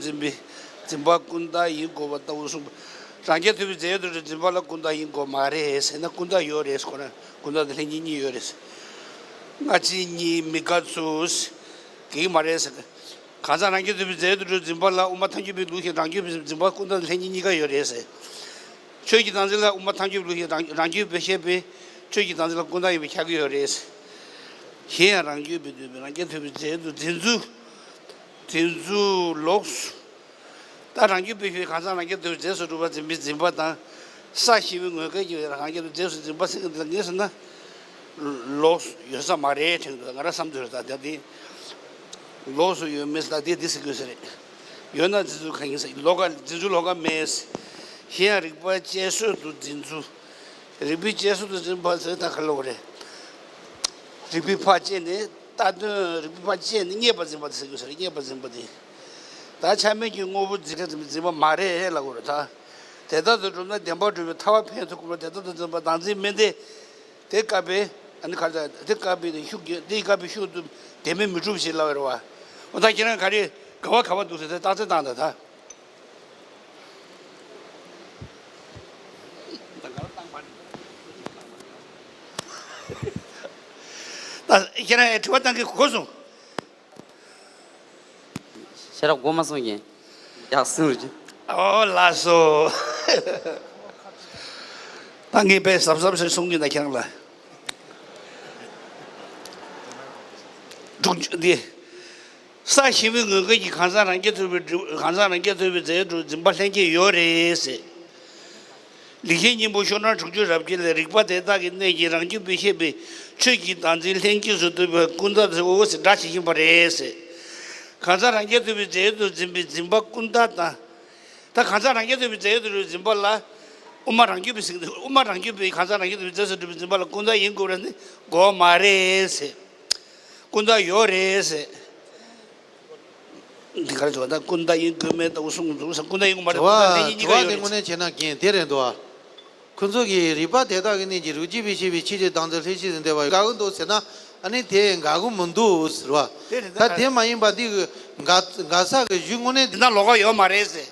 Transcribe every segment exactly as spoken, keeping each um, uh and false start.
འཛིན་པའི་འཛིན་པ་ཀུན་བརྟགས་ཡིན་དགོས་པ་ལྟ་བུ་གསུངས་པ། རང་རྐྱ་ཐུབ་པའི་རྫས་ཡོད་དུ་འཛིན་པ་ལ་ཀུན་བརྟགས་ཡིན་དགོས་མ་རེད་ཟེར་ན། ཀུན་བརྟགས་ཡོད་རེད་ཟེར། ཁོ་རང་ཀུན་བརྟགས་དང་ལྷན་སྐྱེས་གཉིས་ཡོད་རེད་ཟེར། སྔ་ཕྱི་གཉིས་མི་དགའ་ཚུལ་གྱིས་མ་རེད་ཟེར། གང་ཟག་རང་རྐྱ་ཐུབ་པའི་རྫས་ཡོད་དུ་འཛིན་པ་ལ་དབུ་མ་ཐལ་འགྱུར་བའི་ལུགས་བཞིན་རང་རྒྱུད་པའི་འཛིན་པ་ཀུན་བརྟགས་དང་ལྷན་སྐྱེས་གཉིས་ཀ་ཡོད་རེད་ཟེར། ཆོས་ཀྱི་བདག་འཛིན་ལ་དབུ་མ་ཐལ་འགྱུར་བའི་ལུགས་བཞིན་རང་རང་རྒྱུད་པས་བཤད་པའི་ཆོས་ཀྱི་བདག་འཛིན་ལ་ཀུན་བརྟགས་ཡིན་པས་ཁྱབ་ཀྱི་ཡོད་རེད་ཟེར། གཞན་ཡང་རང་རྒྱུད་པས་འདོད་པའི་རང་རྐྱ་ཐུབ་པའི་རྫས་ཡོད་དུ་འཛིན་ཚུལ། འཛིན་ཚུལ་ལོགས་སུ། ད་རང་རྒྱུད་པའི་ཆོས་གང་ཟག་རང་རྐྱ་ཐུབ་པའི་རྫས་སུ་གྲུབ་པར་འཛིན་པའི་འཛིན་པ་དང་། ས་ཞི་བའི་ངོས་འགལ་གྱི་རང་རྐྱ་ཐུབ་པའི་རྫས་སུ་འཛིན་པ་ཟེར་གྱི་འདུག་ངེས་སོ་ན། ལོགས་སུ་ཡོད་ས་མ་རེད་དྲན་འདུག་ང་རང་བསམ་ཚུལ་རེད། ད་དེ་ལོགས་སུ་ཡོད་མེད་ཟེར་ད་དེ་འདི་ཟེར་དགོས་ས་རེད། ཡོད་ན་འཛིན་ཚུལ་གང་ཡིན་ཟེར། ལོགས་ཀ་འཛིན་ཚུལ་ལོགས་ཀ་མེད། གཞན་ཡང་རིགས་པ་དཔྱད་བཟོད་དུ་འཛིན་ཚུལ། རིགས་པས་དཔྱད་བཟོད་དུ་འཛིན་པ་ཟེར་ད་ག་ལ་བ་རེད། རིགས་པས་ཕར་དཔྱད་ནས་ལྟ་དོན་རིགས་པས་ཕར་དཔྱད་ནས་རྙེད་པར་འཛིན་པ་དེ་ཟེར་དགོས་ས་རེད། རྙེད་པར་འཛིན་པ་དེ། ད་ཆ་མེད་ཀྱི་དངོས་པོ་འཛིན་མཁན་འཛིན་པ་མ་རེད་ལབ་དགོས་རེད་ད། དེ་ལྟར་དུ་གྲུབ་ན་བདེན་པར་གྲུབ་པའི་ཐར་པ་ཕན་ཐོགས་ཀྱི་ལོ། དེ་ལྟར་དུ་འཛིན་པ་བདག་འཛིན་མིན་ཏེ། དེ་སྐབས་པའི་ཨ་ནི་ཁ་ཚ་དེ་སྐབས་པའི་ཤུགས་ཀྱིས་དེ་སྐབས་པའི་ཤུགས་དུ་བདེན་མིན་མི་འགྲུབ་ཞེས་ལབ་པ་རེད་བ། འོ་ད་ཁྱེད་རང་ག་རེ་ག་བ་ག་བ་འདུག་ཟེར་ཏེ་རྟགས་གསལ་བཏང་ད་ད། ད་ཁྱེད་རང་དྲི་བ་བཏང་གི་གོ་སོང་། ཤེས་རབ་གོ་མ་སོང་ཡིན། ཡག་སོང་རེད། ཨོ་ལགས་སོ། ད་ངས་དཔེ་གཟབ་གཟབ་ཞིག་གསུང་གི་ཡིན་ད་ཁྱེད་རང་ལ། དྲུག་ཅུ་འདི། ས་ཞི་བའི་ངོས་འགལ་གྱི་གང་ཟག་རང་རྐྱ་ཐུབ་པའི་སྒྲུབ་གང་ཟག་རང་རྐྱ་ཐུབ་པའི་རྫས་སྒྲུབ་འཛིན་པ་ལྷན་སྐྱེས་ཡོད་རེད་ཟེར། ལེགས་བཤད་སྙིང་པོ་ཤོག་གྲངས་དྲུག་ཅུ་རེ་བརྒྱད་ལས་རིགས་པ་དེ་དག་གི་གནད་ཀྱིས་རང་རྒྱུད་པས་བཤད་པའི་ཆོས་ཀྱི་བདག་འཛིན་ལྷན་སྐྱེས་སུ་འདོད་པའི་ཀུན་བརྟགས་དེ་འོ་ཟེར་སྒྲ་ཇི་བཞིན་པ་རེད་ཟེར། གང་ཟག་རང་རྐྱ་ཐུབ་པའི་རྫས་ཡོད་དུ་འཛིན་པའི་འཛིན་པ་ཀུན་བརྟགས་དང་། ད་གང་ཟག་རང་རྐྱ་ཐུབ་པའི་རྫས་ཡོད་དུ་འཛིན་པ་ལ་དབུ་མ་རང་རྒྱུད་པའི་ཟེར་གྱི་འདུག་དབུ་མ་རང་རྒྱུད་པའི་གང་ཟག་རང་རྐྱ་ཐུབ་པའི་རྫས་སུ་གྲུབ་པའི་འཛིན་པ་ལ་ཀུན་བརྟགས་ཡིན་དགོས་རེད་ནི་དགོས་མ་རེད་ཟེར། ཀུན་བརྟགས་ཡོད་རེད་ཟེར། འདི་ག་རེ་ཟེར་བ་ད་ཀུན་བརྟགས་ཡིན་དགོས་མེད་ལྟ་བུ་གསུངས་འདུག་ས། ཀུན་བརྟགས་ཡིན་དགོས་མ་རེད། ཀུན་བརྟགས་ལྷན་སྐྱེས་གཉིས་ཀ་ཡོད་རེད། དངོས་གནས་བྱས་ན་རྐྱེན་དེ་རེད་འདུག་ཨ། ཁོ་ཚོ་གིས་རིགས་པ་དེ་དག་གི་གནད་ཀྱིས་རང་རྒྱུད་པས་བཤད་པའི་ཆོས་ཀྱི་བདག་འཛིན་ལྷན་སྐྱེས་སུ་འདོད་པ་དགའ་གི་འདུག་ཟེར་ན་ཨ་ནི་དེ་དགའ་གི་མི་འདུག་ཟེར་བ། དེ་རེད་ད། ད་དེ་མ་ཡིན་པ་འདི་གི་དགའ་དགའ་ས་གི་གཞུག་དངོས་གནས་འདི་ན་ལོགས་ཀ་ཡོད་མ་རེད་ཟེར།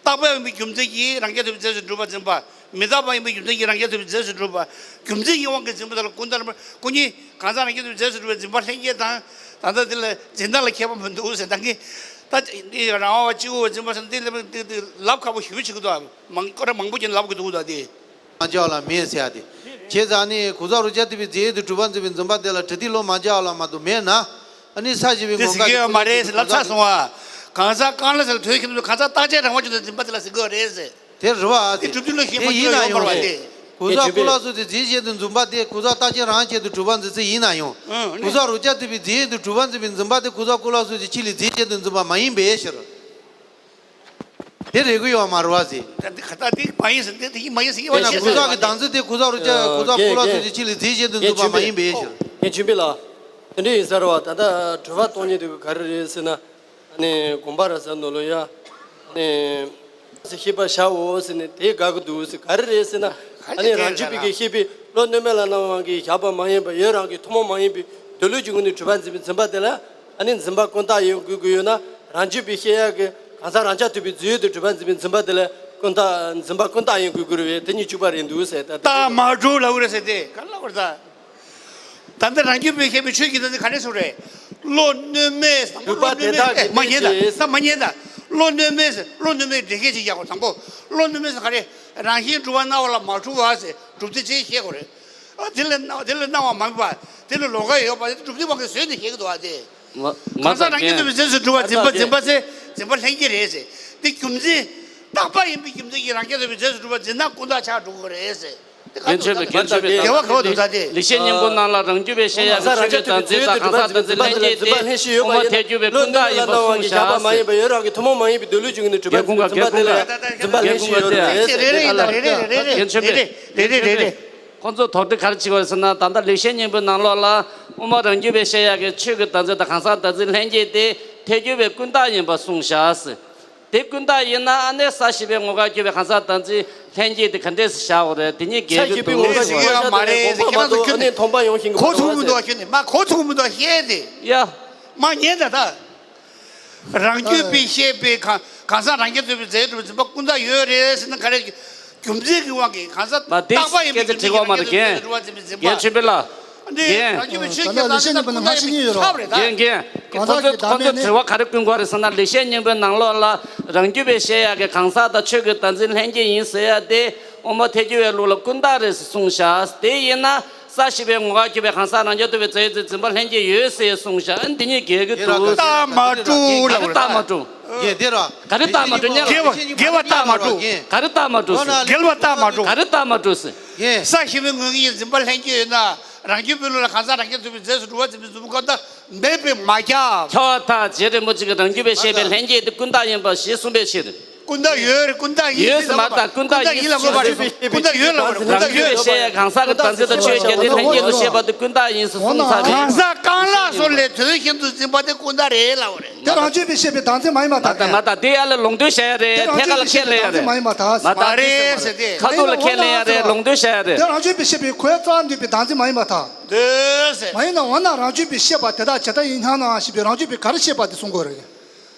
རྟག་པ་ཡིན་པའི་རྒྱུ་མཚན་གྱིས་རང་རྐྱ་ཐུབ་པའི་རྫས་སུ་གྲུབ་པར་འཛིན་པ། མི་རྟག་པ་ཡིན་པའི་རྒྱུ་མཚན་གྱིས་རང་རྐྱ་ཐུབ་པའི་རྫས་སུ་གྲུབ་པ། རྒྱུ་མཚན་གྱི་དབང་གིས་འཛིན་པ་དེ་ལ་ཀུན་བརྟགས་ལ་སྐུ་ཉིད་གང་ཟག་རང་རྐྱ་ཐུབ་པའི་རྫས་སུ་གྲུབ་པའི་འཛིན་པ་ལྷན་སྐྱེས་དང་། ད་ལྟ་འདི་ལ་འཛིན་སྟངས་ལ་ཁྱད་པར་མི་འདུག་ཟེར་ད་གིན། ད་འདི་རང་དབང་བ་གཅིག་པུ་འཛིན་པ་ཟེར་ན་འདི་ལ་འདི་འདི་ལབ་ཁག་པོ་ཞེ་པོ་བྱེད་ཀྱི་འདུག་མང་སྐོར་མང་པོ་ཅིག་ལབ་ཀྱི་འདུག་ད་འདི། མ་བྱ་བ་ལ་མེད་ཟེར་ཡ་དེ། བྱས་ཙང་ནི་གང་ཟག་རང་རྐྱ་ཐུབ་པའི་རྫས་ཡོད་དུ་གྲུབ་པར་འཛིན་པའི་འཛིན་པ་དེ་ལ་དྲི་ཐིག་ལོག་མ་བྱ་བ་ལ་མ་གཏོགས་མེད་ན། ཨ་ནི་ས་ཞི་བའི་དེ་ངོ་ཟེར་གྱི་ཡོད་མ་རེད་ཟེར་ལབ་ཚར་སོང་བ། གང་ཟག་རྐང་ལག་ཟེར་ལ་དོན་ཁྱིམ་དུ་གང་ཟག་རྟག་ཆད་རང་དབང་ཅན་དུ་འཛིན་པ་དེ་ལ་ཟེར་གྱི་ཡོད་རེད་ཟེར། དེ་རེད་བ། དེ་གྲུབ་དུས་ལ་ཞེན་པ་ཡོད་མ་རེད་བ་དེ། གང་ཟག་ཀུན་ལ་སོགས་ཀྱི་རྫས་གཞན་དུ་འཛིན་པ་དེ་གང་ཟག་རྟག་ཆད་རང་ཆད་དུ་གྲུབ་པར་འཛིན་ཚུལ་ཡིན་ན་ཡང་། ཨང་། གང་ཟག་རང་རྐྱ་ཐུབ་པའི་རྫས་གཞན་དུ་གྲུབ་པར་འཛིན་པའི་འཛིན་པ་དེ་གང་ཟག་ཀུན་ལ་སོགས་ཀྱི་ཆོས་ལས་རྫས་གཞན་དུ་འཛིན་པ་མ་ཡིན་པའི་ཕྱིར། དེ་རེད་གི་ཡོད་མ་རེད་བ་ཟེར། ད་འདི་ཁ་ད་འདི་མ་ཡིན་ཟེར་འདི་འདི་ཡིན་མ་ཡིན་ཟེར་ཡིན་པ་ཡིན་ན་ཞེས་གང་ཟག་གི་བདག་འཛིན་དེ་གང་ཟག་རང་རྐྱ་གང་ཟག་ཀུན་ལ་སོགས་ཀྱི་ཆོས་ལས་རྫས་གཞན་དུ་འཛིན་པ་མ་ཡིན་པའི་ཕྱིར། རྒན་ཆོས་འཕེལ་ལགས། དེ་འདྲ་ཡིན་ས་རེད་བ། ད་ལྟ་དྲི་བ་གཏོང་མཁན་དེ་ག་རེ་རེད་ཟེར་ན། ཨ་ནི་དགོངས་པ་རབ་གསལ་ནང་ལོགས་ཡ། ཨ་ནི། ཤེས་པར་བྱའོ་ཟེར་ནས་དེ་དགག་གི་འདུག་ཟེར་ག་རེ་རེད་ཟེར་ན། ཨ་ནི་རང་རྒྱུད་པའི་གི་ཤེས་པས་བློ་གནོད་མེད་ལ་སྣང་བའི་དབང་གིས་བཞག་པ་མ་ཡིན་པར་ཡུལ་རང་གི་ཐུན་མོང་མ་ཡིན་པའི་འདོད་ལུགས་ཀྱི་ངོས་ནས་གྲུབ་པར་འཛིན་པའི་འཛིན་པ་དེ་ལ་ཨ་ནི་འཛིན་པ་ཀུན་བརྟགས་ཡིན་དགོས་ཀྱི་ཡོད་ན། རང་རྒྱུད་པས་བཤད་ཡག་གི་གང་ཟག་རང་རྐྱ་ཐུབ་པའི་རྫས་ཡོད་དུ་གྲུབ་པར་འཛིན་པའི་འཛིན་པ་དེ་ལ་ཀུན་བརྟགས་འཛིན་པ་ཀུན་བརྟགས་ཡིན་དགོས་ཀྱི་རེད་པས། དེ་གཉིས་གཅིག་པ་རེད་འདུག་ཟེར། ད་རྟགས་མ་གྲུབ་ལབ་ཀྱི་རེད་ཟེར་ཏེ་ག་རེ་ལབ་ཀྱི་རེད་ད། ད་ལྟ་རང་རྒྱུད་པས་བཤད་པའི་ཆོས་ཀྱི་བདག་འཛིན་ག་རེ་ཟེར་རེད། བློ་གནོད་མེད་བཟང་པོ་བློ་གནོད་མེད་མ་ཉན་ད། ད་མ་ཉན་ད། བློ་གནོད་མེད་ཟེར་བློ་གནོད་མེད་འགྲེལ་བཤད་ཅིག་རྒྱག་དགོས། དང་པོ་བློ་གནོད་མེད་ཟེར་ག་རེ། རང་བཞིན་གྲུབ་པ་སྣང་བ་ལ་མ་གྲུབ་པ་ཟེར་གྲུབ་སྟེ་ཅེས་བཤད་དགོས་རེད། ཨ་དེ་ལ་སྣང་དེ་ལ་སྣང་བ་མ་དམིགས་པ་དེ་ལ་ལོགས་ཀ་ཡོད་པ་དེ་གྲུབ་སྟེ་དབང་གིས་བཟོས་ནས་བཤད་ཀྱི་འདུག་ཨ་དེ། མ་མ་གང་ཟག་རང་རྐྱ་ཐུབ་པའི་རྫས་སུ་གྲུབ་པ་འཛིན་པ་འཛིན་པ་ཚེ་འཛིན་པ་ལྷན་སྐྱེས་རེད་ཟེར། དེ་རྒྱུ་མཚན། རྟག་པ་ཡིན་པའི་རྒྱུ་མཚན་གྱིས་རང་རྐྱ་ཐུབ་པའི་རྫས་སུ་གྲུབ་པ་འཛིན་ན་ཀུན་བརྟགས་ཆགས་འགྲོ་གི་རེད་ཟེར། དེ་ག་འདུག་ད་དེ། དེ་བ་ག་བ་འདུག་ད་དེ། ལེགས་བཤད་སྙིང་པོ་ནང་ལ་རང་རྒྱུད་པས་བཤད་ཡག་གི་ཆོས་ཀྱི་བདག་འཛིན་དང་གང་ཟག་བདག་འཛིན་ལྷན་སྐྱེས་ཏེ། དབུ་མ་ཐལ་འགྱུར་བའི་ཀུན་བརྟགས་ཡིན་པར་གསུངས་བཞག་ཟེར། ཡུལ་རང་གི་ཐུན་མོང་མ་ཡིན་པའི་འདོད་ལུགས་ཀྱི་ངོས་ནས་གྲུབ་པར་འཛིན་པ་དེ་ལ་འཛིན་པ་ལྷན་སྐྱེས་ཡོད་རེད་ཟེར། རེད་རེད་རེད་རེད་རེད་རེད་རེད་རེད་རེད། ཁོང་ཚོ་དོགས་འདྲི་ག་རེ་བྱེད་ཀྱི་ཡོད་ཟེར་ན། ད་ལྟ་ལེགས་བཤད་སྙིང་པོའི་ནང་ལོགས་ལ་དབུ་མ་རང་རྒྱུད་པས་བཤད་ཡག་གི་ཆོས་ཀྱི་བདག་འཛིན་དང་གང་ཟག་བདག་འཛིན་ལྷན་སྐྱེས་ཏེ་ཐལ་འགྱུར་བའི་ཀུན་བརྟགས་ཡིན་པར་གསུངས་བཞག་ཟེར། དེ་ཀུན་བརྟགས་ཡིན་ན་ཨ་ནི་ས་ཞི་བའི་ངོ་དགར་གྱུར་པའི་གང་ཟག་བདག་འཛིན་ལྷན་སྐྱེས་དེ་ག་འདྲས་སེ་བཞག་དགོས་རེད། དེ་གཉིས་འགལ་གྱི་འདུག་ཟེར་བ་རེད། ཁྱེད་རང་ཚོ་ཁྱོད་ནི་གོ་ཐུབ་མི་འདུག་ཁྱོད་ནི་མ་གོ་ཐུབ་མི་འདུག་ཤེས་ཏེ། ཡ། མ་ཉན་ད་ད། རང་རྒྱུད་པས་བཤད་པའི་གང་གང་ཟག་རང་རྒྱལ་ཐོབ་པའི་རྫས་ཡོད་འཛིན་པ་ཀུན་བཏགས་ཡོད་རེད་ཟེར་ན། ག་རེ་རྒྱུ་མཚན་གྱི་དབང་གིས་གང་ཟག་མ་དེ་རྟག་པ་ཡིན་པའི་སྐད་ཆ་དྲི་བ་མ་རེད། རྒན། རྒྱུ་མཚན་གྱི་དབང་གིས་རྒན་ཆོས་འཕེལ་ལགས། འདི་རང་རྒྱུད་པའི་ཆོས་ཀྱི་བདག་འཛིན་དང་ཀུན་བཏགས་ཡིན་པའི་ཁྱབ་རེད་ད། རྒན། རྒན། ཁོ་ཚོ་ཁོ་ཚོ་དྲི་བ་ག་རེ་བསྐུལ་དགོས་རེད་ཟེར་ན། ལེགས་བཤད་སྙིང་པོའི་ནང་ལོགས་ལ་རང་རྒྱུད་པས་བཤད་ཡག་གི་གང་ཟག་དང་ཆོས་ཀྱི་བདག་འཛིན་ལྷན་སྐྱེས་ཡིན་ཟེར་ཡག་དེ་དབུ་མ་ཐལ་འགྱུར་བའི་ལུགས་ལ་ཀུན་བཏགས་རེད་ཟེར་གསུངས་བཞག་དེ་ཡིན་ན། ས་ཞེས་པའི་ངོ་བོར་གྱུར་པའི་གང་ཟག་རང་རྒྱལ་ཐོབ་པའི་རྫས་ཡོད་འཛིན་པ་ལྷན་སྐྱེས་ཡོད་ཟེར་གསུངས་བཞག་འདི་གཉིས་འགལ་གྱི་འདུག་རྟགས་མ་གྲུབ་ལབ་རེད། རྟགས་མ་གྲུབ། རྒན། དེ་ར། ག་རེ་རྟགས་མ་གྲུབ། རྒྱལ་བ་རྒྱལ་བ་རྟགས་མ་གྲུབ། ག་རེ་རྟགས་མ་གྲུབ་ཟེར། རྒྱལ་བ་རྟགས་མ་གྲུབ། ག་རེ་རྟགས་མ་གྲུབ་ཟེར། རྒན། ས་ཞེས་པའི་ངོ་བོར་གྱུར་པའི་འཛིན་པ་ལྷན་སྐྱེས་ཡོད་ན། རང་རྒྱུད་པའི་ལུགས་ལ་གང་ཟག་རང་རྒྱལ་ཐོབ་པའི་རྫས་སུ་གྲུབ་པར་འཛིན་པའི་རྫུན་པ་ཀུན་བཏགས་མེད་པས་མ་ཁྱབ། ཁྱབ་པར་ཐལ། རྗེ་རིན་པོ་ཆེ་གིས་རང་རྒྱུད་པས་བཤད་པའི་ལྷན་སྐྱེས་དེ་ཀུན་བཏགས་ཡིན་པ་ཞེས་གསུངས་པའི་ཕྱིར། ཀུན་བཏགས་ཡོད་རེད། ཀུན་བཏགས་ཡིན་ཟེར་མ་རེད། ཀུན་བཏགས་ཡིན་ལ་ངོས་པ་རེད། ཀུན་བཏགས་ཡོད་ལབ་རེད། ཀུན་བཏགས་ཡོད་ལབ་རེད། རང་རྒྱུད་པས་བཤད་ཡ་གང་ཟག་གི་བདག་འཛིན་དང་ཆོས་ཀྱི་དེ་ལྷན་སྐྱེས་སུ་བཤད་པ་དེ་ཀུན་བཏགས་ཡིན་ཟེར་གསུངས་ཚར་རེད། གང་ཟག་རྐང་ལག་སོགས་ལས་དོན་ཤིན་ཏུ་འཛིན་པ་དེ་ཀུན་བཏགས་རེད་ལབ་རེད། དེ་རང་རྒྱུད་པས་བཤད་པའི་བདག་འཛིན་མ་ཡིན་པར་ཐལ། མ་ད་མ་ད་དེ་ཡ་ལ་ལུང་འདྲེན་བྱ་ཡ་རེད། དེ་རང་ཐད་ཀ་ལ་རྒྱུད་པས་ཁས་ལེན་ཡ་བཤད་པའི་བདག་འཛིན་མ་ཡིན་པར་ཐལ། མ་རེད་ཟེར་ཏེ། མ་རེད་ཟེར་ཏེ། ཁ་ཐུག་ལ་ཁས་ལེན་ཡ་རེད། ལུང་འདྲེན་བྱ་ཡ་རེད། དེ་རང་རྒྱུད་པས་བཤད་པའི་ཁོའི་རྩ་བ་འདུས་པའི་བདག་འཛིན་མ་ཡིན་པར་ཐལ། འདོད་ཟེར། མ་ཡིན་ན་འོ་ན་རང་རྒྱུད་པས་བཤད་པ་དེ་དག་བྱས་རྟགས་ཡིན་སྙམ་ན་ཞེས་པའི་རང་རྒྱུད་པས་ག་རེ་བཤད་པ་དེ་གསུང་དགོས་རེད།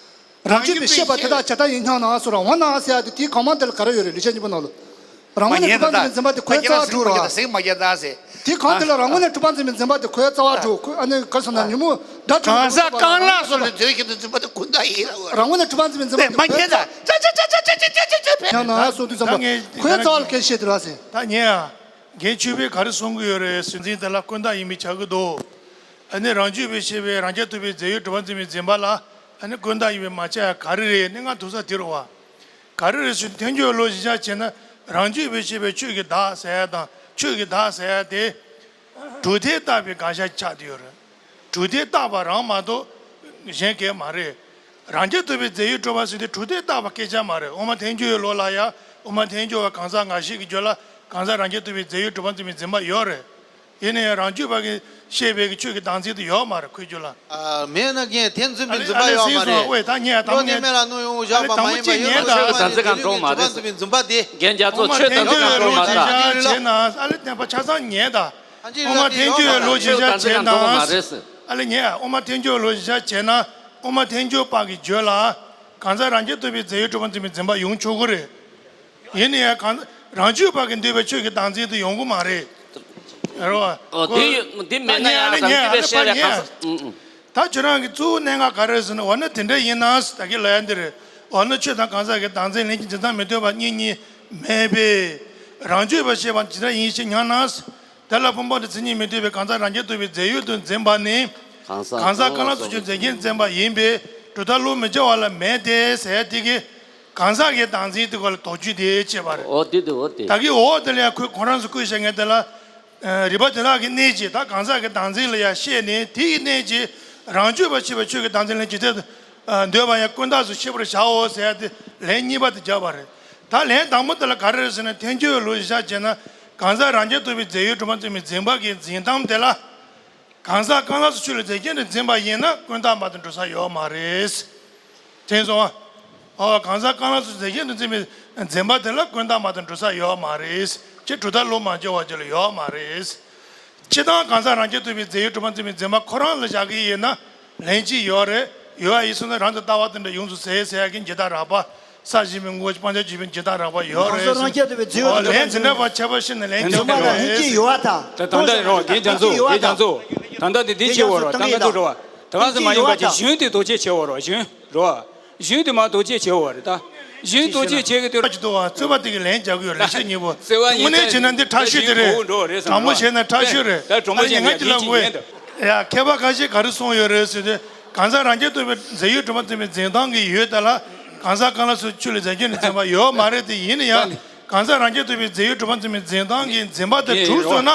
རང་རྒྱུད་པས་བཤད་པ་དེ་དག་བྱས་རྟགས་ཡིན་སྙམ་ན་ཟེར་ར། འོ་ན་ཟེར་ཡ་དེ་དེའི་གོང་མ་དེ་ལ་ག་རེ་ཡོད་རེད། ལེགས་བཤད་སྙིང་པོའི་ནང་ལ། རང་ངོས་ནས་གྲུབ་པར་འཛིན་པའི་འཛིན་པ་དེ་ཁོའི་རྩ་བ་གྲུབ་ར། ཟིང་མ་རྒྱག་ད་ཟེར། དེའི་གོང་དེ་ལ་རང་ངོས་ནས་གྲུབ་པར་འཛིན་པའི་འཛིན་པ་དེ་ཁོའི་རྩ་བ་གྲུབ། ཁོ་ཨ་ནི་ག་རེ་ཟེར་ན་ཉོན་མོངས་སྒྲ་དྲུག་གང་ཟག་རྐང་ལག་སོགས་ལས་དོན་ཤིན་ཏུ་འཛིན་པ་དེ་ཀུན་བཏགས་ཡིན་ལབ་རེད། རང་ངོས་ནས་གྲུབ་པར་འཛིན་པའི་འཛིན་པ་དེ་ཁོའི་རྩ་བ་གྲུབ། ཡང་ན་སོ་དུས་ཙམ་པ་ཁོའི་རྩ་བ་ལ་སྐད་ཆ་བཤད་དེ་ལ་ཟེར། ད་ཉན་ཨ། རྒན་ཆོས་འཕེལ་ག་རེ་གསུང་གི་ཡོད་རེད་ཟེར་ཚིག་དེ་ལ་ཀུན་བཏགས་ཡིན་པས་ཁྱབ་ཀྱི་འདུག་ཨ་ནི་རང་རྒྱུད་པས་བཤད་པའི་རང་རྒྱལ་ཐོབ་པའི་རྫས་ཡོད་གྲུབ་པར་འཛིན་པའི་འཛིན་པ་ལ་ཨ་ནི་ཀུན་བཏགས་ཡིན་པས་མ་ཁྱབ་ཡ་ག་རེ་རེད། ཨ་ནི་ང་ཐུག་ས་དེ་རེད་བ། ག་རེ་རེད་ཟེར་ན་ཐལ་འགྱུར་བའི་ལུགས་གཞིར་བཞག་བྱས་ན་རང་རྒྱུད་པས་བཤད་པའི་ཆོས་ཀྱི་བདག་ཟེར་ཡ་དང་ཆོས་ཀྱི་བདག་ཟེར་ཡ་དེ་གྲུབ་མཐས་བཏགས་པའི་དགག་བྱ་ཆགས་བསྡད་ཡོད་རེད། གྲུབ་མཐས་བཏགས་པ་རང་མ་གཏོགས་གཞན་གང་ཡང་མ་རེད། རང་རྒྱལ་ཐོབ་པའི་རྫས་ཡོད་གྲུབ་པ་ཟེར་དེ་གྲུབ་མཐས་བཏགས་པ་སྐད་ཆ་མ་རེད། དབུ་མ་ཐལ་འགྱུར་བའི་ལུགས་ལ་ཡང་དབུ་མ་ཐལ་འགྱུར་བ་གང་ཟག་ངེས་ཤེས་ཀྱི་རྒྱུད་ལ་གང་ཟག་རང་རྒྱལ་ཐོབ་པའི་རྫས་ཡོད་གྲུབ་པར་འཛིན་པའི་འཛིན་པ་ཡོད་རེད། ཡིན་ན་ཡང་རང་རྒྱུད་པ་གིས་བཤད་པའི་ཆོས་ཀྱི་བདག་འཛིན་དེ་ཡོད་མ་རེད། ཁོའི་རྒྱུད་ལ། ཨ། མེད་ན་རྒན་དེ་འཛིན་པའི་འཛིན་པ་ཡོད་མ་རེད། ཨ་ལེ་ཨ་ལེ་སྲིད་སོང་། ཨོའི་ད་ཉན་ཨ། ད་མོ་ཉན། མེད་ལ་གནོན་ཡོང་བཞག་པ་མ་ཡིན་པ་ཡོད་གྲུབ་པ་འཛིན་པ་དེ། རྒན་རྒྱ་མཚོ་ཆོས་དང་གྲུབ་པར་འཛིན་པའི་འཛིན་པ་དེ། རྒན་རྒྱ་མཚོ་ཆོས་དང་གྲུབ་པར་འཛིན་པ་དེ། བྱས་ན་ཨ་ལེ་བསྟན་པ་ཆ་ཚང་ཉན་ད། དབུ་མ་ཐལ་འགྱུར་བའི་ལུགས་གཞིར་བཞག་བྱས་ན། ཨ་ལེ་ཉན། དབུ་མ་ཐལ་འགྱུར་བའི་ལུགས་གཞིར་བཞག་བྱས་ན་དབུ་མ་ཐལ་འགྱུར་བ་གི་རྒྱུད་ལ་གང་ཟག་རང་རྒྱལ་ཐོབ་པའི་རྫས་ཡོད་གྲུབ་པར་འཛིན་པའི་འཛིན་པ་ཡོང་ཆོག་གི་རེད། ཡིན་ན་ཡང་གང་རང་རྒྱུད་པ་གིས་འདོད་པའི་ཆོས་ཀྱི་བདག་འཛིན་དེ་ཡོང་གི་མ་རེད། རེད་བ། ཨོ་དེ་ཡོད། དེ་མེད་ན་ཡང་རང་རྒྱུད་པས་བཤད་པའི་གང་ཟག་ཨུ་ཨུ། ད་ཁྱོད་རང་གི་གཙོ་བོ་གནད་འགག་ག་རེ་ཟེར་ན། འོ་ན་དེ་འདྲ་ཡིན་ན་ད་གིན་ལབ་ཡ་འདི་རེད། འོ་ན་ཆོས་དང་གང་ཟག་གི་བདག་འཛིན་ལྷན་སྐྱེས་འཛིན་སྟངས་མི་མཐུན་པ་གཉིས་གཉིས་མེད་པས་རང་རྒྱུད་པས་བཤད་པ་ཇི་ལྟར་ཡིན་ཞེས་སྙམ་ན། དེ་ལ་ཕུང་པོ་དང་མཚན་ཉིད་མི་མཐུན་པའི་གང་ཟག་རང་རྒྱལ་ཐོབ་པའི་རྫས་ཡོད་དུ་འཛིན་པ་ནི། གང་ཟག་རྐང་ལག་སོགས་ཀྱི་རྫས་ཀྱིས་འཛིན་པ་ཡིན་པས་གྲུབ་མཐའ་བློ་མི་འཆར་བ་ལ་མེད་དེ་ཟེར་ཡ་དེ་གིས་གང་ཟག་གི་བདག་འཛིན་དེ་སྐོར་ལ་དོགས་གཅོད་དེ་བྱས་པ་རེད། འོ་དེ་དེ་འོ་དེ། ད་གིན་འོ་དེ་ལ་ཡང་ཁོས་ཁོ་རང་ཚོ་བཀོད་བཞག་མཁན་དེ་ལ། རིགས་པ་དེ་དག་གི་གནས་ཀྱིས་ད་གང་ཟག་གི་བདག་འཛིན་ལ་ཡང་བཤད་ནས། དེ་ཡི་གནས་ཀྱིས་རང་རྒྱུད་པ་ཕྱེ་བའི་ཆོས་ཀྱི་བདག་འཛིན་ལ་ཇི་ལྟར་འདོད་པ་ཡང་ཀུན་བཏགས་སུ་ཤེས་པར་བྱའོ་ཟེར་ཡ་དེ་ལན་གཉིས་པ་དེ་བརྒྱབ་པ་རེད། ད་ལན་དང་པོ་དེ་ལ་ག་རེ་རེད་ཟེར་ན། ཐལ་འགྱུར་བའི་ལུགས་གཞིར་བཞག་བྱས་ན་གང་ཟག་རང་རྒྱལ་ཐོབ་པའི་རྫས་ཡོད་གྲུབ་པར་འཛིན་པའི་འཛིན་པ་གི་འཛིན་སྟངས་དེ་ལ། གང་ཟག་རྐང་ལག་སོགས་ཆོས་ལ་རྫས་ཀྱིས་འཛིན་པ་ཡིན་ན་ཀུན་བཏགས་མ་གཏོགས་འགྲོ་ས་ཡོད་མ་རེད། དྲན་སོང་ཨ། འོ་གང་ཟག་རྐང་ལག་སོགས་རྫས་ཀྱིས་འཛིན་པའི་འཛིན་པ་དེ་ལ་ཀུན་བཏགས་མ་གཏོགས་འགྲོ་ས་ཡོད་མ་རེད། ཅེས་གྲུབ་མཐའ་བློ་མ་འཆར་བ་ཅིག་ལ་ཡོད་མ་རེད། སྤྱིར་བཏང་གང་ཟག་རང་རྒྱལ་ཐོབ་པའི་རྫས་ཡོད་གྲུབ་པར་འཛིན་པའི་འཛིན་པ་ཁོ་རང་ལ་བཞག་གི་ཡིན་ན་ལན་གཅིག་ཡོད་རེད། ཡོད་པ་ཡིན་སོང་ན་རང་དུ་ལྟ་བ་དེ་འདྲ་ཡོངས་སུ་ཟད་ཟེར་ཡ་གི་འཇིག་ལྟ་རགས་པ། ས་གཞི་མི་ངོ་བོ་སྤང་བྱར་གྱུར་པའི་འཇིག་ལྟ་རགས་པ་ཡོད་རེད། གང་ཟག་རང་རྒྱལ་ཐོབ་པའི་རྫས་ཡོད་ཨོ་ལན་དེ་འདྲ་བ་ཁྱད་པར་ཤེས་ནས་ལན་རྒྱག་དགོས་རེད། ད་ད་ལྟ་རེད་བ། རྒན་རྒྱ་མཚོ། རྒན་རྒྱ་མཚོ། ད་ལྟ་དེ་འདི་བྱེད་དགོས་རེད་བ། ད་ང་ཚོ་རེད་བ། ད་ག་ཟེ་མ་ཡིན་པ་ཅིག་གཞུང་དེ་ཐུགས་རྗེ་ཆེ་བོ་རེད་བ། གཞུང་རེད་བ། གཞུང་དེ་མ་ཐུགས་རྗེ་ཆེ་བོ་རེད་ད། གཞུང་ཐུགས་རྗེ་ཆེ་གི་དུས་ཅི་འདུག་བ། རྩོད་པ་དེ་གི་ལན་རྒྱག་གི་ཡོད་རེད། ཤེས་ཉེ་པོ། དངོས་གནས་བྱས་ན་འདི་ཁྲ་ཤོས་དེ་རེད། དྲང་མོ་བྱས་ན་ཁྲ་ཤོས་རེད། ད་དྲང་མོ་བྱས་ན་ང་ཅི་ལབ་དགོས། ཡ་མཁས་པ་ཁ་ཤས་ག་རེ་གསུངས་ཡོད་རེད་ཟེར་དུས། གང་ཟག་རང་རྒྱལ་ཐོབ་པའི་རྫས་ཡོད་གྲུབ་པར་འཛིན་པའི་འཛིན་སྟངས་ཀྱི་ཡུལ་དེ་ལ་གང་ཟག་རྐང་ལག་སོགས་ཆོས་ལ་རྫས་ཀྱིས་འཛིན་པ་ཡོད་མ་རེད་དེ། ཡིན་ན་ཡང་གང་ཟག་རང་རྒྱལ་ཐོབ་པའི་རྫས་ཡོད་གྲུབ་པར་འཛིན་པའི་འཛིན་སྟངས་ཀྱི་འཛིན་པ་དེ་གྲུབ་སོང་ན།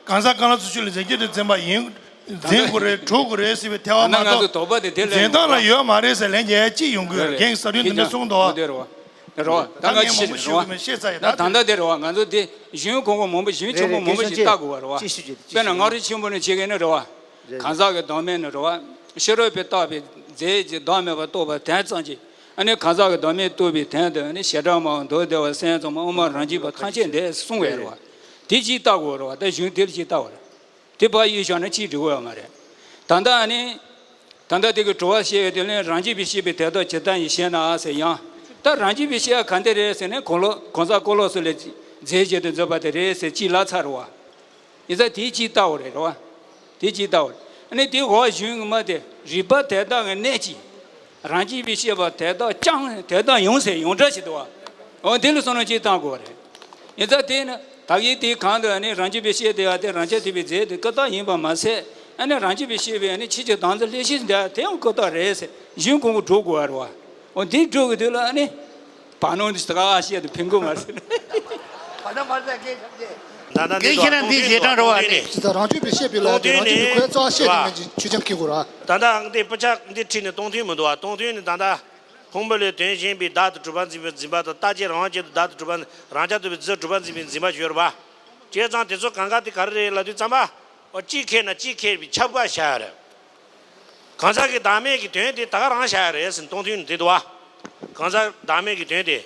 གང་ཟག་རྐང་ལག་སོགས་ཆོས་ལ་རྫས་ཀྱིས་འཛིན་པ་ཡིན། འཛིན་དགོས་རེད། གྲུབ་དགོས་རེད་ཟེར་བའི་ཐལ་བ་མ་གཏོགས། འཛིན་སྟངས་ལ་ཡོད་མ་རེད་ཟེར་ལན་རྒྱག་ཡ་ཅི་ཡོང་གི་ཡོད་རེད། རྒན་གྱིས་གསར་འགྱུར་འདི་འདྲ་གསུངས་འདུག་བ། རེད་བ། ད་ངས་མང་པོ་ཞིག་ཤེས་ཀྱི་མེད། ཤེས་ཚར་ཡོད་ད། ད་ལྟ་དེ་རེད་བ། ང་ཚོ་དེ་གཞུང་གོང་གོང་མང་པོ་གཞུང་ཆེན་པོ་མང་པོ་ཞིག་བལྟ་དགོས་བ་རེད་བ། དཔེར་ན་མངའ་རིས་ཆེན་པོ་ནས་བྱེད་མཁན་ནི་རེད་བ། གང་ཟག་གི་བདག་མེད་ནི་རེད་བ། ཕྱི་རོལ་པས་བཏགས་པའི་རྫས་ཀྱི་བདག་མེད་པར་རྟོགས་པའི་དོན་ཙམ་གྱིས། ཨ་ནི་གང་ཟག་གི་བདག་མེད་རྟོགས་པའི་དོན་དུ་ཨ་ནི་བྱེ་བྲག་སྨྲ་བ་མདོ་སྡེ་པ་སེམས་ཙམ་པ་དབུ་མ་རང་རྒྱུད་པ་ཐམས་ཅད་འདས་གསུངས་པ་རེད་བ། དེ་གཅིག་བལྟ་དགོས་རེད་བ། ད་གཞུང་དེ་ལ་གཅིག་བལྟ་དགོས་རེད། དེ་ཕར་གཡུག་བཞག་ན་གཅིག་འགྲིག་གི་ཡོད་མ་རེད། ད་ལྟ་ཨ་ནི། ད་ ད་ལྟ་དེ་གི་དྲི་བ་བཤད་ཡོད་དེ་ལས་རང་རྒྱུད་པའི་ཤེས་པའི་དོན་དག་ཇི་ལྟར་ཡིན་ཞེ་ན་ཟེར་ཡང་། ད་རང་རྒྱུད་པའི་ཤེས་པ་ག་འདྲ་རེད་ཟེར་ནས་གང་ལོ་གང་ཟག་ཀུན་ལོག་སོགས་ལས་རྫས་གཞན་དུ་འཛིན་པ་དེ་རེད་ཟེར་གཅིག་ལབ་ཚར་བ། ཡིན་ཙང་དེའི་གཅིག་ལྟ་བ་རེད་རེད་བ། དེའི་གཅིག་ལྟ་བ་རེད། ཨ་ནི་དེའི་འོག་གཞུང་གི་མ་དེ་རིགས་པ་དེ་དག་གི་གནད་ཀྱིས། རང་རྒྱུད་པའི་ཤེས་པ་དེ་དག་ཀྱང་དེ་དག་ཡང་ཟེར་ཡང་སྒྲ་ཞིག་འདུག་བ། འོ་དེ་ལ་བསམ་བློ་ཅིག་བཏང་དགོས་པ་རེད། ཡིན་ཙང་དེ་ནི་ད་གིན་དེའི་གང་དུ་ཨ་ནི་རང་རྒྱུད་པའི་ཤེས་དེ་ཡང་དེ་རང་རྐྱ་ཐུབ་པའི་རྫས་དེ་ཀུན་བཏགས་ཡིན་པ་མ་ཟད། ཨ་ནི་རང་རྒྱུད་པའི་ཤེས་པའི་ཨ་ནི་ཆོས་ཀྱི་བདག་འཛིན་ལྷན་སྐྱེས་འདི་དེ་ཡང་ཀུན་བཏགས་རེད་ཟེར་གཞུང་གོང་བུ་འགྲོ་དགོས་པ་རེད་བ། འོ་འདི་འགྲོ་གི་དུས་ལ་ཨ་ནི། བར་སྣང་འདི་ད་ག་བཤད་དུ་ཕན་གི་མ་རེད། བར་སྣང་མ་རེད་སྐད་ཆ་དེ། ད་ལྟ་འདི་སྐད་ཆ་ནི་འདི་ཞེ་དྲག་རེད་བ་ནི། ཇི་ལྟར་རང་རྒྱུད་པའི་ཤེས་པའི་ལ་དེ་རང་རྒྱུད་པའི་ཁོའི་རྩ་བ་ཤེས་པའི་ངན་གྱི་ཆོས་ཅན་ཁེགས་དགོས་ར། ད་ལྟ་འདི་སྤུ་ཆ་འདི་ཁྲིད་ནས་གཏོང་ཐུབ་མི་འདུག་བ། གཏོང་ཐུབ་ནས་ད་ལྟ་ཕུང་པོ་ལས་དོན་གཞན་པའི་བདག་ཏུ་གྲུབ་པ་འཛིན་པའི་འཛིན་པ་དང་རྟག་གཅིག་རང་དབང་ཅན་དུ་བདག་ཏུ་གྲུབ་པ་རང་རྐྱ་ཐུབ་པའི་རྫས་སུ་གྲུབ་པ་འཛིན་པའི་འཛིན་པ་ཞིག་ཡོད་རེད་བ། བྱས་ཙང་དེ་ཚོ་གང་ག་དེ་ག་རེ་རེད་ལབ་དུས་ཙམ་པ། འོ་གཅིག་ཁེགས་ན་གཅིག་ཁེགས་པའི་ཁྱབ་པ་བཞག་ཡ་རེད། གང་ཟག་གི་བདག་མེད་ཀྱི་དོན་དེ་ད་ག་རང་བཞག་ཡ་རེད་ཟེར་གཏོང་ཐུབ་ནི་དེ་འདུག་བ། གང་ཟག་བདག་མེད་ཀྱི་དོན་དེ།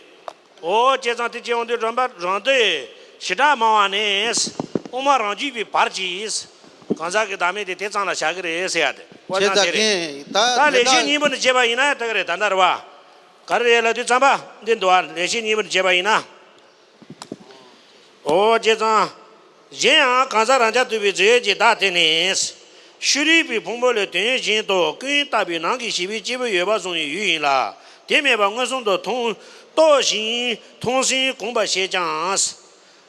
འོ་བྱས་ཙང་དེ་བྱས་འོང་དུས་རང་པ་རང་དོན་ཞེ་དྲག་མང་བ་ནས། དབུ་མ་རང་རྒྱུད་པའི་བར་གྱིས། གང་ཟག་གི་བདག་མེད་དེ་དེ་ཙམ་ལ་བཞག་གི་རེད་ཟེར་ཡ་དེ། བྱས་ཙང་དེ་རེད། ད་ལེགས་བཤད་སྙིང་པོ་ནས་བྱས་པ་ཡིན་ན་ད་ག་རེད་ད་ལྟ་རེད་བ། ག་རེ་རེད་ལབ་དུས་ཙམ་པ་འདི་འདུག་བ། ལེགས་བཤད་སྙིང་པོ་ནས་བྱས་པ་ཡིན་ན། འོ་བྱས་ཙང་། གཞན་ཡང་གང་ཟག་རང་རྐྱ་ཐུབ་པའི་རྫས་ཀྱི་བདག་དེ་ནི། ཤེས་རིག་པའི་ཕུང་པོ་ལས་དོན་གཞན་དུ་ཀུན་བཏགས་པའི་ནང་གི་ཤེས་པའི་སྐྱེས་བུ་ཡོད་པ་བཟུང་བའི་ཡུལ་ཡིན་ལ། དེ་མེད་པར་མངོན་སུམ་དུ་མཐོང་རྟོགས་ཤིང་མཐོང་ཟིན་གོམས་པར་བྱེད་ཀྱང་།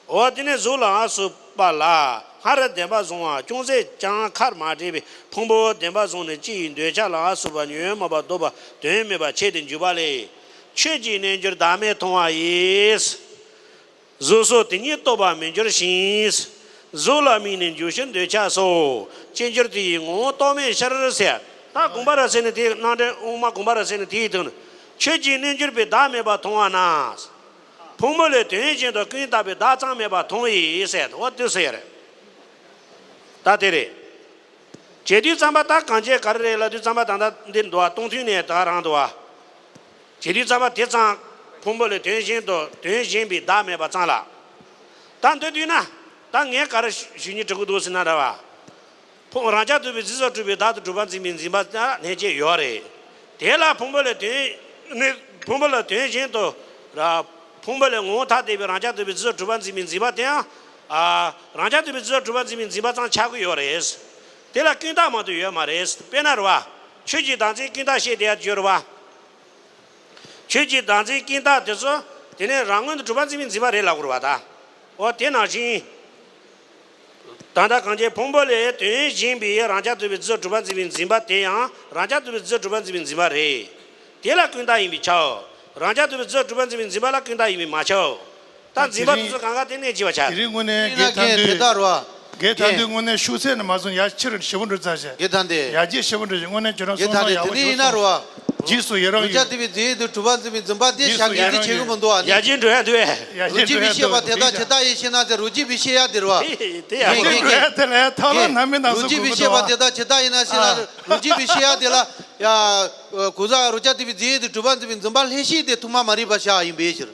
འོ་དེ་ནི་གཟུགས་ལ་སོགས་པ་ལ་སྔར་བདེན་པར་བཟུང་བ་ཅུང་ཟད་ཀྱང་ཁར་མ་བྲལ་བའི་ཕུང་པོ་བདེན་པར་བཟུང་ནས་སྤྱི་ཡི་འདོད་ཆགས་ལ་སོགས་པ་ཉོན་མོངས་པ་ལྡོག་པ་དོན་མེད་པར་ཆད་དེ་འཇུག་པ་ལས། ཆོས་ཀྱི་རྣལ་འབྱོར་བདག་མེད་མཐོང་བ་ཡིས། གཟུགས་སོགས་དེ་ཉིད་རྟོགས་པར་མི་འགྱུར་ཞིང་། གཟུགས་ལ་དམིགས་ནས་འཇུག་ཕྱིར་འདོད་ཆགས་སོགས། ཅི་འགྱུར་དེ་ཡི་ངོ་བོ་རྟོག་མེད་ཕྱིར་ཟེར། ད་དགོངས་པ་རབ་གསལ་ནི་དེ་རྣམ་འགྲེལ་དབུ་མ་དགོངས་པ་རབ་གསལ་ནི་དེའི་དོན། ཆོས་ཀྱི་རྣལ་འབྱོར་པས་བདག་མེད་པར་མཐོང་བ་ན། ཕུང་པོ་ལས་དོན་གཞན་དུ་ཀུན་བཏགས་པའི་བདག་ཙམ་མེད་པར་མཐོང་བས་ཟེར་འོ་དེ་ཟེར་ཡ་རེད། ད་དེ་རེད། བྱེད་དུས་ཙམ་པ་ད་གང་བྱེད་ག་རེ་རེད་ལབ་དུས་ཙམ་པ་ད་ལྟ་འདིར་འདུག་བ། གཏོང་ཐུན་ནས་ད་རང་འདུག་བ། བྱེད་དུས་ཙམ་པ་དེ་ཙམ་ཕུང་པོ་ལས་དོན་གཞན་དུ་དོན་གཞན་པའི་བདག་མེད་པ་ཙམ་ལ། ད་འདོད་དུས་ན་ད་ངས་ག་རེ་ཞུ་སྙིང་བྲི་གི་འདུག་ཟེར་ན་ར་བ། ཕུང་རང་རྐྱ་ཐུབ་པའི་རྫས་སུ་གྲུབ་པའི་བདག་ཏུ་གྲུབ་པ་འཛིན་པའི་འཛིན་པ་ལ་ལྷན་སྐྱེས་ཡོད་རེད། དེ་ལ་ཕུང་པོ་ལས་དོན་ནི་ཕུང་པོ་ལ་དོན་གཞན་དུ་ར། ཕུང་པོ་ལས་ངོ་བོ་ཐ་དད་པའི་རང་རྐྱ་ཐུབ་པའི་རྫས་སུ་གྲུབ་པ་འཛིན་པའི་འཛིན་པ་དེའང་། ཨ། རང་རྐྱ་ཐུབ་པའི་རྫས་སུ་གྲུབ་པ་འཛིན་པའི་འཛིན་པ་ཙམ་ཆགས་ཀྱི་ཡོད་རེད། དེ་ལ་ཀུན་བཏགས་མ་གཏོགས་ཡོད་མ་རེད། དཔེར་ན་རེད་བ། ཆོས་ཀྱི་བདག་འཛིན་ཀུན་བཏགས་བཤད་བསྡད་ཡ་ཡོད་རེད་བ། ཆོས་ཀྱི་བདག་འཛིན་ཀུན་བཏགས་དེ་ཚོ་དེ་ནས་རང་མངོན་དུ་གྲུབ་པ་འཛིན་པའི་འཛིན་པ་རེད་ལབ་དགོས་རེད་བ་ད། འོ་དེ་ནང་བཞིན། ད་ལྟ་གང་ཅི་ཕུང་པོ་ལས་དོན་གཞན་པའི་རང་རྐྱ་ཐུབ་པའི་རྫས་སུ་གྲུབ་པ་འཛིན་པའི་འཛིན་པ་དེ་ཡང་རང་རྐྱ་ཐུབ་པའི་རྫས་སུ་གྲུབ་པ་འཛིན་པའི་འཛིན་པ་རེད། དེ་ལ་ཀུན་བཏགས་ཡིན་པས་ཁྱབ། རང་རྐྱ་ཐུབ་པའི་རྫས་སུ་གྲུབ་པ་འཛིན་པའི་འཛིན་པ་ལ་ཀུན་བཏགས་ཡིན་པས་མ་ཁྱབ། ད་འཛིན་པ་དེ་ཚོ་གང་ག་དེ་གནད་གཅིག་པ་ཆགས། དེ་རིང་དངོས་གནས་དེ་ལ་དགེ་ཐང་དེ་ལྟར་བ། དགེ་ཐང་དེ་དངོས་གནས་ཤུགས་ཚད་ནས་མ་བཟུང་ཡ་ཕྱིར་ཞེ་པོ་འགྲོ་ཚར་ཞེས། དགེ་ཐང་དེ། ཡ་རྒྱས་ཞེ་པོ་འགྲོ་ཞེས་དངོས་གནས་ཁྱོད་རང་དགེ་ཐང་དེ་དེ་ནས་ཡིན་ན་རུ་བ། རྗེས་སུ་ཡི་རང་ཡོད། རང་རྐྱ་ཐུབ་པའི་རྫས་སུ་གྲུབ་པ་འཛིན་པའི་འཛིན་པ་དེ་ཞག་ཉིན་དུ་བྱེད་ཀྱི་མི་འདུག་ཨ་ནི། ཡ་རྒྱས་འགྲོ་ཡ་འདུག་ཨེ། ཡ་རྒྱས་འགྲོ་ཡ་འདུག་རང་རྒྱུད་པའི་ཤེས་པ་དེ་དག་ཇི་ལྟར་ཡིན་ཞེ་ན་ཟེར་རང་རྒྱུད་པའི་ཤེས་ཡ་དེ་རུ་བ། དེ་ཡ་རྒྱས་འགྲོ་ཡ་དེ་ལ་ཡ་ཐབས་ལམ་ནམ་མི་ནང་སུ་རང་རྒྱུད་པའི་ཤེས་པ་དེ་དག་ཇི་ལྟར་ཡིན་ན་ཞེ་ན་རང་རྒྱུད་པའི་ཤེས་ཡ་དེ་ལ་ཡ། གོ་ས་རང་རྐྱ་ཐུབ་པའི་རྫས་སུ་གྲུབ་པ་འཛིན་པའི་འཛིན་པ་ལྷན་སྐྱེས་དེ་ཐོག་མ་མ་རིག་པ་ཤར་ཡིན་པའི་ཕྱིར།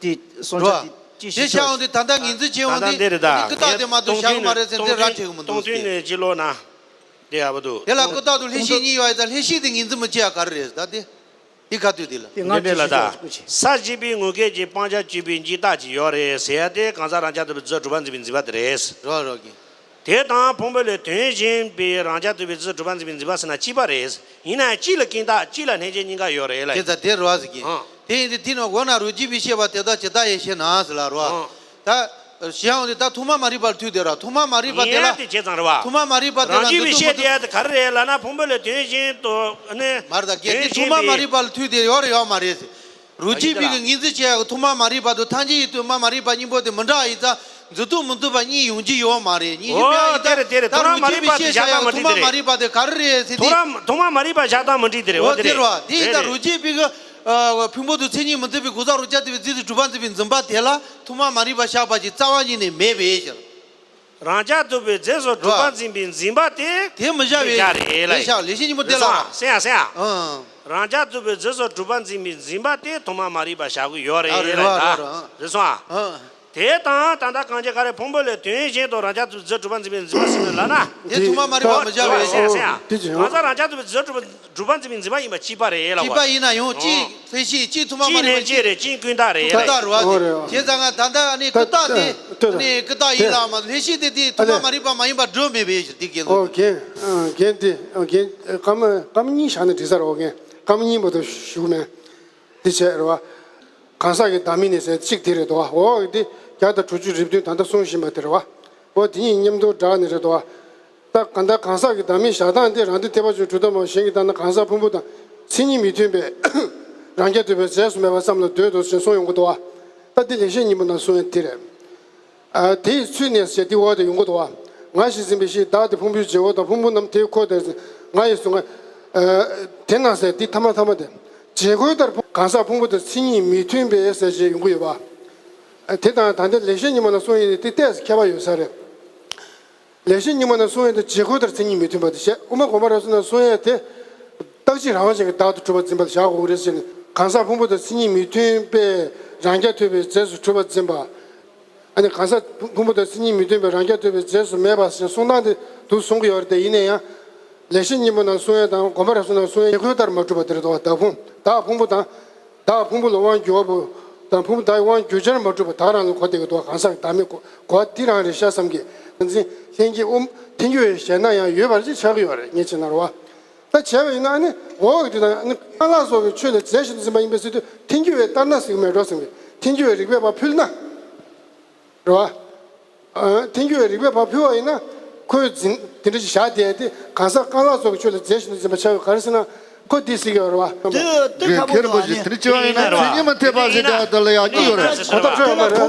དེ་སོང་ཆ་རོ། དེ་ཅི་དེ་ཤེས་ཤར་འོང་དུས་ད་ལྟ་ངོས་འཛིན་བྱེད་འོང་ད་ལྟ་དུས་འདི་རེད་ད། ཨ་ནི་ཀུན་བཏགས་དེ་མ་གཏོགས་ཤར་གི་མ་རེད་ཟེར་དེ་ར་ཁྲེག་གི་མི་འདུག་སྟོང་ཐུན་ཟེར། ནས་ཅི་ལོ་ན། དེ་ཡག་པོ་འདུག་དེ་ལ་ཀུན་བཏགས་དང་ལྷན་སྐྱེས་གཉིས་ཡོད་ཡ་ད་ལྷན་སྐྱེས་དེ་ངོས་འཛིན་མི་བྱེད་ཡ་ག་རེ་རེད་ད་དེ། འདི་ག་དུས་དེ་ལ། དེ་ང་འདི་འདྲ་ལ་ཅི་ད། ཞུ་ཞུ་ཞུ། ས་བཞི་པའི་ངོས་སྐལ་གྱི་སྤང་བྱ་བཅུ་པའི་འཇིག་ལྟ་ཅིག་ཡོད་རེད་ཟེར་ཡ་དེ་གང་ཟག་རང་རྐྱ་ཐུབ་པའི་རྫས་སུ་གྲུབ་པ་འཛིན་པའི་འཛིན་པ་དེ་རེད། རོ་རོ་གི། དེ་དང་ཕུང་པོ་ལས་དོན་གཞན་པའི་རང་རྐྱ་ཐུབ་པའི་རྫས་སུ་གྲུབ་པ་འཛིན་པའི་འཛིན་པ་ཟེར་ན་གཅིག་པ་རེད། ཡིན་ན་ཡང་གཅིག་ལ་ཀུན་བཏགས་གཅིག་ལ་ལྷན་སྐྱེས་གཉིས་ཀ་ཡོད་རེད་ལ། དེ་ད་དེ་རོ་ཟེར་གི། ཨང་། དེ་ཡིན་དུས་དེ་ནི་འོ་ན་རང་རྒྱུད་པའི་ཤེས་པ་དེ་དག་ཇི་ལྟར་ཡིན་ཞེ་ན་ཟེར་ལ་རོ། ཨང་། ད། ཞེས་འོང་དུས་ད་ཐོག་མ་མ་རིག་པ་ལ་ཐུག་བསྡད་ར་ཐོག་མ་མ་རིག་པ་དེ་ལ། ཡིན་ཡང་དེ་བྱས་ཙང་རེད་བ། ཐོག་མ་མ་རིག་པ་དེ་ལ་རང་རྒྱུད་པའི་འདི་ཤེས་ཚོ་དེ་ཡ་དེ་ག་རེ་རེད་ལབ་ན་ཕུང་པོ་ལས་དོན་གཞན་དུ་ཨ་ནི། མ་རེད་ད་གལ་ཏེ་ཐོག་མ་མ་རིག་པ་ལ་ཐུག་བསྡད་ཡོད་རེད་ཡོད་མ་རེད་ཟེར། རང་རྒྱུད་པའི་གི་ངོས་འཛིན་བྱེད་ཡག་གི་ཐོག་མ་མ་རིག་པ་དང་ཐམས་ཅད་ཡིན་ཐོག་མ་མ་རིག་པ་གཉིས་པོ་དེ་མི་འདྲ་ཡིན་ཙང་འཛིན་སྟངས་མི་མཐུན་པ་གཉིས་ཡོང་རྒྱུ་ཡོད་མ་རེད། གཉིས་ཀྱི་འོ་དེ་རེད་དེ་རེད། ད་ཐོག་མ་མ་རིག་པ་དེ་བཤད་བྱ་ཡག་ཐོག་མ་མ་རིག་པ་དེ་ག་རེ་རེད་ཟེར་དེ། ཐོག་མ་མ་རིག་པ་བཤད་སྟངས་མི་འགྲིག་དེ་རེད། འོ་དེ་རེད་བ། དེ་ཡིན་ད་རང་རྒྱུད་པའི་གི་ཕུང་པོ་དང་མཚན་ཉིད་མི་མཐུན་པའི་གོ་ས་རང་རྐྱ་ཐུབ་པའི་རྫས་སུ་གྲུབ་པ་འཛིན་པའི་འཛིན་པ་དེ་ལ་ཐོག་མ་མ་རིག་པ་བཤད་པ་ཞིག་རྩ་བ་ཉིད་ནས་མེད་པའི་ཕྱིར། རང་རྐྱ་ཐུབ་པའི་རྫས་སུ་གྲུབ་པ་འཛིན་པའི་འཛིན་པ་དེ་དེ་མི་བྱ་བའི་མི་བྱ་རེད་ལ། ལེགས་བཤད་ལེགས་བཤད་སྙིང་པོ་དེ་ལ། སེམས་ཡ་སེམས་ཡ། ཨང་། རང་རྐྱ་ཐུབ་པའི་རྫས་སུ་གྲུབ་པ་འཛིན་པའི་འཛིན་པ་དེ་ཐོག་མ་མ་རིག་པ་བཞག་གི་ཡོད་རེད་ལ། རེད་རེད་རེད། རེད་སོང་ཨ། ཨང་། དེ་དང་ད་ལྟ་གང་ཅི་ག་རེ་ཕུང་པོ་ལས་དོན་གཞན་དུ་རང་རྐྱ་ཐུབ་པའི་རྫས་གྲུབ་པ་འཛིན་པའི་འཛིན་པ་ཟེར་ནས་ལབ་ན། དེ་ཐུན་མོང་མ་རིག་པ་མི་བྱ་བའི་ཕྱིར། དེ་ཅི་ཡང་གང་ཟག་རང་རྐྱ་ཐུབ་པའི་རྫས་གྲུབ་པ་གྲུབ་པ་འཛིན་པའི་འཛིན་པ་ཡིན་པ་གཅིག་པ་རེད་ལབ་པ། གཅིག་པ་ཡིན་ན་ཡང་གཅིག་ལྷན་སྐྱེས་གཅིག་ཐུན་མོང་མ་རིག་པ་གཅིག་རེད། གཅིག་ཀུན་བཏགས་རེད། ཀུན་བཏགས་རེད་བ། དེ་བྱས་ཙང་ང་ད་ལྟ་ཨ་ནི་ཀུན་བཏགས་དེ་ཨ་ནི་ཀུན་བཏགས་ཡིན་ལབ་མ་ལྷན་སྐྱེས་དེ་དེ་ཐུན་མོང་མ་རིག་པ་མ་ཡིན་པ་སྒྲུབ་མེད་པའི་ཕྱིར་དེ་རྒྱན་ལ། ཨོ་རྒྱན་ཨ་རྒྱན་དེ་ཨོ་རྒྱན་སྐར་མ་སྐར་མ་གཉིས་བཞག་ན་འགྲིག་ས་རེད། ཨོ་རྒྱན་སྐར་མ་གཉིས་མ་གཏོགས་ཞུ་གི་མེད། དེ་བྱས་རེད་བ། གང་ཟག་གི་བདག་མེད་ནས་ཟེར་གཅིག་དེ་རེད་དོ། འོ་དེ་བརྒྱ་དང་དྲུག་ཅུ་རེ་བདུན་ད་ལྟ་གསུངས་བཞིན་པ་དེ་རེད་བ། འོ་དེ་གཉིས་མཉམ་དུ་སྦྲགས་ནས་རེད་དོ། ད་གང་ལྟར་གང་ཟག་གི་བདག་མེད་བཞག་སྟངས་དེ་རང་སྡེ་ཐེག་པ་ཆོས་གྲུབ་མཐའ་མ་གཞན་གྱི་ལྟར་ན་གང་ཟག་ཕུང་པོ་དང་མཚན་ཉིད་མི་མཐུན་པའི་རང་རྐྱ་ཐུབ་པའི་རྫས་སུ་མེད་པ་ཙམ་ལ་འདོད་དོ་ཞེས་གསུངས་ཡོང་གི་འདུག་བ། ད་འདི་ལེགས་བཤད་སྙིང་པོ་ནང་གསུངས་ཡ་དེ་རེད། ཨ་དེའི་ཚུལ་ནས་ཞེས་དེ་འོག་ཏུ་ཡོང་གི་འདུག་བ། ང་ཞེས་འཛིན་པའི་གཞི་བདག་དེ་ཕུང་པོའི་བྱེད་པོ་དང་ཕུང་པོ་རྣམས་དེའི་འཁོར་དེར་ང་ཡི་གཟུགས་ང་། ཨ་དེ་ན་ཟེར་དེ་ཐ་མ་ཐ་མ་དེ། བྱེད་འཁོར་ལྟར་གང་ཟག་ཕུང་པོ་དང་མཚན་ཉིད་མི་མཐུན་པའི་ཟེར་ཞེས་ཡོང་གི་ཡོད་པ། ཨ་དེ་དང་ད་ལྟ་ལེགས་བཤད་སྙིང་པོ་ནང་གསུངས་ཡོད་དེ་ཏོག་ཙམ་ཁྱད་པར་ཡོད་ས་རེད། ལེགས་བཤད་སྙིང་པོ་ནང་གསུངས་ཡོད་དེ་བྱེད་འཁོར་ལྟར་མཚན་ཉིད་མི་མཐུན་པ་དེ་བཤད། དབུ་མ་དགོངས་པ་རབ་གསལ་ནང་གསུངས་ཡོད་དེ། རྟག་གཅིག་རང་དབང་ཅན་གྱི་བདག་ཏུ་གྲུབ་པར་འཛིན་པ་ལ་བཞག་དགོས་ཀྱི་རེད་ཟེར་ནས་གང་ཟག་ཕུང་པོ་དང་མཚན་ཉིད་མི་མཐུན་པའི་རང་རྐྱ་ཐུབ་པའི་རྫས་སུ་གྲུབ་པར་འཛིན་པ། ཨ་ནི་གང་ཟག་ཕུང་པོ་དང་མཚན་ཉིད་མི་མཐུན་པའི་རང་རྐྱ་ཐུབ་པའི་རྫས་སུ་མེད་པ་ཞེས་གསུངས་སྟངས་དེ་དུ་གསུང་གི་ཡོད་རེད་དེ། ཡིན་ན་ཡང་། ལེགས་བཤད་སྙིང་པོ་ནང་གསུངས་ཡ་དང་དགོངས་པ་རབ་གསལ་ནང་གསུངས་ཡ་དེ་ཁོའི་ལྟར་མ་གྲུབ་པ་དེ་རེད་དོ། བདག་ཕུང་བདག་ཕུང་པོ་དང་། བདག་ཕུང་པོ་ལ་དབང་བསྒྱུར་བ་པོ་དང་ཕུང་པོ་བདག་གི་དབང་བསྒྱུར་བྱར་མ་གྲུབ་པ་བདག་རང་ལ་གོ་བསྡད་ཀྱི་འདུག་གང་ཟག་གི་བདག་མེད་གོ་གོ་བ་འདི་རང་རེད་ཤག་བསམ་གྱི། ལྷན་སྐྱེས་དབུ་མ་ཐལ་འགྱུར་བའི་ཞེད་སྣང་ཡང་ཡོད་པ་ཅིག་ཆགས་ཀྱི་ཡོད་རེད། ངས་བྱས་ན་རེད་བ། ད་བྱས་པ་ཡིན་ན་ཨ་ནི་འོག་གི་དེ་དང་ཨ་ནི་རྐང་ལག་སོགས་ཀྱི་ཆོས་ལ་རྫས་བཞིན་དུ་འཛིན་པ་ཡིན་པས་ཟེར་དུས་ཐལ་འགྱུར་བའི་ལྟར་ན་ཟེར་གྱི་མེད་འགྲོ་བསམ་གྱི། ཐལ་འགྱུར་བའི་རིགས་པས་ཕར་ཕུལ་ན། རེད་བ། ཨ་ཐལ་འགྱུར་བའི་རིགས་པས་ཕར་ཕུལ་བ་ཡིན་ན། ཁོས་འཛིན་དེ་འདྲ་ཞིག་བཞག་བསྡད་དེ་གང་ཟག་རྐང་ལག་སོགས་ཀྱི་ཆོས་ལ་རྫས་བཞིན་དུ་འཛིན་པ་ཆགས་ཡོད་ག་རེ་ཟེར་ན། ཁོ་འདི་ཟེར་གྱི་ཡོད་རེད་བ། དེ་དེ་ཁ་པོ་རྒན་རིན་པོ་ཆེ་དེ་འདྲ་བྱས་པ་ཡིན་ན་ཚད་ངེས་མ་ཐེབས་པ་ཟེར་དེ་ལ་ཡང་གཉིས་ཡོད་རེད། གོ་ཐག་ཆོད་ཡོད་མ་རེད།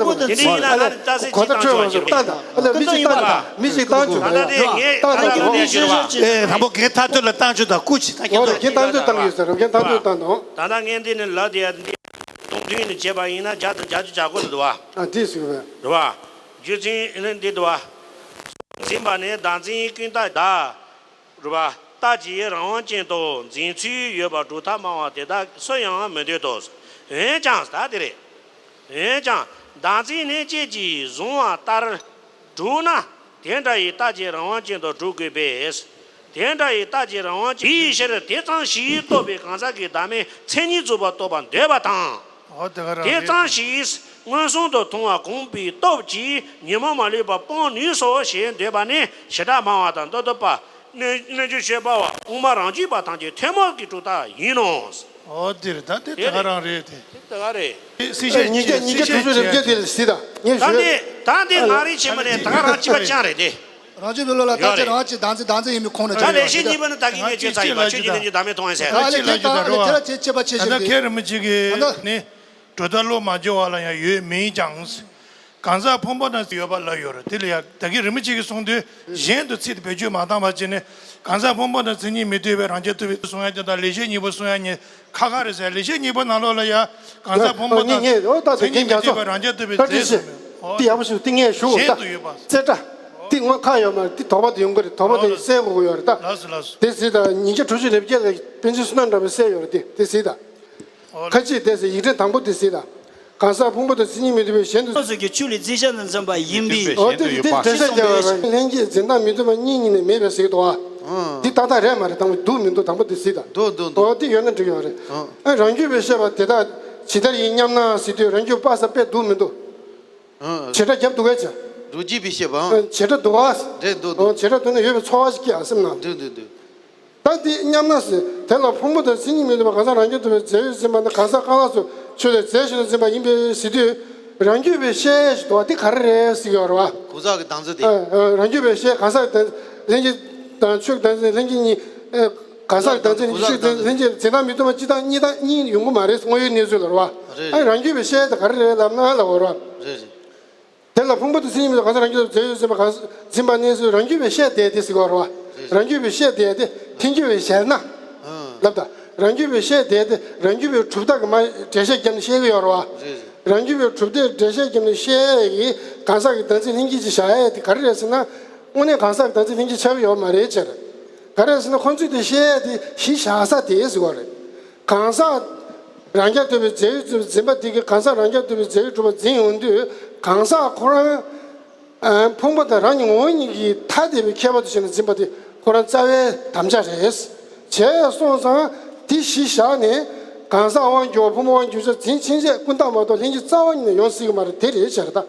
ཨ་ནི་གོ་ཐག་ཆོད་ཡོད་མ་རེད། ལྟ་དང་། ཨ་ནི་མི་གཅིག་བཏང་བྱུང་། ལྟ་དང་། ཨ་ནི་མི་གཅིག་བཏང་བྱུང་། ལྟ་དང་། ཨེ་དང་པོ་རྒན་ཐག་ཐོད་ལ་བཏང་བྱུང་དང་སྐུ་མཁྱེན་ཐག་ཐོད་ལ་བཏང་བྱུང་། རྒན་ཐག་ཐོད་བཏང་དང་། ད་ལྟ་ངས་འདི་ནི་ལབ་དེ་ཡ་འདི་སྟོང་ཐུན་ནི་བྱས་པ་ཡིན་ན་བརྒྱ་དང་བརྒྱད་ཅུ་གྱ་དགུ་དུ་འདུག་བ། ཨ་འདི་ཟེར་བས། རེད་བ། རྒྱུ་མཚན་ནི་འདི་འདུག་བ། འཛིན་པ་ནི་བདག་འཛིན་ཀུན་བཏགས་བདག་རེད་བ། རྟག་གཅིག་རང་དབང་ཅན་དུ་འཛིན་ཚུལ་ཡོད་པར་གྲུབ་མཐའ་སྨྲ་བ་དེ་དག་སུ་ཡང་མི་འདོད་དོ། འོན་ཀྱང་ད་དེ་རེད། འོན་ཀྱང་བདག་འཛིན་ལྷན་སྐྱེས་ཀྱིས་བཟུང་བ་ལྟར་གྲུབ་ན་དེ་འདྲ་ཡི་རྟག་གཅིག་རང་དབང་ཅན་དུ་གྲུབ་དགོས་པས། དེ་འདྲ་ཡི་རྟག་གཅིག་རང་དབང་ཅན་དེའི་ཕྱིར་དེ་ཙམ་ཞིག་རྟོགས་པའི་གང་ཟག་གི་བདག་མེད་མཚན་ཉིད་རྫོགས་པར་རྟོགས་པར་འདོད་པ་དང་། འོ་དེ་ག་རང་དེ་རེད། ཙམ་ཞིག་མངོན་སུམ་དུ་མཐོང་བ་གོམས་པའི་སྟོབས་ཀྱིས་ཉོན་མོངས་མ་ལུས་པ་སྤོང་ནུས་སོ་ཞེས་འདོད་པ་ནི་བྱེ་བྲག་སྨྲ་བ་དང་ཏོ་ཏོ་པ། རྣལ་རྣལ་འབྱོར་སྤྱོད་པ་བ་དབུ་མ་རང་རྒྱུད་པ་ཐམས་ཅད་ཐུན་མོང་གི་གྲུབ་མཐའ་ཡིན་ནོ། འོ་དེ་རེད། ད་དེ་དེ་དེ་ག་རེད། རང་རེད་དེ། དེ་དེ་ག་རེད། སྲིད་ཤེས་ཉིན་བརྒྱ་ཉིན་བརྒྱ་དྲུག་ཅུ་རེ་བརྒྱད་དེ་ལ་གཟིགས་དང་ངས་ད་ཞུས། འདི་ད་འདི་ང་རེ་ཆེན་མོ་ནས་ད་ག་རང་གཅིག་པ་ཅང་རེད་དེ། རང་རྒྱུད་པའི་བློ་ལ་ཡོད་རྟག་གཅིག་རེད། རང་གཅིག་བདག་འཛིན་བདག་འཛིན་ཡིན་པའི་ཁོང་ནས་ད་ཆགས་ལེགས་ཡོད་བཤད་གཉིས་པ་ནི་ད་གིན་ངས་བརྗོད་ཚར་ཡིན་པ། ཆོས་ཀྱི་ལྷན་སྐྱེས་བདག་མེད་མཐོང་བའི་ཚེ། ད་ལེགས་བཤད་གཉིས་པ་ནི་ད་ལེགས་བཤད་གཅིག་པ་ཆེ་ད་ལྟ་མཁན་རིན་པོ་ཆེ་གིས་ནི་གྲུབ་མཐའ་བློ་མ་སྦྱོར་བ་ལ་ཡང་ཡོད་མིན་ཀྱང་། གང་ཟག་ཕུང་པོ་དང་ཡོད་པ་ལ་ཡོད་རེད། དེ་ལ་ཡང་ད་གིན་རིན་པོ་ཆེ་གིས་གསུངས་དུས་གཞན་དུ་ཚིག་དེ་བེད་སྤྱོད་མ་བཏང་བ་བྱས་ནས་གང་ཟག་ཕུང་པོ་དང་མཚན་ཉིད་མི་མཐུན་པའི་རང་རྐྱ་ཐུབ་པའི་གསུང་ཡ་དེ་དང་ལེགས་བཤད་གཉིས་པོ་གསུང་ཡ་གཉིས་ཁ་ཁ་རེད་ཟེར། ལེགས་བཤད་གཉིས་པོ་ནང་ལོགས་ལ་ཡ་གང་ཟག་ཕུང་པོ་དང་མཚན་ཉིད་མི་མཐུན་པའི་རང་རྐྱ་ཐུབ་པའི་རྫས་སུ་མེད། འོ་དེ་ཡག་པོ་ཞིག་དེ་ངས་ཞུ། གཞན་དུ་ཡོད་པ། རྩེ་གྲ། དེ་དངོས་ཁ་ཡོད་མ་རེད། དེ་དོགས་པ་དེ་ཡོང་གི་རེད། དོགས་པ་དེ་སེལ་དགོས་ཀྱི་ཡོད་རེད་ད། ལགས་སོ་ལགས་སོ། དེ་གཟིགས་དང་ཉིན་བརྒྱ་དྲུག་ཅུ་རེ་བརྒྱད་ལ་པཎ་ཆེན་བསོད་ནམས་གྲགས་པས་གསལ་ཡོད་རེད། དེ་དེ་གཟིགས་དང་། འོ་ཁ་ཅིག་དེ་ཟེར་ཡིག་ཕྲེང་དང་པོ་དེ་གཟིགས་དང་། གང་ཟག་ཕུང་པོ་དང་མཚན་ཉིད་མི་མཐུན་པའི་གཞན་དུ། སོ་སོ་གི་ཆོས་ལ་རྫས་གཞན་དུ་འཛིན་པ་ཡིན་པས། འོ་དེ་དེ་བྲེལ་བཤད་རྒྱག་པ་རེད། ལྷན་སྐྱེས་འཛིན་སྟངས་མི་མཐུན་པ་གཉིས་གཉིས་ནས་མེད་པའི་ཟེར་གྱི་འདུག་བ། འདི་ཏག་ཏག་རེད་མ་རེད། དང་པོ་འདུག་མི་འདུག་དང་པོ་དེ་གཟིགས་དང་། འདུག་འདུག་འདུག་འོ་དེ་ཡོད་ན་འགྲིག་ཡོད་རེད། ཨ་རང་རྒྱུད་པས་བཤད་པ་དེ་དག་ཇི་ལྟར་ཡིན་སྙམ་ན་ཟེར་དུས་རང་རྒྱུད་པ་ས་དཔེ་འདུག་མི་འདུག་བྱེ་བྲག་རྒྱབ་འདུག་གས་ཅི། རང་རྒྱུད་པས་བཤད་པའང་། བྱེ་བྲག་འདུག་ག་རེད། འདུག་འདུག་བྱེ་བྲག་འདུག་ན་ཡོད་པའི་ཚོར་བ་ཞིག་སྐྱེ་ཨ་སེམས་ནང་། འདུག་འདུག་འདུག་ད་འདི་སྙམ་ན་ཟེར། དེ་ལ་ཕུང་པོ་དང་མཚན་ཉིད་མི་མཐུན་པ་གང་ཟག་རང་རྒྱུད་ཐུབ་པའི་རྫས་ཡོད་འཛིན་པ་ནི་གང་ཟག་རྐང་ལག་སོགས་ཆོས་ལ་རྫས་གཞན་དུ་འཛིན་པ་ཡིན་པས་ཟེར་དུས། རང་རྒྱུད་པས་བཤད་ཞེས་དོགས་པ་འདི་ག་རེ་རེད་ཟེར་གྱི་ཡོད་རེད་བ། གང་ཟག་གི་བདག་འཛིན་དེ། ཨ་ཨ་རང་རྒྱུད་པས་བཤད་གང་ཟག་གི་བདག་འཛིན་ལྷན་སྐྱེས་དང་ཆོས་ཀྱི་བདག་འཛིན་ལྷན་སྐྱེས་གཉིས། ཨ་གང་ཟག་གི་བདག་འཛིན་ལྷན་སྐྱེས་ལྷན་སྐྱེས་འཛིན་སྟངས་མི་མཐུན་པ་སྤྱི་དང་གཉིས་དང་གཉིས་ཡོང་གི་མ་རེད། དངོས་ཡོད་གནས་ཚུལ་ལ་རེད་བ། རེད་ཨ་རེད། རང་རྒྱུད་པས་བཤད་དེ་ག་རེ་རེད་ལབ་ན་ལབ་དགོས་རེད་བ། རེད་རེད། དེ་ལ་ཕུང་པོ་དང་མཚན་ཉིད་མི་མཐུན་པ་གང་ཟག་རང་རྒྱུད་ཐུབ་པའི་རྫས་ཡོད་འཛིན་པ་གང་འཛིན་པ་ནི་རང་རྒྱུད་པས་བཤད་དེ་དེ་ཟེར་གྱི་ཡོད་རེད་བ། རང་རྒྱུད་པས་བཤད་དེ་དེ་ཐལ་འགྱུར་བའི་ཞེད་སྣང་། ལབ་དང་། རང་རྒྱུད་པས་བཤད་དེ་དེ་རང་རྒྱུད་པའི་གྲུབ་མཐའ་གི་མ་འགྲེལ་བཤད་བརྒྱབ་ནས་བཤད་ཀྱི་ཡོད་རེད་བ། རང་རྒྱུད་པའི་གྲུབ་མཐའི་འགྲེལ་བཤད་བརྒྱབ་ནས་བཤད་ཡི་གང་ཟག་གི་བདག་འཛིན་ལྷན་སྐྱེས་ཀྱི་བཞག་ཡས་དེ་ག་རེ་རེད་ཟེར་ན། དངོས་གནས་གང་ཟག་གི་བདག་འཛིན་ལྷན་སྐྱེས་ཆགས་ཀྱི་ཡོད་མ་རེད་ཅེས་རེད། ག་རེ་ཟེར་ན་ཁོང་ཚོས་དེ་བཤད་ཡས་དེ་གཞི་བཞག་ས་དེ་ཟེར་བ་རེད། གང་ཟག་རང་རྐྱ་ཐུབ་པའི་རྫས་ཡོད་འཛིན་པ་དེ་གིས་གང་ཟག་རང་རྐྱ་ཐུབ་པའི་རྫས་ཡོད་གྲུབ་པ་འཛིན་ཡོང་དུས། གང་ཟག་ཁོ་རང་ཨ་ཕུང་པོ་དང་རང་གི་ངོ་བོ་ཉིད་ཀྱི་མཐའ་དེ་བའི་ཁྱད་པར་དུ་བྱས་ནས་འཛིན་པ་དེ་ཁོ་རང་རྩ་བའི་དམ་བཅའ་རེད། བྱས་སོང་ཙང་དེ་གཞི་བཞག་ནས་གང་ཟག་དབང་སྒྱུར་བ་ཕུང་པོ་དབང་སྒྱུར་བྱ་འཛིན་ཕྱིན་ཆད་ཀུན་བརྟགས་མ་གཏོགས་ལྷན་སྐྱེས་རྩ་བ་ཉིད་ནས་ཡོང་སྲིད་ཀྱི་མ་རེད། དེ་རེད་བྱས་རེད་ད།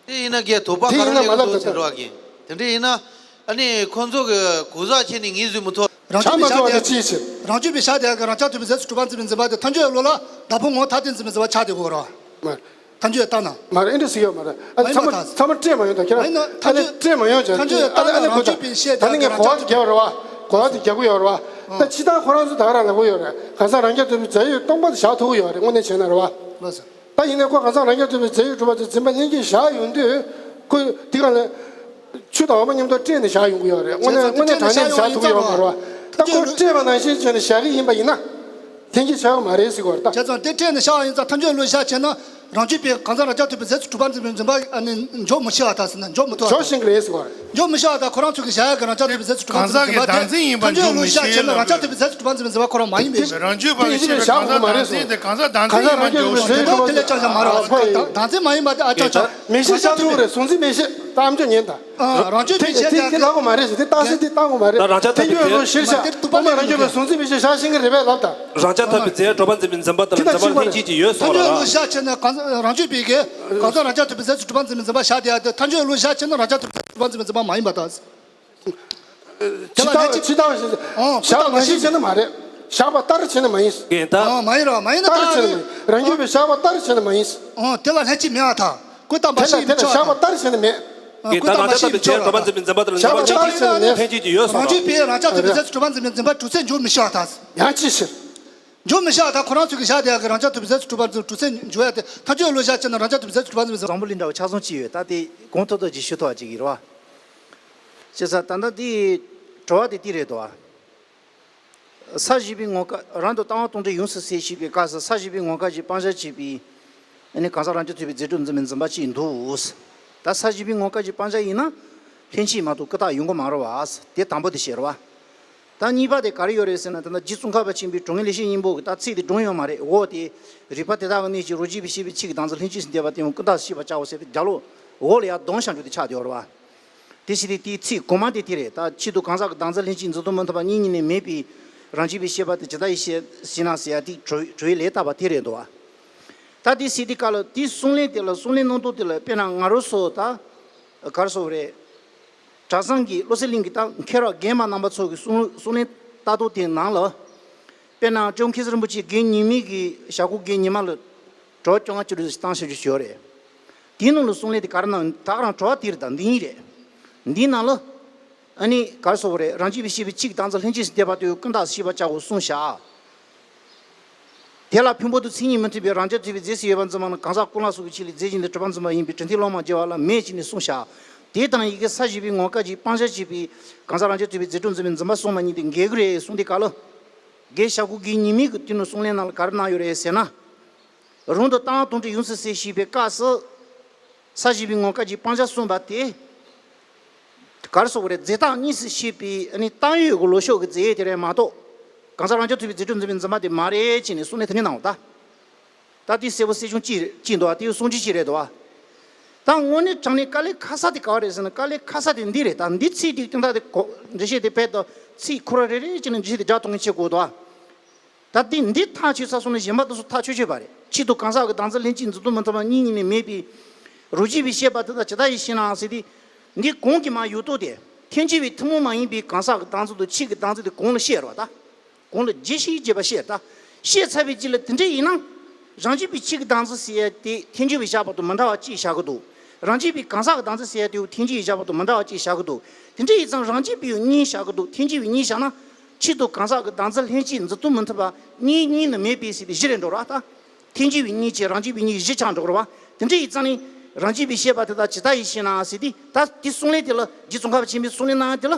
དེ་ཡིན་ན་རྒན་དོགས་པ་དེ་ག་ཡིན་རང་ན་མ་སླེབས་ལབ་ད། ལེགས་འགྲོ་བ་རྒན། དེ་འདྲ་ཡིན་ན་ཨ་ནི་ཁོང་ཚོ་གི་གོ་ས་ཁྱེར་ནས་ངེས་བཟོས་མི་ཐུབ། རང་ཆ་མ་ཚོར་བ་དེ་ཅིའི་ཕྱིར། རང་རྒྱུད་པའི་ཤ་དེ་གི་རང་རྐྱ་ཐུབ་པའི་རྫས་སུ་གྲུབ་པ་འཛིན་པའི་འཛིན་པ་དེ་ཐལ་འགྱུར་བའི་བློ་ལ་བདག་ཕུང་ངོ་བོ་མཐའ་དེ་འཛིན་པའི་འཛིན་པ་ཆགས་དེ་གོ་ར། མ་རེད། ཐལ་འགྱུར་ལྟ་ན། མ་རེད། ཨེ་འདྲ་ཟེར་ཡོད་མ་རེད། ཨ་མ་ཡིན་ཚང་མ་པ་ད། ཚང་མ་སྤྲད་མ་ཡོང་ད་ཁྱེད་རང་། མ་ཡིན་ན་ཨ་ནི་ཐལ་འགྱུར། སྤྲད་མ་ཡོང་བྱས། ཐལ་འགྱུར་ཨ་ནི་ཨ་ནི་ལྟ་ན་གོ་བ་རང་རྒྱུད་པའི་ཤ་ད་ནི་དེ་ངས་གོ་བ་དེ་རྒྱག་རེད་བ། གོ་བ་དེ་རྒྱག་གི་ཡོད་རེད་བ། ད་ཕྱི་ཐག་ཁོ་རང་ཚོ་ད་ག་རང་ལབ་གི་ཡོད་རེད། གང་ཟག་རང་རྐྱ་ཐུབ་པའི་རྫས་ཡོད་སྟོང་པ་དེ་བཞག་ཐུབ་ཀྱི་ཡོད་རེད། དངོས་གནས་བྱས་ན་རེད་བ། ལགས་སོ། ད་ཡིན་ནའི་ཁོ་གང་ཟག་རང་རྐྱ་ཐུབ་པའི་རྫས་ཡོད་གྲུབ་པ་དེ་འཛིན་པ་ལྷན་སྐྱེས་བཞག་ཡོང་དུས་ཁོས་དེ་ག་ལ་ཆུ་དང་འོ་མ་མཉམ་དུ་སྤྲད་ནས་བཞག་ཡོང་གི་ཡོད་རེད། དངོས་གནས་དངོས་གནས་དྲང་གནས་བཞག་ཐུབ་ཀྱི་ཡོད་མ་རེད་བ། ད་ཁོས་སྤྲད་པ་ནང་བཞིན་བྱས་ནས་བཞག་གི་ཡིན་པ་ཡིན་ན་ལྷན་སྐྱེས་ཆགས་ཀྱི་མ་རེད་ཟེར་གྱི་ཡོད་རེད་ད། བྱས་ཙང་དེ་སྤྲད་ནས་བཞག་ཡིན་ཙང་ཐལ་འགྱུར་བློ་བཞག་བྱས་ན་རང་རྒྱུད་པའི་གང་ཟག་རང་རྐྱ་ཐུབ་པའི་རྫས་སུ་གྲུབ་པ་འཛིན་པའི་འཛིན་པ་ཨ་ནི་འཇོག་མི་ཤེས་པ་དང་ཟེར་ན་འཇོག་མི་ཐུབ་པ་འཇོག་ཤེས་ཀྱི་རེད་ཟེར་གྱི་ཡོད་རེད། འཇོག་མི་ཤེས་པ་དང་ཁོ་རང་ཚོ་གི་བཞག་ཡ་གི་རང་རྐྱ་ཐུབ་པའི་རྫས་སུ་གྲུབ་པ་འཛིན་པའི་འཛིན་པ་དེ་ཐལ་འགྱུར་བློ་བཞག་བྱས་ན་རང་རྐྱ་ཐུབ་པའི་རྫས་སུ་གྲུབ་པ་འཛིན་པའི་འཛིན་པ་ཁོ་རང་མ་ཡིན་པས། རང་རྒྱུད་པ་ཡིན་གྱི་མེད་ཤ་ཁུག་མ་རེད་ཟེར། གང་ཟག་བདག་འཛིན་ཡིན་པ་འཇོག་ཤེས་ཀྱི་རེད། དེ་ལས་ཅང་ཅང་མ་རེད་བ། བདག་འཛིན་མ་ཡིན་པ་དེ་ཨ་ཅང་ཅང་མེད་ཤ་ཤ་ཚུགས་རེད། གཟུང་འཛིན་མེད་ཤ་ད་ཨམ་ཅོག་ཉན་ད། རང་རྒྱུད་པའི་ཤ་དེ་དེ་ལབ་དགོས་མ་རེད་ཟེར། དེ་རྟགས་གསལ་དེ་བཏང་དགོས་མ་རེད། ད་རང་རྐྱ་ཐུབ་པའི་རྫས་ཤེར་ཤ་དེ་ཨོ་མ་རང་རྒྱུད་པའི་གཟུང་འཛིན་མེད་ཤ་ཤ་ཤེས་ཀྱི་རེད་པས་ལབ་ད། རང་རྐྱ་ཐུབ་པའི་རྫས་གྲུབ་པ་འཛིན་པའི་འཛིན་པ་དེ་ལ་འཛིན་པ་ལྷན་སྐྱེས་ཀྱི་ཡོད་སོང་བ་རེད། ཐལ་འགྱུར་བློ་བཞག་བྱས་ན་གང་རང་རྒྱུད་པའི་གི་གང་ཟག་རང་རྐྱ་ཐུབ་པའི་རྫས་སུ་གྲུབ་པ་འཛིན་པའི་འཛིན་པ་བཞག་དེ་ཡ་དེ་ཐལ་འགྱུར་བློ་བཞག་བྱས་ན་རང་རྐྱ་ཐུབ་པའི་རྫས་སུ་གྲུབ་པ་འཛིན་པའི་འཛིན་པ་མ་ཡིན་པ་དང་། དེ་ཇི་ལ་ལྟ་ལྷན་ཅིག་ཇི་ལྟ་བ་ཞིག་ཨོ་བཞག་ནང་བཞིན་བྱས་ན་མ་རེད། བཞག་པ་ལྟར་བྱས་ན་མ་ཡིན། ཡིན་ད། ཨོ་མ་ཡིན་ར་མ་ཡིན་ན་ལྟར་བྱས་ན་མ་ཡིན། རང་རྒྱུད་པའི་བཞག་པ་ལྟར་བྱས་ན་མ་ཡིན། ཨོ་དེ་ལ་ལྷན་ཅིག་མེད་པ་དང་། ཀུན་བརྟགས་པ་དེ་ལ་ཞིག་དེ་ལ་མི་ཆོག་བཞག་པ་ལྟར་བྱས་ན་མེད། ཀུན་བརྟགས་པ་ཞིག་མི་ཆོག་ལ། བྱས་གྲུབ་པ་འཛིན་པའི་འཛིན་པ་དེ་ལ་བཞག་པ་འཛིན་པ་ལྟར་བྱས་ན་མེད། ལྷན་ཅིག་ཏུ་ཡོད་སོང་། རང་རྒྱུད་པའི་རང་རྐྱ་ཐུབ་པའི་རྫས་སུ་གྲུབ་པ་འཛིན་པའི་འཛིན་པ་གྲུབ་ཚད་འཇོག་མི་ཤེས་པ་དང་། ཡང་ཅི་ཕྱིར། འཇོག་མི་ཤེས་པ་དང་ཁོ་རང་ཚོ་གི་བཞག་དེ་གི་རང་རྐྱ་ཐུབ་པའི་རྫས་སུ་གྲུབ་པ་འཛིན་གྲུབ་ཚད་འཇོག་ཡ་དེ་ཐལ་འགྱུར་བློ་བཞག་བྱས་ན་རང་རྐྱ་ཐུབ་པའི་རྫས་སུ་གྲུབ་པ་འཛིན་པའི་བཟང་པོ་ལི་འདྲ་བ་ཆ་ཚང་ཅིག་ཡོད། ད་དེ་གོང་མཐོ་མཐོ་ཅིག་ཞུ་ཐུབ་པ་ཅིག་ཡིན་རེད་བ། བྱས་ཙང་ད་ལྟ་དེ་དྲི་བ་དེ་དེ་རེད་དོ། ས་བཞི་པའི་ངོ་སྐལ་རང་དུ་ལྟ་བ་དོན་འདྲ་ཡོངས་སུ་ཟད་ཞེས་པའི་སྐབས་སུ་ས་བཞི་པའི་ངོ་སྐལ་གྱི་སྤང་བྱ་བྱེད་པའི་ཨ་ནི་གང་ཟག་རང་རྐྱ་ཐུབ་པའི་རྫས་སྒྲུབ་འཛིན་པའི་འཛིན་པ་གཅིག་འདུག། ད་ས་བཞི་པའི་ངོ་སྐལ་གྱི་སྤང་བྱ་ཡིན་ན་ལྷན་སྐྱེས་མ་གཏོགས་ཀུན་བརྟགས་ཡོང་གི་མ་རེད་བ། དེ་དང་པོ་དེ་བཤད་རེད་བ། ད་གཉིས་པ་དེ་ག་རེ་ཡོད་རེད་ཟེར་ན། ད་ལྟ་རྗེ་ཙོང་ཁ་པ་ཆེན་པོའི་དྲང་ངེས་ལེགས་བཤད་སྙིང་པོ་གི་ད་ཚིག་དེ་དྲངས་ཡོད་མ་རེད། འོ་དེ་རིགས་པ་དེ་དག་གི་གནས་ཀྱི་རང་རྒྱུད་པའི་ཤེས་པའི་ཆོས་ཀྱི་བདག་འཛིན་ལྷན་སྐྱེས་སུ་འདོད་པ་དེ་ཡང་ཀུན་བརྟགས་ཤེས་པར་བྱའོ་ཟེར་ཏེ་རྒྱ་ལོ་འོ་ལ་ཡ་ལྡོག་བཞག་རྒྱུ་དེ་ཆགས་བསྡད་ཡོད་རེད་བ། དེ་བཞིན་དེ་དེའི་ཚིག་གོང་མ་དེ་དེ་རེད། ད་ཆེད་དུ་གང་ཟག་གི་བདག་འཛིན་ལྷན་སྐྱེས་འཛིན་སྟངས་མི་མཐུན་པ་གཉིས་གཉིས་ནས་མེད་པའི་རང་རྒྱུད་པའི་ཤེས་པ་དེ་ཇི་ལྟ་ཡིས་ཤེས་ཤེས་ན་ཟེར་ཡ་དེ་གྲོས་གྲོས་ལས་བཏབ་པ་དེ་རེད་འདུག་བ། ད་དེ་ཟེར་དུས་སྐབས་ལ་དེའི་གསུང་ལན་དེ་ལ་གསུང་ལན་གནང་སྟངས་དེ་ལ་དཔེར་ན་ང་རང་ཚོ་ད་ག་རེ་ཟེར་དགོས་རེད། གྲྭ་ཚང་གི་བློ་གསལ་གླིང་གི་ད་མཁས་གྲུབ་རྒན་མ་རྣམ་པ་ཚོ་གི་གསུང་གསུང་ལན་ལྟ་སྟངས་དེའི་ནང་ལ། དཔེར་ན་ཇོ་མཁན་ཟུར་རིན་པོ་ཆེ་རྒན་ཉི་མའི་གི་ཞབས་སྐུ་རྒན་ཉི་མ་ལ་དྲི་བ་བཅོ་ལྔ་བཅུ་དྲུག་ཅིག་བཏང་བཞག་རྒྱུ་ཞིག་ཡོད་རེད། དེའི་ནང་ལ་གསུང་ལན་དེ་ག་རེ་གནང་། ད་ག་རང་དྲི་བ་དེ་རེད། ད་འདི་གཉིས་རེད། འདིའི་ནང་ལ་ཨ་ནི་ག་རེ་ཟེར་དགོས་རེད། རང་རྒྱུད་པའི་ཤེས་པའི་ཆོས་ཀྱི་བདག་འཛིན་ལྷན་སྐྱེས་སུ་འདོད་པ་དེ་ཀུན་བརྟགས་ཤེས་པར་བྱའོ་གསུངས་བཞག། དེ་ལ་ཕུང་པོ་དང་མཚན་ཉིད་མི་མཐུན་པའི་རང་རྐྱ་ཐུབ་པའི་རྫས་སུ་ཡོད་པར་འཛིན་པ་ནི་གང་ཟག་ཀུན་ལ་སོགས་ཀྱི་ཆོས་ལས་རྫས་གཞན་དུ་གྲུབ་པར་འཛིན་པ་ཡིན་པས་གྲུབ་མཐས་བློ་མ་བསྒྱུར་བ་ལ་མེད་ཅེས་ནས་གསུངས་བཞག། དེ་དང་ཡི་གེ་ས་བཞི་པའི་ངོ་སྐལ་གྱི་སྤང་བྱ་བྱེད་པའི་གང་ཟག་རང་རྐྱ་ཐུབ་པའི་རྫས་སྒྲུབ་འཛིན་པའི་འཛིན་པ་གསུངས་པ་གཉིས་དེ་འགལ་གྱི་རེད་གསུངས་དུས་སྐབས་ལ། རྒན་ཞབས་སྐུ་རྒན་ཉི་མའི་གི་དུས་ནས་གསུང་ལན་ནང་ལ་ག་རེ་གནང་ཡོད་རེད་ཟེར་ན། རང་དུ་ལྟ་བ་དོན་འདྲ་ཡོངས་སུ་ཟད་ཞེས་པའི་སྐབས་སུ། ས་བཞི་པའི་ངོ་སྐལ་གྱི་སྤང་བྱ་གསུངས་པ་དེ། ག་རེ་ཟེར་དགོས་རེད། རྫས་བཏགས་གཉིས་སུ་ཕྱེ་བའི་ཨ་ནི་བཏགས་ཡོད་ཀྱི་ལོག་ཕྱོགས་ཀྱི་རྫས་དེ་རེད་མ་གཏོགས། གང་ཟག་རང་རྐྱ་ཐུབ་པའི་རྫས་སྒྲུབ་འཛིན་པའི་འཛིན་པ་དེ་མ་རེད་ཅེས་ནས་གསུང་ལན་དེ་འདྲ་གནང་བ་ད། ད་དེ་གསལ་པོ་གསལ་ཆུང་ཅིག་ཅིག་འདུག་བ། དེ་གསུང་རྒྱུ་ཅིག་རེད་འདུག་བ། ད་དངོས་གནས་དྲང་གནས་དཀའ་ལས་ཁག་ས་དེ་ག་བ་རེད་ཟེར་ན། དཀའ་ལས་ཁག་ས་དེ་འདི་རེད། ད་འདི་ཚིག་དེ་སྟོན་སྟངས་དེ་གོ་འགྲེལ་བཤད་དེ་ཕལ་དུ་ཚིག་ཁོ་ར་རེ་རེ་བྱས་ནས་འགྲེལ་བཤད་དེ་རྒྱག་ཐུབ་མཁན་བྱེད་དགོས་འདུག་བ། ད་དེ་འདི་ཐག་ཆོད་ཚར་སོང་ན་གཞན་པ་དེ་ཚོ་ཐག་ཆོད་ཆོད་པ་རེད། ཆེད་དུ་གང་ཟག་གི་བདག་འཛིན་ལྷན་སྐྱེས་འཛིན་སྟངས་མི་མཐུན་པ་གཉིས་གཉིས་ནས་མེད་པའི་རང་རྒྱུད་པའི་ཤེས་པ་དེ་དག་ཇི་ལྟ་ཡིས་ཤེས་ནའང་ཟེར་དུས། འདི་གོང་གི་མ་ཡོད་དོ་དེ་ཐལ་འགྱུར་བའི་ཐུན་མོང་མ་ཡིན་པའི་གང་ཟག་གི་བདག་འཛིན་དང་ཆོས་ཀྱི་བདག་འཛིན་དེ་གོང་ལ་བཤད་རོགས་ད། གོང་ལ་རྒྱས་བཤད་བྱས་པ་བཤད་ད། བཤད་ཚར་བའི་རྗེས་ལ་དེ་འདྲ་ཡིན་ན། རང་རྒྱུད་པའི་ཆོས་ཀྱི་བདག་འཛིན་ཟེར་ཡ་དེ་ཐལ་འགྱུར་བའི་བཞག་པ་དང་མི་འདྲ་བ་ཅིག་བཞག་གི་འདུག་རང་རྒྱུད་པའི་གང་ཟག་གི་བདག་འཛིན་ཟེར་ཡ་དེ་ཐལ་འགྱུར་བའི་བཞག་པ་དང་མི་འདྲ་བ་ཅིག་བཞག་གི་འདུག་དེ་འདྲ་ཡིན་ཙང་རང་རྒྱུད་པའི་གཉིས་བཞག་གི་འདུག་ཐལ་འགྱུར་བའི་གཉིས་བཞག་ན། ཆེད་དུ་གང་ཟག་གི་བདག་འཛིན་ལྷན་སྐྱེས་འཛིན་སྟངས་མི་མཐུན་པ་གཉིས་གཉིས་ནི་མེད་པས་ཟེར་ཏེ་བཞི་རེད་འགྲོ་ར་ད། ཐལ་འགྱུར་བའི་གཉིས་ཀྱིས་རང་རྒྱུད་པའི་གཉིས་བཞི་ཆགས་འགྲོ་གི་རེད་བ། དེ་འདྲ་ཡིན་ཙང་ནི། རང་རྒྱུད་པའི་ཤེས་པ་དེ་དག་ཇི་ལྟ་ཡིས་ཤེས་ནའང་ཟེར་དུས། ད་དེ་གསུང་ལན་དེ་ལ་རྗེ་ཙོང་ཁ་པ་ཆེན་པོའི་གསུང་ལན་གནང་ཡ་དེ་ལ།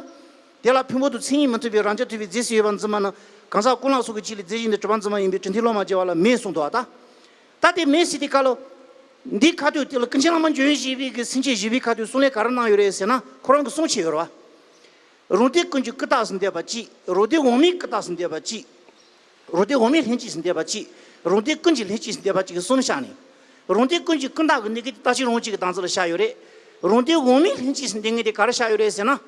དེ་ལ་ཕུང་པོ་དང་མཚན་ཉིད་མི་མཐུན་པའི་རང་རྐྱ་ཐུབ་པའི་རྫས་སུ་ཡོད་པར་འཛིན་པ་ནི་གང་ཟག་ཀུན་ལ་སོགས་ཀྱི་ཆོས་ལས་རྫས་གཞན་དུ་གྲུབ་པར་འཛིན་པ་ཡིན་པས་གྲུབ་མཐས་བློ་མ་བསྒྱུར་བ་ལ་མེད་གསུངས་འདུག་བ་ད། ད་དེ་མེད་ཟེར་དུས་སྐབས་ལ། འདིའི་ཁ་ཐུག་དེ་ལ་ཀུན་མཁྱེན་བླ་མ་འཇམ་དབྱངས་བཞད་པའི་གི་སེང་ཆེན་བཞི་པའི་ཁ་ཐུག་གསུང་ལན་ག་རེ་གནང་ཡོད་རེད་ཟེར་ན། ཁོ་རང་གི་གསུང་བྱས་ཡོད་རེད་བ། རང་སྡེ་ཀུན་གྱི་ཀུན་བརྟགས་སུ་འདོད་པ་གཅིག་རང་སྡེ་དབང་མེད་ཀུན་བརྟགས་སུ་འདོད་པ་གཅིག་རང་སྡེ་དབང་མེད་ལྷན་སྐྱེས་སུ་འདོད་པ་གཅིག་རང་སྡེ་ཀུན་གྱི་ལྷན་སྐྱེས་སུ་འདོད་པ་གཅིག་གསུམ་བཞག་ནས། རང་དོན་ཀུན་གྱི་ཀུན་བཏགས་ཀྱི་གནད་འགག་དེ་རྟག་གཅིག་རང་དབང་གཅིག་གི་བདག་འཛིན་ལ་བཞག་ཡོད་རེད། རང་དོན་དབང་མེད་ལྷན་སྐྱེས་སུ་འདོད་མཁན་དེ་ག་རེ་བཞག་ཡོད་རེད་ཟེར་ན།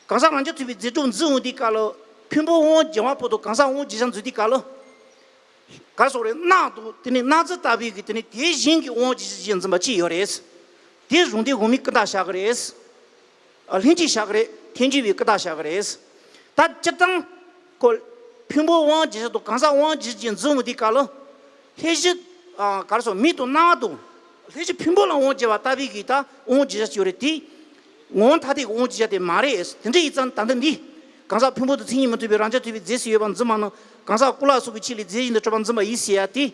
གང་ཟག་རང་རྐྱ་ཐུབ་པའི་རྫས་གྲུབ་འཛིན་འོང་དུས་སྐབས་ལ། ཕུང་པོ་དབང་སྦྱང་བ་པོ་དང་གང་ཟག་དབང་བྱེད་བྱ་འཛིན་དུས་སྐབས་ལ། ག་རེ་ཟེར་རེད། སྣ་དང་དེ་ནས་སྣ་རྫས་ལྟ་བུའི་གི་དེ་ནས་དེ་བཞིན་གྱི་དབང་བྱེད་བྱ་ཅིག་འཛིན་པ་གཅིག་ཡོད་རེད། དེ་རང་དོན་དབང་མེད་ཀུན་བཏགས་བཞག་གི་རེད། ཨ། ལྷན་སྐྱེས་བཞག་གི་རེད། ཐལ་འགྱུར་བའི་ཀུན་བཏགས་བཞག་གི་རེད། ད་སྤྱིར་བཏང་ཁོ་ཕུང་པོ་དབང་བྱེད་བྱ་དང་གང་ཟག་དབང་བྱེད་བྱ་ཅིག་འཛིན་འོང་དུས་སྐབས་ལ། ལྷན་ཅིག་ཨ། ག་རེ་ཟེར། མིག་དང་རྣ་བ་དང་། ལྷན་ཅིག་ཕུང་པོ་ལ་དབང་བྱེད་པ་ལྟ་བུའི་གི་ད་དབང་བྱེད་བྱ་ཅིག་ཡོད་རེད་དེ། ངོ་བོ་ཐ་དད་ཀྱི་དབང་བྱེད་བྱ་དེ་མ་རེད། དེ་འདྲ་ཡིན་ཙང་ད་ལྟ་འདི། གང་ཟག་ཕུང་པོ་དང་མཚན་ཉིད་མི་མཐུན་པའི་རང་རྐྱ་ཐུབ་པའི་རྫས་སུ་ཡོད་པར་འཛིན་པ་ནི་གང་ཟག་ཀུན་ལ་སོགས་པའི་ཆོས་ལས་རྫས་གཞན་དུ་གྲུབ་པར་འཛིན་པ་ཡིན་ཟེར་ཡ་དེ།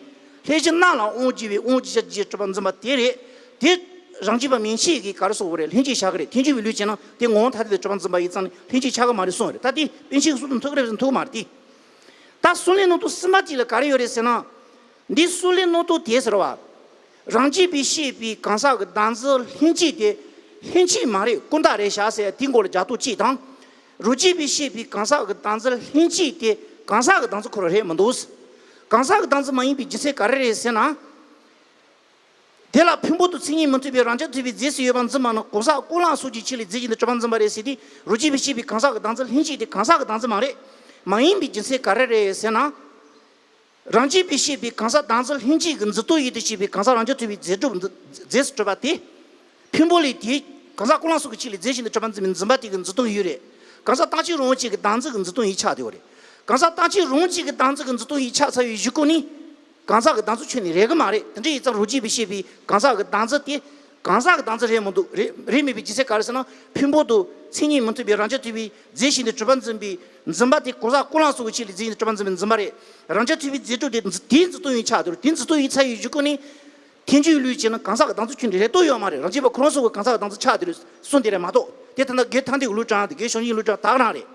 ལྷན་ཅིག་སྣ་ལ་དབང་བྱེད་པའི་དབང་བྱེད་བྱ་ཅིག་གྲུབ་པར་འཛིན་པ་དེ་རེད། དེ་རང་རྐྱ་པ་མན་ཆད་ཀྱིས་ག་རེ་ཟེར་དགོས་རེད། ལྷན་སྐྱེས་བཞག་གི་རེད། ཐལ་འགྱུར་བའི་ལུགས་བྱས་ན་དེ་ངོ་བོ་ཐ་དད་དུ་གྲུབ་པར་འཛིན་པ་ཡིན་ཙང་ལྷན་སྐྱེས་ཆགས་ཀྱི་མ་རེད་གསུངས་རེད། ད་དེ་པཎ་ཆེན་གྱི་གསུང་དང་མཐུན་གྱི་རེད་ཟེར་མཐུན་གྱི་མ་རེད་དེ། ད་གསུང་ལས་སྣང་སྟོང་གསུམ་པ་གཅིག་ལ་ག་རེ་ཡོད་རེད་ཟེར་ན། འདི་གསུང་ལས་སྣང་སྟོང་དེ་ཟེར་བ། རང་རྐྱ་པས་བཤད་པའི་གང་ཟག་གི་བདག་འཛིན་ལྷན་སྐྱེས་དེ། ལྷན་སྐྱེས་མ་རེད། ཀུན་བཏགས་རེད་བཞག་ཟེར་དེའི་མགོ་ལ་རྒྱག་ཐོག་གཅིག་དང་། རང་རྐྱ་པས་བཤད་པའི་གང་ཟག་གི་བདག་འཛིན་ལྷན་སྐྱེས་དེ་གང་ཟག་གི་བདག་འཛིན་ཁོ་རང་རེད་མི་འདུག། གང་ཟག་གི་བདག་འཛིན་མ་ཡིན་པའི་རྒྱུ་མཚན་ག་རེ་རེད་ཟེར་ན། དེ་ལ་ཕུང་པོ་དང་མཚན་ཉིད་མི་མཐུན་པའི་རང་རྐྱ་ཐུབ་པའི་རྫས་སུ་ཡོད་པར་འཛིན་པ་ནི་གང་ཟག་ཀུན་ལ་སོགས་ཀྱི་ཆོས་ལས་རྫས་གཞན་དུ་གྲུབ་པར་འཛིན་པ་རེད་ཟེར་ཏེ། རང་རྐྱ་པས་བཤད་པའི་གང་ཟག་གི་བདག་འཛིན་ལྷན་སྐྱེས་དེ་གང་ཟག་གི་བདག་འཛིན་མ་རེད། མ་ཡིན་པའི་རྒྱུ་མཚན་ག་རེ་རེད་ཟེར་ན། རང་རྐྱ་པས་བཤད་པའི་གང་ཟག་བདག་འཛིན་ལྷན་སྐྱེས་ཀྱི་འཛིན་སྟངས་ཡིན་དུ་བྱས་པའི་གང་ཟག་རང་རྐྱ་ཐུབ་པའི་རྫས་གྲུབ་འདི་རྫས་སུ་གྲུབ་པ་དེ། ཕུང་པོ་ལས་དེ། གང་ཟག་ཀུན་ལ་སོགས་ཀྱི་ཆོས་ལས་རྫས་གཞན་དུ་གྲུབ་པར་འཛིན་པའི་འཛིན་པ་དེ་གི་འཛིན་སྟངས་ཡོད་རེད། གང་ཟག་རྟག་གཅིག་རང་དབང་གཅིག་གི་བདག་འཛིན་གྱི་འཛིན་སྟངས་ཡིན་ཆགས་བསྡད་ཡོད་རེད། གང་ཟག་རྟག་གཅིག་རང་དབང་གཅིག་གི་བདག་འཛིན་གྱི་འཛིན་སྟངས་ཡིན་ཆགས་ཚར་བའི་གཞུག་གུ་ནི། གང་ཟག་གི་བདག་འཛིན་ཁྱོན་ནས་རེད་གི་མ་རེད། དེ་འདྲ་ཡིན་ཙང་རང་རྐྱ་པས་བཤད་པའི་གང་ཟག་གི་བདག་འཛིན་དེ། གང་ཟག་གི་བདག་འཛིན་རེད་མི་འདུག། རེད་རེད་མེད་པའི་རྒྱུ་མཚན་ག་རེ་ཟེར་ན། ཕུང་པོ་དང་མཚན་ཉིད་མི་མཐུན་པའི་རང་རྐྱ་ཐུབ་པའི་རྫས་གཞན་དུ་གྲུབ་པར་འཛིན་པའི་འཛིན་པ་དེ་གང་ཟག་ཀུན་ལ་སོགས་ཀྱི་ཆོས་ལས་རྫས་གཞན་དུ་གྲུབ་པར་འཛིན་པའི་འཛིན་པ་རེད། རང་རྐྱ་ཐུབ་པའི་རྫས་གྲུབ་དེ་དེའི་འཛིན་སྟངས་ཡིན་ཆགས་བསྡད་ཡོད་རེད། དེའི་འཛིན་སྟངས་ཡིན་ཚར་བའི་གཞུག་གུ་ནི། ཐལ་འགྱུར་ལུགས་བྱས་ན་གང་ཟག་གི་བདག་འཛིན་ཁྱོན་ནས་རེད་དོ་ཡོད་མ་རེད། རང་རྐྱ་པ་ཁོ་རང་སོ་སོ་གང་ཟག་གི་བདག་འཛིན་ཆགས་བསྡད་རེད་གསུངས་དེ་རེད་མ་གཏོགས། དེ་ལྟ་ན་དགེ་ཐང་ཐེག་གི་ལུགས་དྲངས་ཏེ་དགེ་བཤེས་གཉེན་ལུགས་དྲངས་ད་ག་རང་རེད།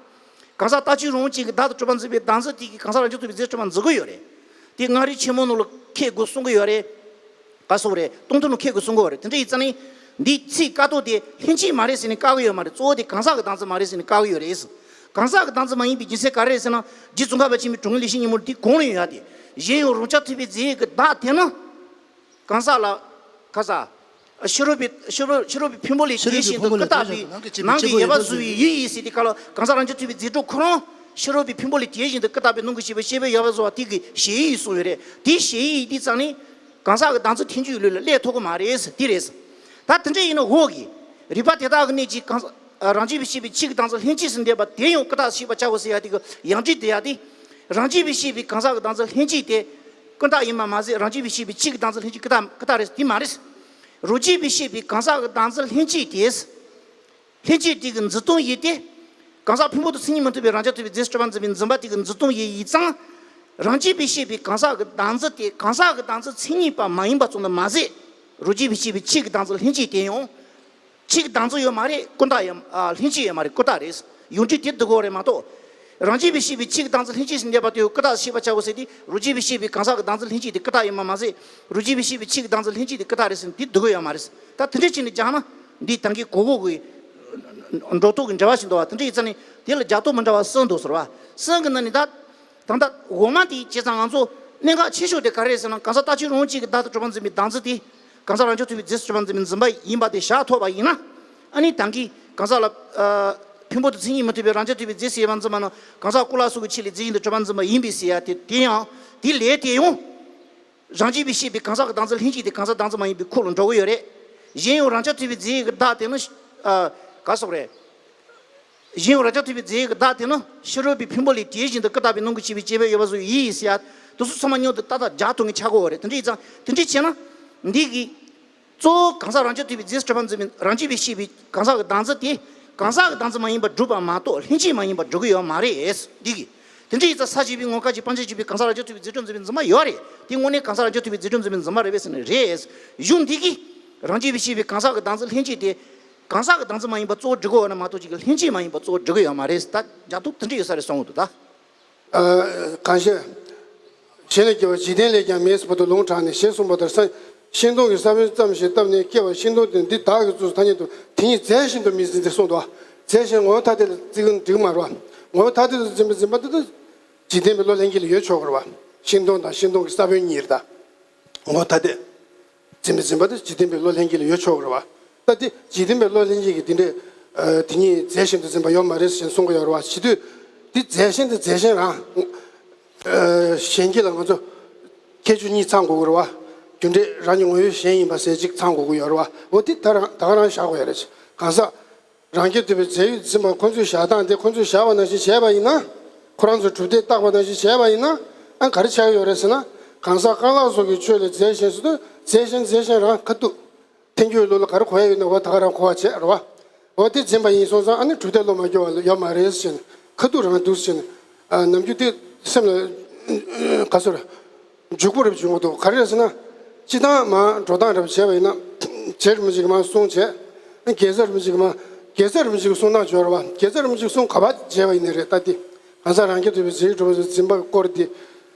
གང་ཟག་རྟག་གཅིག་རང་དབང་གཅིག་གི་བདག་ཏུ་གྲུབ་པར་འཛིན་པའི་བདག་འཛིན་དེ་གིས་གང་ཟག་རང་རྐྱ་ཐུབ་པའི་རྫས་གྲུབ་པར་འཛིན་གྱི་ཡོད་རེད། དེ་མངའ་རིས་ཆེན་མོ་ནང་ལ་འཁེལ་དགོས་གསུང་གི་ཡོད་རེད། ག་སོགས་རེད། སྟོང་ཐུན་ནང་འཁེལ་དགོས་གསུང་གི་ཡོད་རེད། དེ་འདྲ་ཡིན་ཙང་ནི། འདིའི་ཚིག་བཀག་རྡོ་དེ་ལྷན་སྐྱེས་མ་རེད་ཟེར་ནས་བཀག་གི་ཡོད་མ་རེད། གཙོ་བོ་དེ་གང་ཟག་གི་བདག་འཛིན་མ་རེད་ཟེར་ནས་བཀག་གི་ཡོད་རེད། གང་ཟག་གི་བདག་འཛིན་མ་ཡིན་པའི་རྒྱུ་མཚན་ག་རེ་རེད་ཟེར་ན། རྗེ་ཙོང་ཁ་པ་ཆེན་པོའི་དྲུང་ངེས་ལེགས་བཤད་སྙིང་པོ་འདི་གོང་ལ་ཡོད་དེ། གཞན་ཡང་རང་རྐྱ་ཐུབ་པའི་རྫས་ཀྱི་བདག་དེ་ནི། གང་ཟག་ལ། ག་ས། ཕྱི་རོལ་པའི་ཕྱི་རོལ་ཕྱི་རོལ་པའི་ཕུང་པོ་ལས་དེ་བཞིན་དུ་ཀུན་བཏགས་པའི་ནང་གི་ཡོད་པ་བཟོ་བའི་ཡུལ་ཡིན་ཟེར་དེ་ག་ལ། གང་ཟག་རང་རྐྱ་ཐུབ་པའི་རྫས་གྲུབ་ཁོ་རང་ཕྱི་རོལ་པའི་ཕུང་པོ་ལས་དེ་བཞིན་དུ་ཀུན་བཏགས་པའི་ནང་གི་ཤེས་པའི་ཤེས་པའི་ཡོད་པ་བཟོ་བ་དེ་གི་ཞེན་ཡུལ་གསུངས་ཡོད་རེད། དེ་ཞེན་ཡུལ་དེ་ཙང་ནི། གང་ཟག་གི་བདག་འཛིན་ཐལ་འགྱུར་ལུགས་ལ་སླེབས་ཐུབ་ཀྱི་མ་རེད་དེ་རེད། ད་དེ་འདྲ་ཡིན་ན་འོག་གི་རིགས་པ་དེ་དག་གི་གནད་ཀྱིས་གང་ཟག་རང་རྐྱ་པས་བཤད་པའི་ཆོས་ཀྱི་བདག་འཛིན་ལྷན་སྐྱེས་སུ་འདོད་པ་དེ་ཡང་ཀུན་བཏགས་ཤེས་པར་བྱའོ་ཟེར་ཡ་དེ་གི་ཡང་སྒྲིག་དེ་ཡ་དེ། རང་རྐྱ་པས་བཤད་པའི་གང་ཟག་གི་བདག་འཛིན་ལྷན་སྐྱེས་དེ། ཀུན་བཏགས་ཡིན་པ་མ་ཟད་རང་རྐྱ་པས་བཤད་པའི་ཆོས་ཀྱི་བདག་འཛིན་ལྷན་སྐྱེས་ཀུན་བཏགས་ཀུན་བཏགས་རེད་དེ་མ་རེད། རང་རྐྱ་པས་བཤད་པའི་གང་ཟག་གི་བདག་འཛིན་ལྷན་སྐྱེས་དེ། ལྷན་སྐྱེས་དེ་གི་འཛིན་སྟངས་ཡིན་ཏེ། གང་ཟག་ཕུང་པོ་དང་མཚན་ཉིད་མི་མཐུན་པའི་རང་རྐྱ་ཐུབ་པའི་རྫས་སུ་གྲུབ་པར་འཛིན་པའི་འཛིན་པ་དེ་གི་འཛིན་སྟངས་ཡིན་ཡིན་ཙང་། རང་རྐྱ་པས་བཤད་པའི་གང་ཟག་གི་བདག་འཛིན་དེ་གང་ཟག་གི་བདག་འཛིན་མཚན་ཉིད་པ་མ་ཡིན་པ་ཙམ་དུ་མ་ཟད། རང་རྐྱ་པས་བཤད་པའི་ཆོས་ཀྱི་བདག་འཛིན་ལྷན་སྐྱེས་དེ་ཡང་། ཆོས་ཀྱི་བདག་འཛིན་ཡོད་མ་རེད། ཀུན་བཏགས་ཡོད། ཨ། ལྷན་སྐྱེས་ཡོད་མ་རེད། ཀུན་བཏགས་རེད། ཡང་སྒྲིག་དེ་འདུག་གོ་རེད་མ་གཏོགས། རང་རྐྱ་པས་བཤད་པའི་ཆོས་ཀྱི་བདག་འཛིན་ལྷན་སྐྱེས་སུ་འདོད་པ་དེ་ཀུན་བཏགས་ཤེས་པར་བྱའོ་ཟེར་ཏེ་རང་རྐྱ་པས་བཤད་པའི་གང་ཟག་གི་བདག་འཛིན་ལྷན་སྐྱེས་དེ་ཀུན་བཏགས་ཡིན་པ་མ་ཟད། རང་རྐྱ་པས་བཤད་པའི་ཆོས་ཀྱི་བདག་འཛིན་ལྷན་སྐྱེས་དེ་ཀུན་བཏགས་རེད་ཟེར་ནས་དེ་འདུག་གོ་ཡོད་མ་རེད། ད་དེ་འདྲ་བྱས་ནས་སྦྱངས་ན་འདིའི་ད་གིན་གོ་གོ་གི་འགྲོ་ལྡོག་གི་འབྲེལ་བ་ཞིག་འདུག་བ། དེ་འདྲ་ཡིན་ཙང་ནི་དེ་ལ་རྒྱག་ཐོག་མི་འདྲ་བ་གསུམ་འདུག་ཟེར་བ། གསུམ་གྱི་ནང་ནས་ད། ད་ལྟ་འོག་མ་དེ་བྱས་ཙང་ང་ཚོ་གནད་འགག་ཆེ་ཤོས་དེ་ག་རེ་རེད་ཟེར་ན། གང་ཟག་རྟག་གཅིག་རང་དབང་གཅིག་གི་བདག་ཏུ་གྲུབ་པར་འཛིན་པའི་བདག་འཛིན་དེ། གང་ཟག་རང་རྐྱ་ཐུབ་པའི་རྫས་སུ་གྲུབ་པར་འཛིན་པའི་འཛིན་པ་ཡིན་པ་དེ་བཞག་ཐུབ་པ་ཡིན་ན། ཨ་ནི་ད་གིན་གང་ཟག་ལ། ཨ། ཕུང་པོ་དང་མཚན་ཉིད་མི་མཐུན་པའི་རང་རྐྱ་ཐུབ་པའི་རྫས་སུ་ཡོད་པར་འཛིན་པ་ནི་གང་ཟག་ཀུན་ལ་སོགས་ཀྱི་ཆོས་ལས་རྫས་གཞན་དུ་གྲུབ་པར་འཛིན་པ་ཡིན་པས་ཟེར་ཡ་དེ། དེ་ཡང་དེ་ལས་དེ་ཡང་། རང་རྐྱ་པས་བཤད་པའི་གང་ཟག་གི་བདག་འཛིན་ལྷན་སྐྱེས་དེ་གང་ཟག་བདག་འཛིན་མ་ཡིན་པའི་ཁོངས་ལ་འགྲོ་གི་ཡོད་རེད། གཞན་ཡང་རང་རྐྱ་ཐུབ་པའི་རྫས་ཀྱི་བདག་དེ་ནི། ཨ། ག་སོགས་རེད། གཞན་ཡང་རང་རྐྱ་ཐུབ་པའི་རྫས་ཀྱི་བདག་དེ་ནི་ཕྱི་རོལ་པའི་ཕུང་པོ་ལས་དེ་བཞིན་དུ་ཀུན་བཏགས་པའི་ནང་གི་ཤེས་པའི་ཤེས་པའི་ཡོད་པ་བཟོ་ཡིན་ཟེར་ཡ། དེ་ཚོ་ཚང་མ་མཉམ་དུ་ཏག་ཏག་སྦྱར་ཐུབ་མཁན་ཆགས་དགོས་པ་རེད། དེ་འདྲ་ཡིན་ཙང་དེ་འདྲ་བྱས་ན། འདི་གི། གཙོ་བོ་གང་ཟག་རང་རྐྱ་ཐུབ་པའི་རྫས་སུ་གྲུབ་པར་འཛིན་པའི་རང་རྐྱ་པས་བཤད་པའི་གང་ཟག་གི་བདག་འཛིན་དེ། གང་ཟག་གི་བདག་འཛིན་མ་ཡིན་པར་སྒྲུབ་པ་མ་གཏོགས་ལྷན་སྐྱེས་མ་ཡིན་པར་སྒྲུབ་ཀྱི་ཡོད་མ་རེད། འདི་གི། དེ་འདྲ་ཡིན་ཙང་ས་བཅད་པའི་ངོ་སྐལ་གྱིས་སྤང་བྱ་བྱས་པའི་གང་ཟག་རང་རྐྱ་ཐུབ་པའི་རྫས་སུ་གྲུབ་པར་འཛིན་པའི་འཛིན་པ་ཡོད་རེད། དེ་དངོས་གནས་གང་ཟག་རང་རྐྱ་ཐུབ་པའི་རྫས་སུ་གྲུབ་པར་འཛིན་པའི་འཛིན་པ་རེད་པས་ཟེར་ནས་རེད། གཞུང་འདི་གིས་རང་རྐྱ་པས་བཤད་པའི་གང་ཟག་གི་བདག་འཛིན་ལྷན་སྐྱེས་དེ། གང་ཟག་གི་བདག་འཛིན་མ་ཡིན་པར་གཙོ་བོར་སྒྲུབ་ཀྱི་ཡོད་ན་མ་གཏོགས་ཅིག་གིས་ལྷན་སྐྱེས་མ་ཡིན་པར་གཙོ་བོར་སྒྲུབ་ཀྱི་ཡོད་མ་རེད། ད་རྒྱག་ཐུབ་དེ་འདྲ་ཡོད་ས་རེད་གསུང་གི་འདུག་ད། ཨ། གང་ཞིག་བྱས་ནས་སྐྱེ་བ་འཇིག་རྟེན་ལས་ཀྱང་མེད་ཟེར་བ་དང་ལུང་དྲངས་ནས་ཞེས་གསུངས་པ་ལྟར་ས། ཤིང་སྡོང་གི་ས་བོན་ཙམ་ཞིག་བཏབ་ནས་སྐྱེ་བ་ཤིང་སྡོང་དེ་འདི་བདག་གིས་བཙུགས་སུ་ཐ་སྙད་དུ་དེ་ཉིད་རྫས་བཞིན་དུ་མི་འཛིན་ཏེ་གསུངས་འདུག། རྫས་བཞིན་ངོ་བོ་ཐ་དད་ལ་བརྩི་གི་འགྲིག་མ་རེད་བ། ངོ་བོ་ཐ་དད་དུ་འཛིན་པའི་འཛིན་པ་འདི་དག་འཇིག་རྟེན་པའི་བློ་ལྷན་སྐྱེས་ལ་ཡོད་ཆོག་གི་རེད་བ། ཤིང་སྡོང་དང་ཤིང་སྡོང་གི་ས་བོན་གཉིས་རེད་ད། ངོ་བོ་ཐ་དད། འཛིན་པའི་འཛིན་པ་དེ་འཇིག་རྟེན་པའི་བློ་ལྷན་སྐྱེས་ལ་ཡོད་ཆོག་གི་རེད་བ། ད་དེ་འཇིག་རྟེན་པའི་བློ་ལྷན་སྐྱེས་ཀྱིས་དེ་འདྲའི་ཨ་དེ་ཉིད་རྫས་གཞན་དུ་འཛིན་པ་ཡོད་མ་རེད་ཟེར་གསུང་གི་ཡོད་རེད་བ། བྱེད་དུས་དེ་རྫས་གཞན་དེ་རྫས་གཞན་རང་། ཨ་གཞན་སྐྱེ་ལ་ང་ཚོ་ཁྱད་ཆོས་གཉིས་ཚང་དགོས་ཀྱི་རེད་བ། རྒྱུ་འབྲས་རང་གི་ངོ་བོ་གཞན་ཡིན་པ་ཟེར་གཅིག་ཚང་དགོས་ཀྱི་ཡོད་རེད་བ། འོ་དེ་ད་རང་ད་ག་རང་བཞག་དགོས་ཡ་རེད། གང་ཟག་རང་རྐྱ་ཐུབ་པའི་རྫས་ཡོད་འཛིན་པ་ཁོ་ཚོས་བཞག་སྟངས་དེ་ཁོ་ཚོས་བཞག་པ་ནང་བཞིན་བྱས་པ་ཡིན་ན། ཁོ་རང་ཚོས་གྲུབ་མཐས་བཏགས་པ་ནང་བཞིན་བྱས་པ་ཡིན་ན། ཨ་ག་རེ་ཆགས་ཀྱི་ཡོད་རེད་ཟེར་ན། གང་ཟག་རྐང་ལག་སོགས་ཀྱི་ཆོས་ལས་རྫས་གཞན་ཟེར་དུས་རྫས་གཞན་རྫས་གཞན་རང་ཁ་ཐུག་ཐལ་འགྱུར་བློ་ལ་ག་རེ་གོ་ཡ་ཡོད་ན་འོ་ད་ག་རང་གོ་བ་བྱས་རེད་བ། འོ་དེ་འཛིན་པ་ཡིན་སོང་ཙང་ཨ་ནི་གྲུབ་མཐས་བློ་མ་འགྱུར་བ་ཡོད་མ་རེད་ཟེར་ནས་ཁ་ཐུག་རང་འདུག་ཟེར་ནས། ཨ་ནམ་རྒྱུན་དེ་སེམས་ལ་ག་ཚོད་རེད། འཇུག་པོ་རེ་བྱུང་བ་འདུག་ག་རེ་རེད་ཟེར་ན། སྤྱི་བཏང་མ་འགྲོ་སྟངས་རེ་བྱས་པ་ཡིན་ན། བྱེད་རིན་པོ་ཆེ་གི་མ་གསུང་བྱས། དགེ་རྩ་རིན་པོ་ཆེ་གི་མ། དགེ་རྩ་རིན་པོ་ཆེ་གི་གསུང་སྟངས་བྱོས་རེད་བ། དགེ་རྩ་རིན་པོ་ཆེ་གི་གསུང་ག་པར་བྱས་པ་ཡིན་ནའི་རེད་ད་དེ། གང་ཟག་རང་རྐྱ་ཐུབ་པའི་རྫས་གྲུབ་པ་འཛིན་པ་སྐོར་དེ།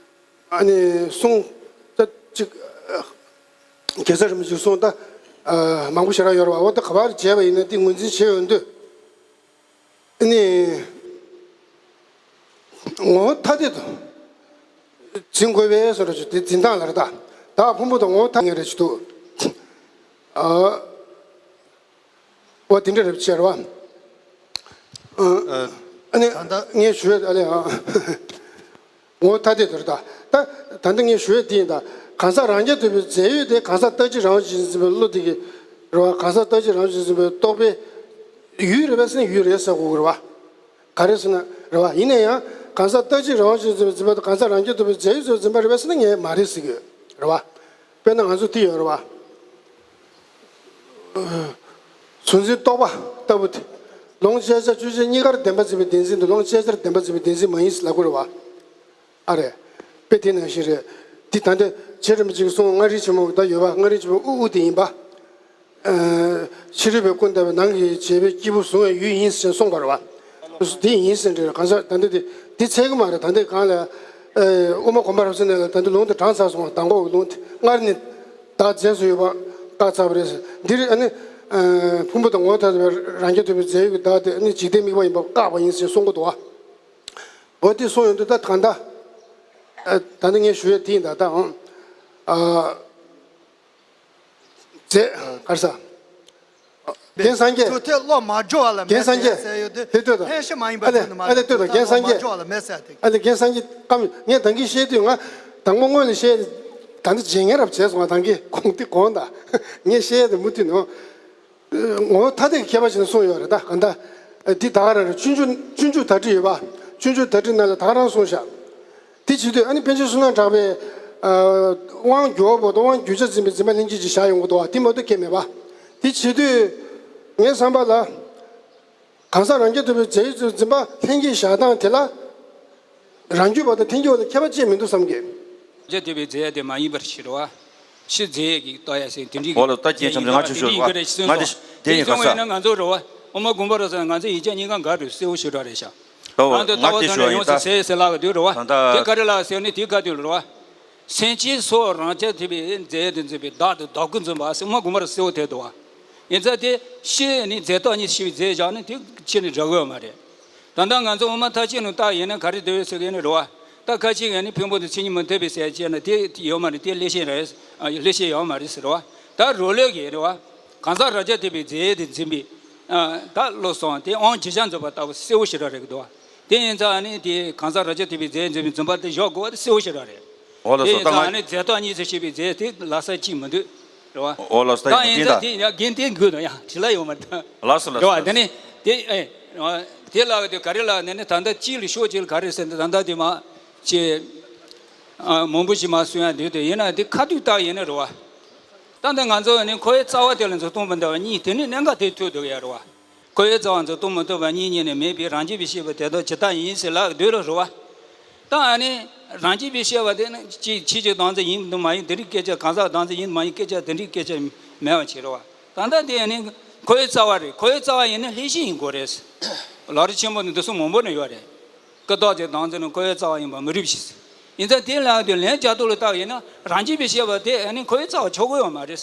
ཨ་ནི་གསུང་ད་ཅིག་དགེ་རྩ་རིན་པོ་ཆེ་གི་གསུང་ད་མང་པོ་ཞེ་དྲག་ཡོད་རེད་བ། འོ་ད་ག་པར་བྱས་པ་ཡིན་ན་དེ་ངོས་འཛིན་བྱས་ཡོང་དུས། ཨ་ནི། ངོ་བོ་ཐ་དད་དུ་འཛིན་དགོས་པས་སོ་ར་ཆུ་དེ་འཛིན་སྟངས་ལ་རེད་ད། ད་ཕུང་པོ་དང་ངོ་བོ་ཐ་དད་རེད་ཆུ་དུ། ཨ། འོ་དེ་འདྲ་རེད་ཆེ་རེད་བ། ཨ་ནི་ངས་ཞུ་ཡ་ཨ་ལེ་ཨ། ངོ་བོ་ཐ་དད་དུ་རེད་ད། ད་ད་འདི་ངས་ཞུ་ཡ་དེ་ཡིན་ད། གང་ཟག་རང་རྐྱ་ཐུབ་པའི་རྫས་ཡོད་དེ་གང་ཟག་རྟག་གཅིག་རང་བཞིན་འཛིན་པའི་བློ་དེ་གི་རེད་བ། གང་ཟག་རྟག་གཅིག་རང་བཞིན་འཛིན་པའི་རྟོག་པའི་ཡུལ་རེད་པས་ཟེར་ན་ཡུལ་རེད་ཟེར་དགོས་ཀྱི་རེད་བ། ག་རེ་ཟེར་ན་རེད་བ། ཡིན་ན་ཡང་གང་ཟག་རྟག་གཅིག་རང་བཞིན་འཛིན་པའི་འཛིན་པ་དང་གང་ཟག་རང་རྐྱ་ཐུབ་པའི་རྫས་ཡོད་ཚོད་འཛིན་པ་རེད་པས་ཟེར་ན་ངས་མ་རེད་ཟེར་གི་ཡོད་རེད་བ། དཔེར་ན་ང་ཚོ་དེ་ཡོད་རེད་བ། གཟུང་འཛིན་རྟོག་པ་ལྟ་བུ་དེ། ལོངས་སྤྱད་བྱ་སྤྱོད་བྱེད་གཉིས་ཀར་བདེན་པ་འཛིན་པའི་བདེན་འཛིན་དུ་ལོངས་སྤྱད་བྱར་བདེན་པ་འཛིན་པའི་བདེན་འཛིན་མ་ཡིན་ཟེར་ལབ་དགོས་རེད་བ། ཨ་རེད། དཔེ་དེ་ནང་བཞིན་རེད། འདི་ད་ལྟ་བྱེད་རིན་པོ་ཆེ་གི་གསུང་ལྔ་རིག་ཆེན་མོ་ད་ཡོད་པ། ལྔ་རིག་ཆེན་མོ་དབུ་དབུ་དེ་ཡིན་པ། ཕྱི་རོལ་པའི་ཀུན་བརྟགས་པའི་ནང་གི་བྱེད་པའི་སྐྱེས་བུ་གཟུང་བའི་ཡུལ་ཡིན་ཞེས་གསུངས་པ་རེད་བ། དེ་ཡིན་ཟེར་འདྲ་གང་ཟག་ད་ལྟ་དེ་དེ་འཚལ་གི་མ་རེད། ད་ལྟ་གང་ལ་དབུ་མ་དགོངས་པ་རབ་གསལ་ནས་ལ་ད་ལྟ་ལུང་དེ་དྲངས་ཚར་སོང་བ། མདང་དགོང་གི་ལུང་དེ་སྔར་ནས་བདག་རྫས་སུ་ཡོད་པ་བཀག་ཚར་བ་རེད། འདིར་ཨ་ནི་ཕུང་པོ་དང་ངོ་བོ་ཐ་དད་པའི་རང་རྐྱ་ཐུབ་པའི་རྫས་ཡོད་ཀྱི་བདག་དེ་ཨ་ནི་འཇིག་རྟེན་དམིགས་པ་ཡིན་པ་བཀག་པ་ཡིན་ཞེས་གསུང་གི་འདུག་བ། འོ་དེ་གསུངས་ཡོང་དུས་ད་གང་ལྟར། ད་ནི་ངས་ཞུ་ཡས་དེ་ཡིན་ད་ད་ཨང་། རྫས་གར་ས། རྒན་སངས་རྒྱས། གྲུབ་མཐས་བློ་མ་སྦྱོར་བ་ལ་མེད་ཟེར་ཡོད་དུས། ལྷན་ཅིག་ལྟོས་དང་། ལྷན་ཅིག་ལྟོས་དང་། རྒན་སངས་རྒྱས། གྲུབ་མཐས་བློ་མ་སྦྱོར་བ་ལ་མེད་ཟེར་ཏེ། ཨ་ལེ་རྒན་སངས་རྒྱས་ཀམ་ངས་ད་གིན་བཤད་དུས་ང་དང་པོ་སྔོན་ལ་བཤད། ད་ནི་རྗེས་ངན་རབ་བྱས་སོང་བ། ད་གིན་གོང་དེ་གོང་ད་ངས་བཤད་དེ་མུ་མཐུད་ནོ། ངོ་བོ་ཐ་དད་ཀྱི་ཁྱད་པར་ཅན་གསུངས་ཡོད་རེད་ད་གང་ལྟར། འདི་ད་ག་རང་རེད། སྤྱོད་འཇུག་སྤྱོད་འཇུག་དར་ཊཱིཀ་ཡོད་པ། སྤྱོད་འཇུག་དར་ཊཱིཀ་ནང་ལ་ད་ག་རང་གསུངས་ཤག་དེ་བྱེད་དུས་ཨ་ནི་པཎ་ཆེན་བསོད་ནམས་གྲགས་པས། དབང་སྒྱུར་བ་པོ་དང་དབང་སྒྱུར་བྱ་འཛིན་པའི་འཛིན་པ་ལྷན་སྐྱེས་ཀྱིས་བཞག་ཡོང་གི་འདུག་བ། དེ་མ་གཏོགས་སྐད་མེད་པ། དེ་བྱེད་དུས་ངའི་བསམ་པ་ལ། གང་ཟག་རང་རྐྱ་ཐུབ་པའི་རྫས་ཡོད་ཚོད་འཛིན་པ་ལྷན་སྐྱེས་བཞག་སྟངས་དེ་ལ། རང་རྒྱུད་པ་དང་ཐལ་འགྱུར་བ་ལ་ཁྱད་པར་ཅི་མི་འདུག་བསམ་གི། རྒྱ་དེ་བའི་རྫས་དེ་མ་ཡིན་པར་ཤེས་རོ། ཕྱི་རྫས་ཀྱི་ལྟོ་ཡ་སེང་དེ་འདྲའི་འོ་ལ་ད་རྒྱན་ཆམ་ང་ཆུ་ཤོར་བ་ང་དེ་དེ་ཡིན་ག་ས། ཡིན་ན་ང་ཚོ་རོ། ཨོ་མ་དགོན་པ་རོ་ས་ང་ཚོ་ཡིན་ཅག་གཉིས་ཀ་འགའ་རུ་གསལ་བོ་ཤོད་ར་རེད་ཤག་ད་འོ་ང་དེ་ལྟ་ང་བ་དེ་ཐོན་ཤོད་ནས་ཡོང་ཡིན་ས་ད། ཟེར་ཟེར་ལག་གི་དུས་རོ། ད་ད་དེ་ག་རེ་ལག་ཟེར་ནས་དེ་ག་དུས་རོ། སེམས་ཅན་སོགས་རང་རྐྱ་ཐུབ་པའི་རྫས་དེ་འཛིན་པའི་བདག་དང་བདག་ཀུན་འཛིན་པ་ཟེར་ཨོ་མ་དགོན་པ་རོ་གསལ་བོ་ཐལ་འདུག་བ། ཡིན་ཙང་དེ་ཤི་ནི་རྫས་རྟག་གཉིས་ཤི་བའི་རྫས་བཞག་ནས་དེ་ཕྱི་ནས་འདྲ་དགོས་ཡོད་མ་རེད། ད་ལྟ་ང་ཚོ་འོ་མ་ཐ་ཆད་ནང་བཏགས་ཡིན་ན་ག་རེ་འདོད་ཡོད་ཟེར་གི་ཡིན་ན་རེད་བ། ད་ཁ་ཅིག་ཡང་ནི་ཕུང་པོ་དང་མཚན་ཉིད་མི་མཐུན་པའི་ཟེར་བྱས་ན་དེ་ཡོད་མ་རེད། དེ་ལེགས་བཤད་རེད། ཨ་ལེགས་བཤད་ཡོད་མ་རེད་ཟེར་བ། ད་རོ་ལོས་ཀྱི་རེད་བ། གང་ཟག་རང་རྐྱ་ཐུབ་པའི་རྫས་དེ་འཛིན་པའི། ཨ་ད་བློ་སོང་དེ་དབང་བྱེད་བྱ་འཛིན་པ་ལྟ་བུ་གསལ་བོ་ཞེ་དྲག་རེད་ཀྱི་འདུག་བ། དེ་ཡིན་ཙང་ནི་དེ་གང་ཟག་རང་རྐྱ་ཐུབ་པའི་རྫས་འཛིན་པའི་འཛིན་པ་དེ་བཞག་དགོས་པ་དེ་གསལ་བོ་ཞེ་དྲག་རེད། འོ་ལགས་སོ། དེ་ཡིན་ཙང་ནི་རྫས་རྟག་གཉིས་སུ་ཤེས་པའི་རྫས་དེ་ལ་ས་གཅིག་མི་འདུག་རེད་བ། འོ་ལགས་སོ། ད་ད་ཡིན་ཡིན་ད་ཙང་དེ་ཡང་རྒན་དེ་དགོས་དང་ཡང་དྲི་ལ་ཡོད་མ་རེད་ད། ལགས་སོ་ལགས་རེད་བ། སོ་དེ་ནི་དེ་ཨེ་དེ་ལ་དེ་ག་རེ་ལ་ནི་ནི་ད་ལྟ་གཅིག་ལ་ཤོག་གཅིག་ལ་ག་རེ་ཟེར་ན་ད་ལྟ་དེ་མ་ཅེ་མང་པོ་ཞིག་མ་གསུང་ཡ་འདུག་དེ་ཡིན་ན་དེ་ཁ་ཐུག་བཏགས་ཡིན་ན་རེད་བ། ད་ལྟ་ང་ཚོ་ནི་འཁོར་བའི་རྩ་བ་དེ་ལ་འཛིན་སྟངས་མི་འདྲ་བ་གཉིས་དེ་ནི་གནད་འགག་དེ་ཐུག་འདུག་ཡ་རེད་བ། འཁོར་བའི་རྩ་བ་འཛིན་སྟངས་མི་ཐུབ་པ་གཉིས་གཉིས་ནས་མེད་པའི་རང་རྐྱ་པའི་ཤེས་པ་དེ་དག་ཇི་ལྟ་ཡིན་ཟེར་ལབ་འདོད་ལ་རེད་བ། ད་ཨ་ནི་རང་རྐྱ་པའི་ཤེས་པ་དེ་ནི་ཅིག་ཕྱིས་ཀྱི་བདག་འཛིན་ཡིན་དང་མ་ཡིན་དེ་འདྲའི་སྐད་ཆ། གང་ཟག་བདག་འཛིན་ཡིན་མ་ཡིན་སྐད་ཆ་དེ་འདྲའི་སྐད་ཆ་མེད་པ་བྱེད་རེད་བ། ད་ལྟ་དེ་ཨ་ནི་འཁོར་བའི་རྩ་བ་རེད། འཁོར་བའི་རྩ་བ་ཡིན་ན་ལྷག་བཞིན་ཡིན་དགོས་རེད། ལམ་རིམ་ཆེན་མོ་ནི་འདི་ཚོ་མང་པོ་ནས་ཡོད་རེད། ཀུན་བརྟགས་ཀྱི་བདག་འཛིན་ནི་འཁོར་བའི་རྩ་བ་ཡིན་པ་མི་རིགས་ཤིག་ཡིན་ཙང་དེ་ལ་དེ་ལན་རྒྱག་ཐོག་ལ་བལྟ་བ་ཡིན་ན་རང་རྐྱ་པའི་ཤེས་པ་དེ་ཨ་ནི་འཁོར་བའི་རྩ་བ་ཆགས་ཀྱི་ཡོད་མ་རེད།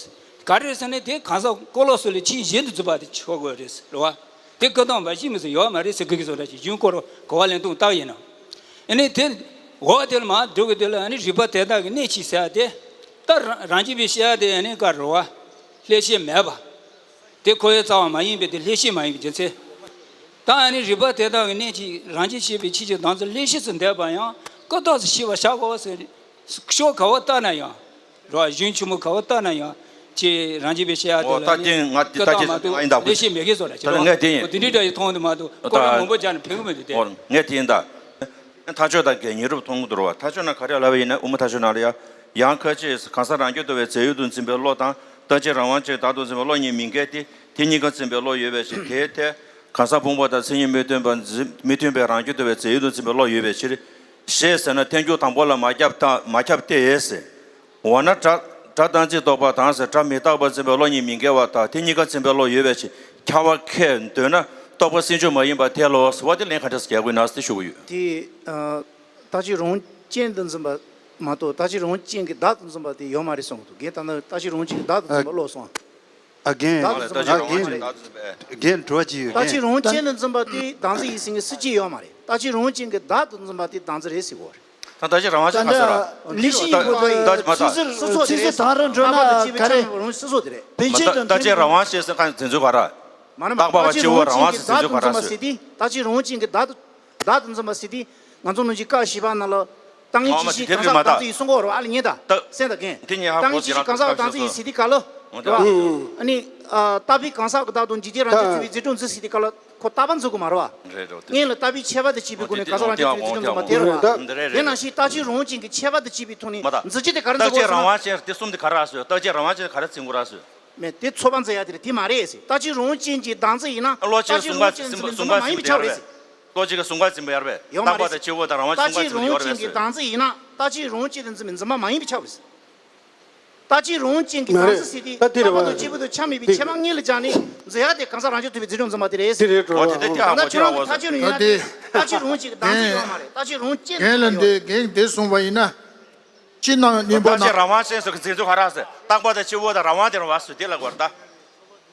ག་རེ་ཟེར་ན་དེ་གང་ཟག་ཀུན་ལོག་སོགས་ལས་ཕྱིས་གཞན་དུ་འཛིན་པ་དེ་ཆགས་ཀྱི་ཡོད་རེད་རེད་བ། དེ་ཀུན་བརྟགས་འབའ་ཞིག་མི་ཚེ་ཡོད་མ་རེད་ཟེར་གི་གི་བཟོ་འདྲ་ཞིག་གཞུང་སྐོར་གོ་བ་ལེན་སྟངས་བལྟ་བ་ཡིན་ན། ཨ་ནི་དེ་འོག་དེ་ལ་མར་འགྲོ་གི་དེ་ལ་ཨ་ནི་རིགས་པ་དེ་དག་གི་གནད་ཕྱིས་ཟེར་བ་དེ། ད་རང་རང་རྒྱུད་པའི་བཤད་ཡ་དེ་ཨ་ནི་ག་རེ་བ། བསླད་བྱེད་མེད་པ། དེ་ཁོ་བོའི་རྩ་བ་མ་ཡིན་པའི་དེ་བསླད་བྱེད་མ་ཡིན་པའི་རྒྱུ་མཚན། ད་ཨ་ནི་རིགས་པ་དེ་དག་གི་གནད་ཀྱིས་རང་རྒྱུད་བཤད་པའི་ཆོས་ཀྱི་བདག་འཛིན་བསླད་བྱེད་དུ་འདོད་པ་ཡང་ཀུན་བརྟགས་སུ་ཤེས་པར་བྱ་དགོས་ཟེར། ཕྱོགས་ག་བ་ལྟ་ན་ཡང་། རེད་བ། གཞུང་ཆེན་མོ་ག་བ་ལྟ་ན་ཡང་། ཅེས་རང་རྒྱུད་པའི་བཤད་ཡ་དེ་ལ་ནི་ཀུན་བརྟགས་མ་གཏོགས་བསླད་བྱེད་མེད་ཀྱི་བཟོ་འདྲ་ཅིག་རེད་བ། དེ་འདྲའི་འདྲ་ཡི་མཐོང་དུ་མ་གཏོགས་སྐོར་ར་མང་པོ་སྦྱར་ནས་ཕན་གི་མི་འདུག་སྟེ། ངས་དེ་ཡིན་ད། ཐ་ཆོད་དང་གན་ཉེ་རབས་མཐོང་གི་འདུག་ར་བ། ཐ་ཆོད་ན་ག་རེ་ལབ་པ་ཡིན་ན། དབུ་མ་ཐ་ཆོད་ནང་ལ་ཡ། ཡང་ཁ་ཅིག་གང་ཟག་རང་རྒྱུད་དུ་བའི་རྫས་ཡོད་དུ་འཛིན་པའི་བློ་དང་། རྟག་གཅིག་རང་དབང་ཅན་བདག་ཏུ་འཛིན་པའི་བློ་གཉིས་མི་འགལ་ཏེ། དེ་གཉིས་ཀ་འཛིན་པའི་བློ་ཡོད་པའི་ཕྱིར། དེའི་ཐད་གང་ཟག་ཕུང་པོ་དང་མཚན་ཉིད་མི་མཐུན་པའི་རང་རྒྱུད་དུ་བའི་རྫས་ཡོད་དུ་འཛིན་པའི་བློ་ཡོད་པའི་ཕྱིར། ཞེས་ཟེར་ན་ཐལ་འགྱུར་དང་པོ་ལ་མ་ཁྱབ་སྟེ། མ་ཁྱབ་སྟེ། འོ་ན་སྒྲ་སྒྲ་རྟག་འཛིན་རྟོག་པ་དང་ཟེར། སྒྲ་མི་རྟག་པར་འཛིན་པའི་བློ་གཉིས་མི་འགལ་བ་དང་། དེ་གཉིས་ཀ་འཛིན་པའི་བློ་ཡོད་པའི་ཕྱིར། ཁྱབ་པ་ཁས་འདོད་ན་རྟོག་པ་སེལ་འཇུག་མ་ཡིན་པར་ཐལ་ལོ་ཟེར་བ་དེ་ལན་ག་འདྲ་ཞིག་རྒྱག་དགོས་ན་ཟེར་ཞུ་གི་ཡོད། དེ། ཨ། རྟག་གཅིག་རང་དབང་ཅན་དུ་འཛིན་པ་མ་གཏོགས་རྟག་གཅིག་རང་དབང་ཅན་གྱི་བདག་ཏུ་འཛིན་པ་དེ་ཡོད་མ་རེད་གསུངས་འདུག་རྒན་ད་ནི་རྟག་གཅིག་རང་དབང་ཅན་གྱི་བདག་ཏུ་འཛིན་པ་ལོག་སོང་། ཨ། རྒན། བདག་ཏུ་འཛིན་པ་ཨ། རྒན། རྒན་དྲི་བ་ཅིག་ཡོད། རྟག་གཅིག་རང་དབང་ཅན་དུ་འཛིན་པ་དེ་བདག་འཛིན་ཡིན་ཟེར་མཁན་སྲིད་ཇུས་ཡོད་མ་རེད། རྟག་གཅིག་རང་དབང་ཅན་གྱི་བདག་ཏུ་འཛིན་པ་དེ་བདག་འཛིན་རེད་ཟེར་གོ་རེད། ད་རྟག་གཅིག་རང་དབང་ཅན་ག་ཟེར་ར། ད་ལེགས་བཤད་ཡིན་པ་ད་ད་མ་ད་ཚིག་ཟུར་ཚིག་ཟུར་དེ་རེད། དང་རང་འགྲོ་ན་ག་རེ། ཕན་ཆད་དང་། རྟག་གཅིག་རང་དབང་ཅན་ཟེར་མཁན་དེ་ཚོ་ག་ར། མ་རེད་མ། རྟག་པ་བ་སྤྱི་བོ་རང་དབང་ཅན་ཟེར་མཁན་དེ་ཚོ་ག་ར་ཟེར། རྟག་གཅིག་རང་དབང་ཅན་གྱི་བདག་ཏུ་འཛིན་པ་ཟེར་དེ། ང་ཚོ་ནང་བཞིན་བཀའ་བཞི་པ་ནང་ལ་རྟག་གཉིས་ཀྱི་ཕྱིར་གང་ཟག་བདག་འཛིན་ཡིན་གསུང་གི་ཡོད་རེད་བ། ཨ་ལ་ཉན་ད། གསན་ད་རྒན། རྟག་གཉིས་ཀྱི་ཕྱིར་གང་ཟག་བདག་འཛིན་ཡིན་ཟེར་དེ་ག་ལ། རེད་བ། ཨ་ནི། ཨ། རྟག་པའི་གང་ཟག་གི་བདག་དང་འཇིག་རྟེན་རང་རྐྱ་ཚུད་པའི་རྫས་གྲོགས་འཛིན་ཟེར་དེ་ག་ལ་ཁོ་རྟག་པ་འཛིན་དགོས་མ་རེད་བ། རེད་རེད། སྔོན་ལ་རྟག་པའི་ཆད་པ་དང་བཅས་པའི་སྒོ་ནས་གང་ཟག་རང་རྐྱ་ཚུད་པའི་རྫས་གྲོགས་འཛིན་པ་དེ་རེད་བ། དེ་ནང་བཞིན་རྟག་གཅིག་རང་དབང་ཅན་གྱི་ཆད་པ་དང་བཅས་པའི་ཐོག་ནས་མ་ད། འཛིན་རྐྱེན་དེ་ག་རེ་འཛིན་དགོས་ཟེར་ན། རྟག་གཅིག་རང་དབང་ཅན་དེ་གསུམ་དེ་ག་རེ་ར་ཟེར། རྟག་གཅིག་རང་དབང་ཅན་ག་རེ་འཛིན་དགོས་ར་ཟེར། མེད་དེ་ཚོགས་པ་འཛིན་ཡ་དེ་རེད། དེ་མ་རེད་ཟེར། རྟག་གཅིག་རང་དབང་ཅན་གྱི་བདག་འཛིན་ཡིན་ན་བློ་གཅིག་རྟག་གཅིག་གསུམ་ཀ་རང་དབང་ཅན་འཛིན་པའི་འཛིན་པ་མ་ཡིན་པས་ཁྱབ་པ་རེད་ཟེར། བློ་གཅིག་གསུམ་ཀ་འཛིན་པ་ཡོད་རེད་པས། ཡོད་མ་རེད་ཟེར། རྟག་པ་དང་སྤྱི་བོ་དང་རང་དབང་ཅན་གསུམ་ཀ་འཛིན་པ་ཡོད་རེད་པས། རྟག་གཅིག་རང་དབང་ཅན་དུ་འཛིན་པའི་འཛིན་པ་མ་ཡིན་པས་ཁྱབ་པ་རེད་ཟེར། རྟག་གཅིག་རང་དབང་ཅན་གྱི་བདག་འཛིན་ཟེར་དེ་རྟག་པ་དང་སྤྱི་བོ་དང་ཆ་མེད་པའི་ཆད་པ་སྔོན་ལ་སྦྱར་ནས་འཛིན་ཡ་དེ་གང་ཟག་རང་རྐྱ་ཐུབ་པའི་རྫས་གྲོགས་འཛིན་པ་དེ་རེད་ཟེར། དེ་རེད་འགྲོ་བ། གང་ལྟར་ཁྱོད་རང་གི་ཐག་གཅོད་ནི་ཡིན་ན་དེ་རྟག་གཅིག་རང་དབང་ཅན་གྱི་བདག་འཛིན་ཡོད་མ་རེད། རྟག་གཅིག་རང་དབང་ཅན་དུ་འཛིན་པ་ཡོད་རེད། རྟག་གཅིག་རང་དབང་ཅན་ཟེར་གྱི་འཛིན་ཚུལ་ག་ར་ཟེར། རྟག་པ་དང་སྤྱི་བོ་དང་རང་དབང་དེ་རང་བ་སུ་དེ་ལ་གོ་ར་ད།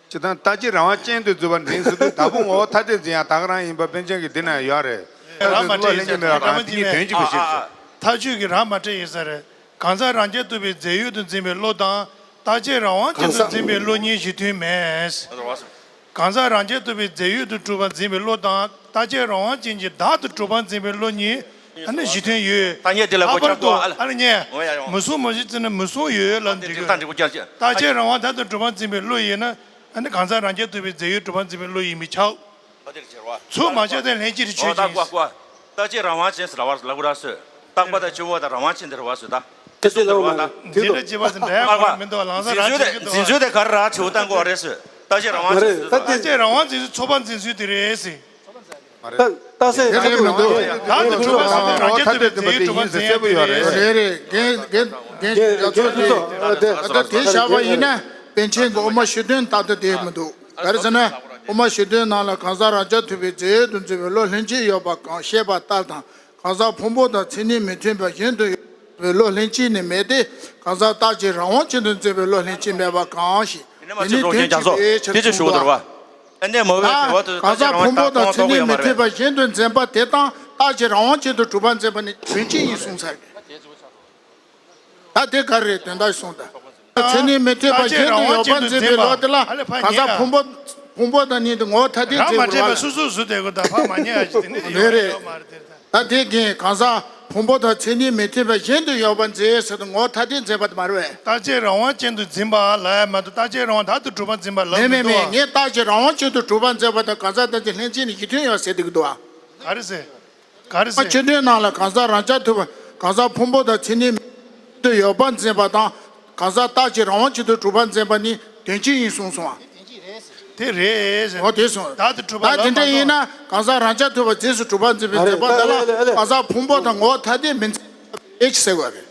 ཅི་དང་རྟག་གཅིག་རང་དབང་ཅན་དུ་འཛིན་པ་འཛིན་ཟེར་དུས་བདག་ཕུང་ངོ་བོ་ཐ་དད་འཛིན་ཡང་དག་རང་ཡིན་པ་པཎ་ཆེན་གྱི་འདི་ན་ཡོད་རེད། རང་མ་འདྲེས་ཡིན་ས་རེད། གང་དེ་ནི་དོན་གཅིག་པ་ཞིག་རེད། ཐག་ཆོད་ཀྱི་རང་མ་འདྲེས་ཡིན་ས་རེད། གང་ཟག་རང་རྐྱ་ཐུབ་པའི་རྫས་ཡོད་དུ་འཛིན་པའི་བློ་དང་རྟག་ཆད་རང་དབང་ཅན་དུ་འཛིན་པའི་བློ་གཉིས་གཞི་མཐུན་མེད། གང་ཟག་རང་རྐྱ་ཐུབ་པའི་རྫས་ཡོད་དུ་གྲུབ་པར་འཛིན་པའི་བློ་དང་རྟག་ཆད་རང་དབང་ཅན་གྱི་བདག་ཏུ་གྲུབ་པར་འཛིན་པའི་བློ་གཉིས་ཨ་ནི་གཞི་མཐུན་ཡོད། ཐ་སྙད་དེ་ལ་ལྷག་པར་དུ་ཨ་ལ་ཉན། མུ་གསུམ་མུ་བཞི་བརྩིས་ན་མུ་གསུམ་ཡོད་ལ་འདི་གི། རྟག་ཆད་རང་དབང་བདག་ཏུ་གྲུབ་པར་འཛིན་པའི་བློ་ཡིན་ན་ཨ་ནི་གང་ཟག་རང་རྐྱ་ཐུབ་པའི་རྫས་ཡོད་གྲུབ་པར་འཛིན་པའི་བློ་ཡིན་མི་ཆགས། ཚུལ་མ་ཆགས་དེ་ལྷན་སྐྱེས་རིགས་ཆོས་ཅན། རྟག་ཆད་རང་དབང་ཅན་ཟེར་ལབ་པ་ལབ་དགོས་ར་སོ། རྟག་པ་དང་སྤྱི་བོ་དང་རང་དབང་ཅན་དེ་རེད་བ་སོ་ད། དེ་སོ་དེ་རེད་བ་ད། འཛིན་གྲྭ་སྐྱེས་པ་ཟེར་འདྲ་ཡང་མ་མི་འདུག་ལང་ས་རང་འཛིན་ཚུལ་དེ་འཛིན་ཚུལ་དེ་ག་རེ་ར་ཆེ་བོ་བཏང་དགོས་རེད་སོ། རྟག་ཆད་རང་དབང་ཅན་ཟེར། རྟག་ཆད་རང་དབང་འཛིན་ཚུལ་ཚོགས་པ་འཛིན་ཚུལ་དེ་རེད་ཟེར། རྟག་ས་རེད་མི་འདུག་བདག་ཏུ་གྲུབ་པ་ཟེར་དེ་རང་རྐྱ་ཐུབ་པའི་རྫས་ཡོད་གྲུབ་པ་འཛིན་ཡ་དེ་རེད། རེད་རེད། རྒན་རྒན་རྒན་རྒྱ་མཚོ་དེ་ད་ལྟ་དེ་བཞག་པ་ཡིན་ན་པཎ་ཆེན་གྱི་དབུ་མ་ཞུ་དོན་ལྟར་དུ་དེ་མི་འདུག་ག་རེ་ཟེར་ན། དབུ་མ་ཞུ་དོན་ནང་ལ་གང་ཟག་རང་རྐྱ་ཐུབ་པའི་རྫས་ཡོད་དུ་འཛིན་པའི་བློ་ལྷན་ཅིག་ཡོད་པ་གང་བཤད་པ་ལྟར་དང་། གང་ཟག་ཕུང་པོ་དང་མཚན་ཉིད་མི་མཐུན་པ་གཞན་དུ་ཡོད་པའི་བློ་ལྷན་ཅིག་ནི་མེད་དེ། གང་ཟག་རྟག་གཅིག་རང་དབང་ཅན་དུ་འཛིན་པའི་བློ་ལྷན་ཅིག་མེད་པ་གང་ཞིག་དེ་ནི་དོན་གཅིག་པའི་ཕྱིར་དུ་གསུངས་པ། ཨ་ནི་མོ་བས་དེ་བ་དུ་གང་ཟག་ཕུང་པོ་དང་མཚན་ཉིད་མི་མཐུན་པ་གཞན་དུ་འཛིན་པ་དེ་དང་རྟག་གཅིག་རང་དབང་ཅན་དུ་གྲུབ་པར་འཛིན་པ་ནི་དོན་གཅིག་ཡིན་གསུངས་ས་རེད། ད་དེ་ག་རེ་རེད་དོན་དག་གསུངས་དང་། མཚན་ཉིད་མི་མཐུན་པ་གཞན་དུ་ཡོད་པར་འཛིན་པའི་བློ་དེ་ལ་གང་ཟག་ཕུང་པོ་ཕུང་པོ་དང་ཉིད་དུ་ངོ་བོ་ཐ་དད་འཛིན་པའི་བློ་ལ། སོ་སོ་སུ་དེ་གོ་ད་ཕ་མ་ཉེ་ཡ་ཞིག་དེ་ནི་ཡོད་རེད། ད་དེ་གིན་གང་ཟག་ཕུང་པོ་དང་མཚན་ཉིད་མི་མཐུན་པ་གཞན་དུ་ཡོད་པར་འཛིན་ཟེར་དུས་ངོ་བོ་ཐ་དད་འཛིན་པ་དེ་མ་རེད་པས། རྟག་གཅིག་རང་དབང་ཅན་དུ་འཛིན་པ་ལ་ཡ་མ་གཏོགས་རྟག་གཅིག་རང་དབང་བདག་ཏུ་གྲུབ་པར་འཛིན་པ་ལ་མེད་མི་མེད་འདུག་མེད་ངས་རྟག་གཅིག་རང་དབང་ཅན་དུ་གྲུབ་པར་འཛིན་པ་དང་གང་ཟག་ཐམས་ཅད་ལྷན་ཅིག་ནི་གཞི་མཐུན་ཡོད་ཟེར་དེ་གི་འདུག་ཨ། ག་རེ་ཟེར། ག་རེ་ཟེར། ཆོས་དོན་ནང་ལ་གང་ཟག་རང་རྐྱ་ཐུབ་པ་གང་ཟག་ཕུང་པོ་དང་མཚན་ཉིད་མི་མཐུན་དུ་ཡོད་པར་འཛིན་པ་དང་གང་ཟག་རྟག་གཅིག་རང་དབང་ཅན་དུ་གྲུབ་པར་འཛིན་པ་ནི་དོན་གཅིག་ཡིན་གསུངས་སོང་ཨ། དེ་རེད། འོ་དེ་སོང་། བདག་ཏུ་གྲུབ་པ་ད་ལ་དེ་འདྲ་མ་ཡིན་ན་གང་ཟག་རང་རྐྱ་ཐུབ་པ་རྗེས་སུ་གྲུབ་པར་འཛིན་པའི་འཛིན་པ་དེ་ལ་གང་ཟག་ཕུང་པོ་དང་ངོ་བོ་ཐ་དད་མི་འཛིན་པའི་ཕྱིར་ཟེར་བ་རེད།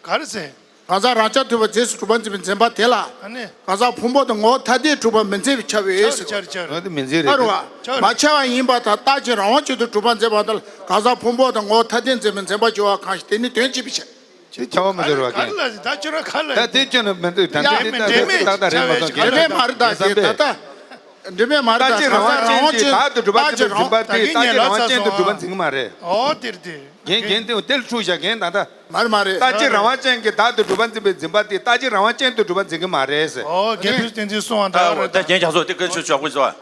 ག་རེ་ཟེར། གང་ཟག་རང་རྐྱ་ཐུབ་པ་རྗེས་སུ་གྲུབ་པར་འཛིན་པའི་འཛིན་པ་དེ་ལ། ཨ་ནི། གང་ཟག་ཕུང་པོ་དང་ངོ་བོ་ཐ་དད་གྲུབ་པར་མི་འཛིན་པས་ཁྱབ་པས་ཟེར། ཆར་ཆར་ཆར། ཨ་དེ་མི་འཛིན་རེད། ཨ་རུ་བ། མ་ཁྱབ་པ་ཡིན་པ་དང་རྟག་གཅིག་རང་དབང་ཅན་དུ་གྲུབ་པར་འཛིན་པ་དང་གང་ཟག་ཕུང་པོ་དང་ངོ་བོ་ཐ་དད་འཛིན་པའི་འཛིན་པ་སྦྱོར་བ་གང་ཞིག་དེ་ནི་དོན་གཅིག་པའི་ཕྱིར། ཅིག་ཁྱབ་པ་མི་འདུག་ར་ག་ལ་ད་ཁྱོད་རང་ག་ལ་ད་དེ་ཁྱོད་ནི་མི་འདུག་ད་ཡ་དེ་མི་དེ་འདྲ་མེད་ད་ད་རེད་མ་ཆ་གཏོགས་བའི་དེ་ཆ་འདྲ་མེད་མ་རེད་ད་དེ་ད་ད། འགྲིག་མེད་མ་རེད། རྟག་གཅིག་རང་དབང་ཅན་གྱིས་བདག་ཏུ་གྲུབ་པ་འཛིན་པའི་འཛིན་པ་དེ་རྟག་གཅིག་རང་དབང་ཅན་དུ་གྲུབ་པ་འཛིན་གྱི་མ་རེད། ཨོ་དེར་དེ། རྒན་རྒན་དེ་དེར་འཁྲུག་བཞག་རྒན་ད་ལྟ། མར་མ་རེད། རྟག་གཅིག་རང་དབང་ཅན་གྱིས་བདག་ཏུ་གྲུབ་པ་འཛིན་པའི་འཛིན་པ་དེ་རྟག་གཅིག་རང་དབང་ཅན་དུ་གྲུབ་པ་འཛིན་གྱི་མ་རེད་ཟེར། ཨོ་རྒན་ཕུན་བསྟན་འཛིན་གསུང་བ་ད་ད་རེད་ད། རྒན་རྒྱ་མཚོ་དེ་སྐད་ཆ་ཆོག་པོ་ཟེར་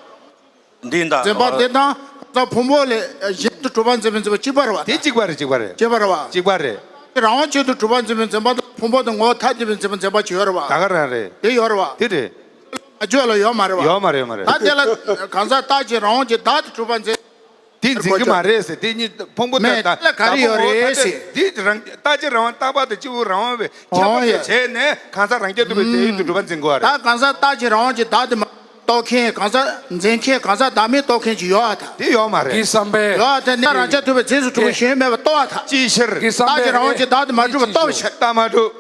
བ། འདི་ད། འཛིན་པ་དེ་དང་ད་ཕུང་པོ་ལས་གཞན་དུ་གྲུབ་པ་འཛིན་པའི་འཛིན་པ་གཅིག་པ་རེད་བ། དེ་གཅིག་པ་རེད། གཅིག་པ་རེད། གཅིག་པ་རེད་བ། གཅིག་པ་རེད། རང་དབང་ཅན་དུ་གྲུབ་པ་འཛིན་པའི་འཛིན་པ་དང་ཕུང་པོ་དང་ངོ་བོ་ཐ་དད་པའི་འཛིན་པ་འཛིན་པ་གཅིག་ཡོད་རེད་བ། ད་ག་རང་རེད། དེ་ཡོད་རེད་བ། དེ་རེད། ཨ་ཇོ་ལ་ཡོད་མ་རེད་བ། ཡོད་མ་རེད་ཡོད་མ་རེད། ད་དེ་ལ་གང་ཟག་རྟག་གཅིག་རང་དབང་གིས་བདག་ཏུ་གྲུབ་པ་འཛིན། དེ་འཛིན་གྱི་མ་རེད་ཟེར། དེ་གཉིས་ཕུང་པོ་དང་མེད་དེ་ལ་ག་རེ་ཡོད་རེད་ཟེར། དེ་རང་རྟག་གཅིག་རང་དབང་རྟག་པ་དང་གཅིག་པུ་རང་དབང་བའི་ཁྱད་པར་ཨོ་དེ་ཡ། བྱས་ནས་གང་ཟག་རང་རྐྱ་ཐུབ་པའི་རྫས་ཡུལ་དུ་གྲུབ་པ་འཛིན་དགོས་པ་རེད། ད་གང་ཟག་རྟག་གཅིག་རང་དབང་གིས་བདག་ཏུ་མ་རྟོགས་མཁན། གང་ཟག་འཛིན་མཁན། གང་ཟག་བདག་མེད་རྟོགས་མཁན་ཅིག་ཡོད་ཨ་ད། དེ་ཡོད་མ་རེད། དེ་བསམ་པས། ཡོད་ཨ་ད་ནི་རང་རྐྱ་ཐུབ་པའི་རྫས་སུ་གྲུབ་པ་གཞན་མེད་པ་རྟོགས་ཨ་ད། ཅིའི་ཕྱིར། གི་བསམ་པས། རྟག་གཅིག་རང་དབང་གིས་བདག་ཏུ་མ་གྲུབ་པ་རྟོགས་པའི་ཕྱིར། རྟག་མ་གྲུབ།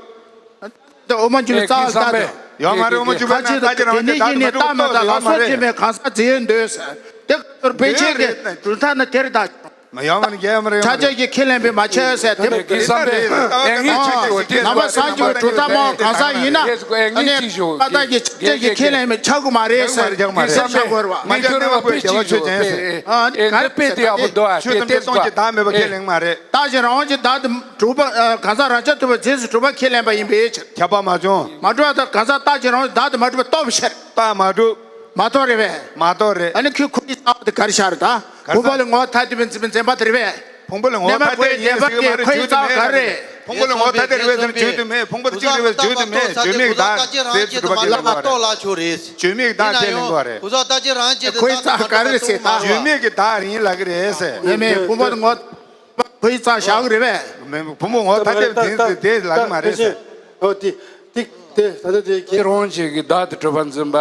ད་འོ་མ་འཇུ་བའི་རྩ་བ་ལྟ་དང་། ཡོད་མ་རེད། འོ་མ་འཇུ་བ་ན་རྟག་གཅིག་རང་དབང་གིས་བདག་ཏུ་མ་གྲུབ་པ་རྟོགས་ཡོད་མ་རེད། གང་ཟག་རྫས་ཡོད་འདོད་ཟེར། དེ་ཕལ་ཆེར་གྱི་གྲུབ་མཐའ་ནི་དེར་བདག་མ་ཡོང་བ་ནི་རྒྱལ་ཡོང་མ་རེད། ཆ་ཅན་གྱི་ཁས་ལེན་པས་མ་ཁྱབ་ཟེར་དེ། དེ་གི་བསམ་པས་ཨེ་ངེས་ཅིག་ཅིག་དེ་ནང་པ་སངས་རྒྱས་པའི་གྲུབ་མཐའ་མང་གང་ཟག་ཡིན་ན་ཨེ་ངེས་ཅིག་ཞུ་ཨ་ད་གི་ཆ་ཅན་གྱི་ཁས་ལེན་པས་ཁྱབ་དགོས་མ་རེད་ཟེར། གི་བསམ་པས་མི་འགྱུར་བ་པོ་གཅིག་ཞུ་ཨེ་ཨེ་འདི་དཔེ་དེ་ཡག་པོ་འདུག་ཨ། དེ་དེ་ཆོས་དང་ཐེ་ཚོམ་གྱི་བདག་མེད་པ་ཁས་ལེན་མ་རེད། རྟག་གཅིག་རང་དབང་གིས་བདག་ཏུ་གྲུབ་པ་གང་ཟག་རང་རྐྱ་ཐུབ་པའི་རྫས་སུ་གྲུབ་པ་ཁས་ལེན་པ་ཡིན་པའི་ཕྱིར། ཁྱབ་པ་མ་བྱུང་། མ་གྲུབ་པ་དང་གང་ཟག་རྟག་གཅིག་རང་དབང་གིས་བདག་ཏུ་མ་གྲུབ་པ་རྟོགས་པའི་ཕྱིར། རྟག་མ་གྲུབ། མ་གཏོགས་རེད་པས། མ་གཏོགས་རེད། ཨ་ནི་ཁོའི་ཁོ་ཡི་རྩ་བ་དེ་ག་རེ་ཤར་ད། ག་རེ་ཕུང་པོ་ལས་ངོ་བོ་ཐ་དད་པའི་འཛིན་པའི་འཛིན་པ་དེ་རེད་པས། ཕུང་པོ་ལས་ངོ་བོ་ཐ་དད་ཡིན་ཟེར་གྱི་མ་རེད། བརྗོད་དུ་མེད། ཕུང་པོ་ལས་ངོ་བོ་ཐ་དད་རེད་པས་ཟེར་བརྗོད་དུ་མེད། ཕུང་པོ་དེ་གཅིག་རེད་པས་ཟེར་བརྗོད་དུ་མེད། བརྗོད་མེད་ཀྱི་བདག་རྫས་སུ་གྲུབ་པ་ཁས་ལེན་དགོས་རེད། བརྗོད་མེད་ཀྱི་བདག་ཁས་ལེན་དགོས་རེད། ཁོའི་རྩ་བ་ག་རེ་རེད་ཟེར་ད། བརྗོད་མེད་ཀྱི་བདག་ཡིན་ལབ་ཀྱི་རེད་ཟེར། མེད་མེད་ཕུང་པོ་དེ་ངོ་། ཁོའི་རྩ་བཞག་གི་རེད་པས། མེད་བུ་མོ་ངོ་ཐ་དད་འཛིན་ཟེར་དེ་ལབ་མ་རེད་ཟེར། ཨོ་དེ་དེ་དེ་ད་ལྟ་དེ་རྟག་གཅིག་རང་དབང་ཅན་གྱིས་བདག་ཏུ་གྲུབ་པར་འཛིན་པ་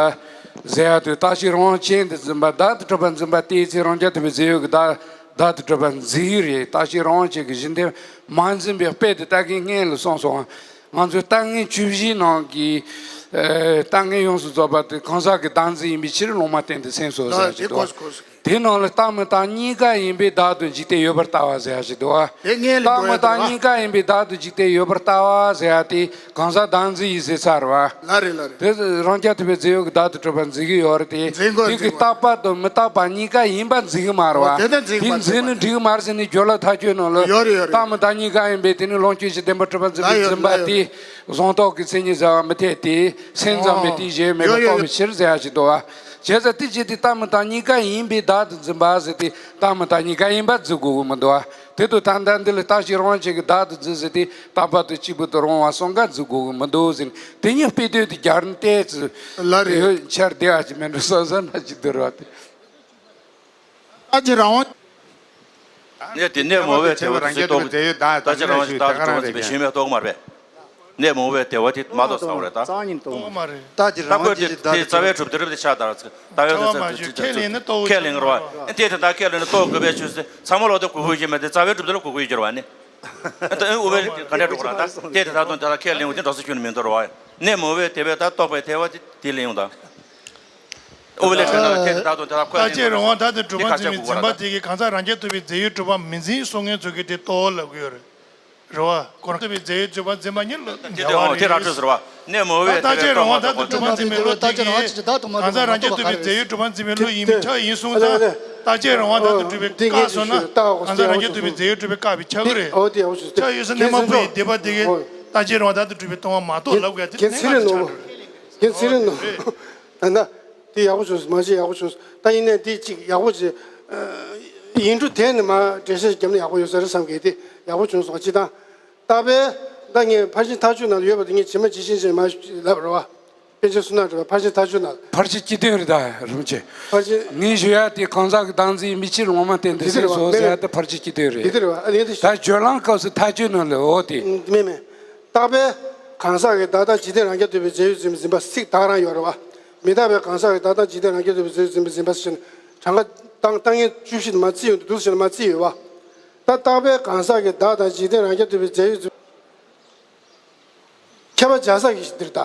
ཟེར་ཡ་དེ། རྟག་གཅིག་རང་དབང་ཅན་དུ་འཛིན་པ། བདག་ཏུ་གྲུབ་པར་འཛིན་པ་དེའི་ཚེ་རང་རྐྱ་ཐུབ་པའི་རྫས་ཡོད་ཀྱིས་བདག་བདག་ཏུ་གྲུབ་པར་འཛིན་གྱི་རེད། རྟག་གཅིག་རང་དབང་ཅན་གྱིས་གཞི་འདི་མ་འཛིན་པའི་དཔེ་དེ་ལྟ་མཁན་སྔོན་ལ་གསུངས་སོང་། ང་ཚོས་ལྟ་ངན་བཅུ་བཞིའི་ནང་གི་ལྟ་ངན་ཡོངས་སུ་རྫོགས་པ་དེ་གང་ཟག་གི་བདག་འཛིན་ཡིན་པའི་ཕྱིར་ལུང་མ་བསྟན་ཏེ་ཟིན་སོང་ཟེར་གྱི་འདུག། དེ་ནང་ལ་རྟག་མི་རྟག་གཉིས་ཀ་ཡིན་པས་བདག་ཏུ་འཇིག་རྟེན་ཡོད་པར་ལྟ་བ་ཟེར་ཡ་ཞིག་འདུག་བ། དེ་ངས་ལ་རྟག་མི་རྟག་གཉིས་ཀ་ཡིན་པས་བདག་ཏུ་འཇིག་རྟེན་ཡོད་པར་ལྟ་བ་ཟེར་ཡ་དེ་གང་ཟག་བདག་འཛིན་ཡིན་ཟེར་ཚར་བ། ལ་རེད་ལ་རེད། དེ་རང་རྐྱ་ཐུབ་པའི་རྫས་ཡོད་ཀྱིས་བདག་ཏུ་གྲུབ་པར་འཛིན་གྱི་ཡོད་རེད་དེ། འཛིན་དགོས་དེ་གི་འཛིན་དགོས། རྟག་པ་དང་མི་རྟག་པ་གཉིས་ཀ་ཡིན་པ་འཛིན་གྱི་མ་རེད་བ། དེ་ལྟར་འཛིན་གྱི་མ་རེད། དེ་འཛིན་ནི་འགྲིག་གི་མ་རེད་ཟེར་ནས་རྒྱུད་ལ་ཐག་གཅོད་ནང་ལ། ཡོད་རེད་ཡོད་རེད། རྟག་མི་རྟག་གཉིས་ཀ་ཡིན་པས་དེ་ནི་ལོངས་སྤྱོད་ཀྱི་བདེན་པར་གྲུབ་པར་འཛིན་པའི་འཛིན་པ་དེ་གཟུང་རྟོག་གི་མཚན་ཉིད་ཟེར་བ་མི་འཐད་དེ། སེམས་ཙམ་པའི་དེའི་གཞན་མེད་པར་རྟོགས་པའི་ཕྱིར་ཟེར་ཡ་ཞིག་འདུག་བ། བྱས་ཙང་དེ་ཅི་སྟེ་རྟག་མི་རྟག་གཉིས་ཀ་ཡིན་པས་བདག་ཏུ་འཛིན་པ་ཟེར་ཏེ་རྟག་མི་རྟག་གཉིས་ཀ་ཡིན་པ་འཛིན་དགོས་ཀྱི་མི་འདུག་བ། དེ་དུས་ད་ལྟ་འདི་ལ་རྟག་གཅིག་རང་དབང་ཅན་གྱིས་བདག་ཏུ་འཛིན་ཟེར་ཏེ་རྟག་པ་དང་གཅིག་པུ་དུ་རུང་བ་གསུམ་ཀ་འཛིན་དགོས་ཀྱི་མི་འདུག་ཟེར་ནས་དེ་ཉིད་དཔེ་དོན་དུ་སྦྱར་ནས་བལྟས་ཚུལ། ལ་རེད། ཡོད་འཆར་བདེ་བ་ཅིག་མེད་འགྲོ་བསམ་བསམ་ན་ཅིག་འདུག་ར་བ་དེ། རྟག་གཅིག་རང་དབང་། གནས་དེ་གནས་མོ་བས་དེ་བ་དེ་ཚེ་རྟོགས། རྟག་གཅིག་རང་དབང་ཅིག་བདག་ཏུ་གྲུབ་པར་འཛིན་པའི་གཞན་མེད་རྟོགས་མ་རེད་པས། གནས་མོ་བས་དེ་བ་དེ་མ་རྟོགས་ས་རེད་ད། རྟག་གཉིས་རྟོགས་མ་རེད། རྟག་གཅིག་རང་དབང་ཅན་གྱིས་བདག་ཏུ་གྲུབ་པར་འཛིན་པའི་རྩ་བའི་གྲུབ་བདེ་རབ་དེ་ཆགས་དང་རྩ་བའི་གྲུབ་བདེ་ཁས་ལེན་རོ། དེ་དེ་ད་ཁས་ལེན་ན་རྟོགས་དགོས་པའི་ཆོས་ཟེར་ཚང་མ་ལོག་དེ་གུ་གུ་ཡིན་མ་དེ་རྩ་བའི་གྲུབ་བདེ་ལ་གུ་གུ་ཡིན་གྱུར་བ་ནི། ཨ་ད་ཨ་ཨུ་བའི་ག་འདྲ་འགྲོ་ག་རང་ད་དེ་དེ་ད་དོན་དེ་ད་ཁས་ལེན་འོ་དེ་འགྲོ་ས་ཁྱོན་ནས་མི་འདོར་བ། གནས་མོ་བས་དེ་བས་ད་རྟོགས་པའི་དེ་བ་དེ་དེ་ལེན་ཡོང་ད། ཨོ་ལེ་ཁྲེན་ཏང་ལ་ཁྱེད་དེ་ད་དུང་དེ་དག་ཁོས་རྟག་གཅིག་རང་དབང་བདག་ཏུ་གྲུབ་པར་འཛིན་པའི་འཛིན་པ་དེ་གིས་གང་ཟག་རང་རྐྱ་ཐུབ་པའི་རྫས་ཡོད་གྲུབ་པ་མི་འཛིན་གསུང་མཁན་ཚོ་གིས་དེ་རྟོགས་ལབ་ཀྱི་ཡོད་རེད། རེད་བ། གོ་རང་ཐུབ་པའི་རྫས་ཡོད་གྲུབ་པ་འཛིན་པ་གཉིས་ལ་དེ་ཉེ་དེ་བ་ཨོ་དེ་རེད། རང་ཆོས་ཟེར་བ་གནས་མོ་བས་དེ་བས་རྟག་གཅིག་རང་དབང་བདག་ཏུ་གྲུབ་པར་འཛིན་པའི་བློ་དེ་གིས་གང་ཟག་རང་རྐྱ་ཐུབ་པའི་རྫས་ཡོད་གྲུབ་པར་འཛིན་པའི་བློ་ཡིན་མིན་ཆ་ཡིན་གསུངས་ཙང་། རྟག་གཅིག་རང་དབང་བདག་ཏུ་གྲུབ་པའི་བཀག་སོང་ན་གང་ཟག་རང་རྐྱ་ཐུབ་པའི་རྫས་ཡོད་གྲུབ་པའི་བཀག་པའི་ཆ་གི་རེད། ཆ་ཡོད་ས་གནས་མ་བུ་ཡི་སྡེ་པ་དེ་གིས་རྟག་གཅིག་རང་དབང་བདག་ཏུ་གྲུབ་པའི་སྟོང་པ་མ་རྟོགས་ལབ་དགོས་དེ་གནས་མ་དེ་ཆགས་རེད། རེད། ད་ལྟ། དེ་ཡག་པོ་བྱུང་སོང་། མ་གཞི་ཡག་པོ་བྱུང་སོང་། ད་ཡིན་ནའི་དེ་གཅིག་ཡག་པོ་བྱས། ཡིག་འབྲུ་དེ་ནི་མ་འགྲེལ་བཤད་བརྒྱབ་ན་ཡག་པོ་ཡོད་ས་རེད་བསམ་གི། དེ་ཡག་པོ་བྱུང་སོང་། སྤྱིར་བཏང་རྟག་པས་ད་ངས་ཕར་ཕྱིན་ཐག་ཆོད་ནང་ལ་ཡོད་པ་དེ་ངས་ཇི་མ་ཇི་བཞིན་བྱས་མ་ལབ་རེད་བ། པཎ་ཆེན་བསོད་ནམས་རེད་བ། ཕར་ཕྱིན་ཐག་ཆོད་ནང་། ཕར་ཕྱིན་སྤྱི་དོན་རེད་ད་རུམ་ཆེ། ཕར་ཕྱིན། ངས་ཞུ་ཡ་དེ་གང་ཟག་གི་བདག་འཛིན་ཡིན་པའི་ཕྱིར་ངོ་མ་བསྟན་ཏེ་ཟེར་སོ་ཟེར་ཡ་དེ་ཕར་ཕྱིན་སྤྱི་དོན་རེད། དེ་རེད་བ། ཨ་ནི་དེ་ད་སྦྱོར་ལམ་སྐབས་སུ་ཐག་ཆོད་ནང་ལ་འོ་དེ། མེད་མེད། རྟག་པས་གང་ཟག་གི་བདག་དང་འཇིག་རྟེན་རང་རྐྱ་ཐུབ་པའི་རྫས་ཡོད་འཛིན་པའི་འཛིན་པ་ཚིག་དག་རང་ཡོད་རེད་བ། མི་རྟག་པས་གང་ཟག་གི་བདག་དང་འཇིག་རྟེན་རང་རྐྱ་ཐུབ་པའི་རྫས་ཡོད་འཛིན་པའི་འཛིན་པ་ཟེར་ནས་གྲངས་ཀ་བཏང་བཏང་ངེས་བཅུ་བཞི་དུ་མ་བརྩི་ཡོད་འདུག་ཟེར་ན་མ་བརྩི་ཡོད་བ། ད་རྟག་པས་གང་ཟག་གི་བདག་དང་འཇིག་རྟེན་རང་རྐྱ་ཐུབ་པའི་རྫས་ཡོད་འཛིན། ཁྱད་པར་སྦྱར་ས་གི་འདིར་ད།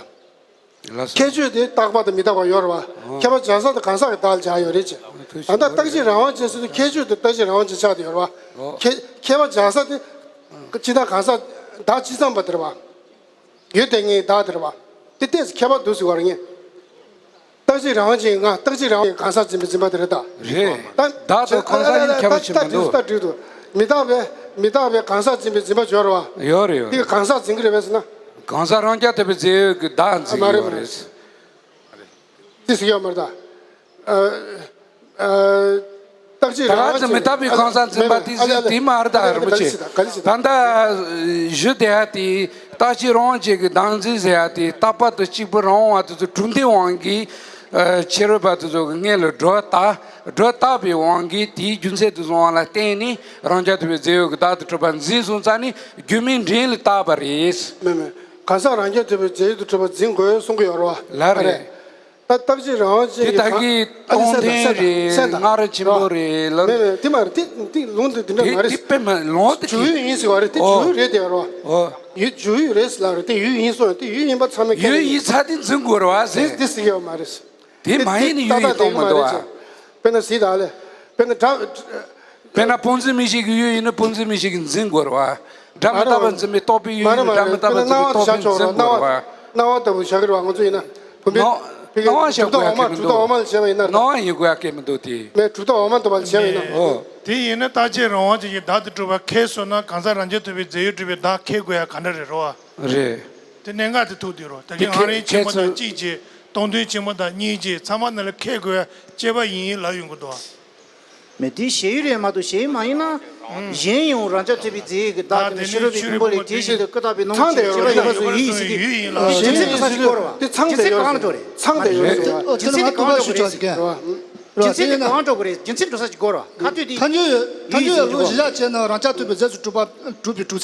ལགས་སོ། ཁྱད་ཆོས་དེ་རྟག་པ་དང་མི་རྟག་པ་ཡོད་རེད་བ། ཨོ། ཁྱད་པར་སྦྱར་ས་དེ་གང་ཟག་གི་བདག་ལ་སྦྱར་ཡོད་རེད་ཅེས། ཨོ་ཐུགས་ད་ལྟ་རྟག་གཅིག་རང་དབང་ཅན་ཟེར་དུས་ཁྱད་ཆོས་དེ་རྟག་གཅིག་རང་དབང་ཅན་ཆགས་བསྡད་ཡོད་རེད་བ། ཨོ། ཁྱད་ཁྱད་པར་སྦྱར་ས་དེ། སྤྱིར་བཏང་གང་ཟག་བདག་སྤྱི་ཙམ་པ་དེ་རེད་བ། ཡོད་དེ་ངའི་བདག་དེ་རེད་བ། དེ་ལྟས་སུ་ཁྱད་པར་འདུག་ཟེར་བ་རེད་ངས། རྟག་གཅིག་རང་དབང་ཅན་ང་རྟག་གཅིག་རང་དབང་གང་ཟག་འཛིན་པའི་འཛིན་པ་དེ་རེད་ད། རེད། ད་བདག་དང་གང་ཟག་གཉིས་ཁྱད་པར་ཕྱེ་མི་འདུག་ད་འགྲིག་འདུག་མི་རྟག་པའི་མི་རྟག་པའི་གང་ཟག་འཛིན་པའི་འཛིན་པ་སྦྱོར་བ། ཡོད་རེད་ཡོད་རེད། འདི་གང་ཟག་འཛིན་གྱི་རེད་པས་ཟེར་ན། གང་ཟག་རང་རྐྱ་ཐུབ་པའི་རྫས་ཡོད་ཀྱི་བདག་འཛིན་གྱི་ཡོད་རེད། འདི་ཟེར་ཡོད་མ་རེད་ད། ཨ། ཨ། རྟག་གཅིག་རང་དབང་ཅན་མི་རྟག་པའི་གང་ཟག་འཛིན་པ་དེ་ཟེར་དེ་མ་རེད་ད་རིན་པོ་ཆེ། ད་ལྟ་ཞུ་བསྡད་ཡ་དེ་རྟག་གཅིག་རང་དབང་ཅན་གྱི་བདག་འཛིན་ཟེར་ཡ་དེ་རྟག་པ་དང་གཅིག་པུ་རང་དབང་བ་དེ་ཚོ་གྲུབ་མཐའི་དབང་གིས་ཕྱི་རོལ་པ་དེ་ཚོ་གི་སྔོན་ལ་སྒྲོ་བཏགས་སྒྲོ་བཏགས་པའི་དབང་གིས་དེའི་རྒྱུ་མཚན་དེ་ཚོ་དབང་ལ་བརྟེན་ནས་རང་རྐྱ་ཐུབ་པའི་རྫས་ཡོད་ཀྱི་བདག་ཏུ་གྲུབ་པ་འཛིན་སོང་ཙང་ནི་རྒྱུ་མིན་འབྲེལ་ལ་བཏགས་པ་རེད། མེད་མེད། གང་ཟག་རང་རྐྱ་ཐུབ་པའི་རྫས་ཡོད་དུ་གྲུབ་པ་འཛིན་དགོས་གསུང་གི་ཡོད་རེད་བ། ལགས་རེད། ད་རྟག་གཅིག་རང་དབང་ཅན་དེ་གྱི་ད་གིན་གཏོང་ཐེངས་རེད། སྔར་ཆེན་པོ་རེད་ལ། མེད་མེད་དེ་མ་རེད། དེ་དེ་ལུང་དེ་དེ་འདྲ་མ་རེད། དེ་དཔེ་མ་ལོང་དེ་འཇུག་ཡུལ་ཡིན་ཟེར་བ་རེད། དེ་འཇུག་ཡུལ་རེད་དེ་ཡོད་རེད་བ། ཡུལ་འཇུག་ཡུལ་རེད་ཟེར་ལ་རེད། དེ་ཡུལ་ཡིན་སོང་དེ་ཡུལ་ཡིན་པ་ཚང་མས་ཁས་ལེན། ཡུལ་ཡིན་ཚ་དེ་འཛིན་དགོས་རེད་བ་ཟེར། དེ་དེ་ཟེར་གྱི་ཡོད་མ་རེད། དེ་མ་ཡིན་ནི་ཡུལ་ཡིན་གཏོང་མི་འདུག་བ། དཔེར་ན་གཟིགས་དང་ལས། དཔེར་ན་སྒྲ། དཔེར་ན་སྤོང་འཛིན་མིག་ཤེས་ཀྱི་ཡུལ་ཡིན་ན་སྤོང་འཛིན་མིག་ཤེས་ཀྱིས་འཛིན་དགོས་རེད་བ། སྒྲ་མི་རྟག་པར་འཛིན་པའི་རྟོག་པའི་ཡུལ་ཡིན་ན་སྒྲ་མི་རྟག་པར་འཛིན་པའི་རྟོག་པས་འཛིན་དགོས་རེད་བ། སྣང་བ་ལྟ་བུ་བཞག་གི་རེད་བ། ང་ཚོ་ཡིན་ན་བུམ་པའི། སྣང་བ་བཞག་དགོས་ཡ་གལ་མི་འདུག་སྟེ། སྣང་བ་ཡིན་དགོས་ཡ་གལ་མི་འདུག་སྟེ། མེད་གྲུབ་མཐའ་འོག་མ་འདུ་བ་བྱས་པ་ཡིན་ན། ཨོ། དེ་ཡིན་ན་རྟག་གཅིག་རང་དབང་ཅན་གྱི་བདག་ཏུ་གྲུབ་པ་ཁས་སོང་ན་གང་ཟག་རང་རྐྱ་ཐུབ་པའི་རྫས་ཡོད་གྲུབ་པའི་བདག་ཁས་དགོས་ཡ་ག་འདྲ་རེད་རོ། རེད། དེ་གནད་འགག་དེ་ཐུག་དུས་རོ། ད་གིན་ང་རང་ཆེན་པོ་དང་གཅིག་བྱས། སྟོང་ཐུན་ཆེན་པོ་དང་གཉིས་བྱས་ཚང་མ་ནང་ལ་ཁས་དགོས་ཡ་དཔྱད་པ་ཡིན་ལབ་ཡོང་གི་འདུག་བ། མེད་དེ་ཞེས་ཡུལ་རེད་མ་གཏོགས་ཞེས་མ་ཡིན་ན། གཞན་ཡང་རང་རྐྱ་ཐུབ་པའི་རྫས་ཀྱི་བདག་དེ་ནི་ཕྱི་རོལ་པའི་ཕུང་པོ་ལས་དེ་བཞིན་དུ་ཀུན་བརྟགས་པའི་སྣང་བ་ཅན་གྱི་དཔྱད་པ་ཡོད་པ་སོགས་ཡིད་ཡིན་ཟེར་གྱི། རྒྱུ་མཚན་འགྲོ་ས་ཞིག་དགོས་རེད་བ། རྒྱུ་མཚན་གང་ལ་འགྲོ་རེད། ཚང་དེ་ཡོད་རེད། རྒྱུ་མཚན་དེ་གང་འགྲོ་དགོས་རེད། རྒྱུ་མཚན་དེ་གང་འགྲོ་དགོས་རེད། ཁ་ཐོད་དེ་ཐ་སྙད་ཐ་སྙད་ལུགས་གཞི་བཞག་བྱས་ན་རང་རྐྱ་ཐུབ་པའི་རྫས་སུ་གྲུབ་པ་གྲུབ་པའི་གྲུབ།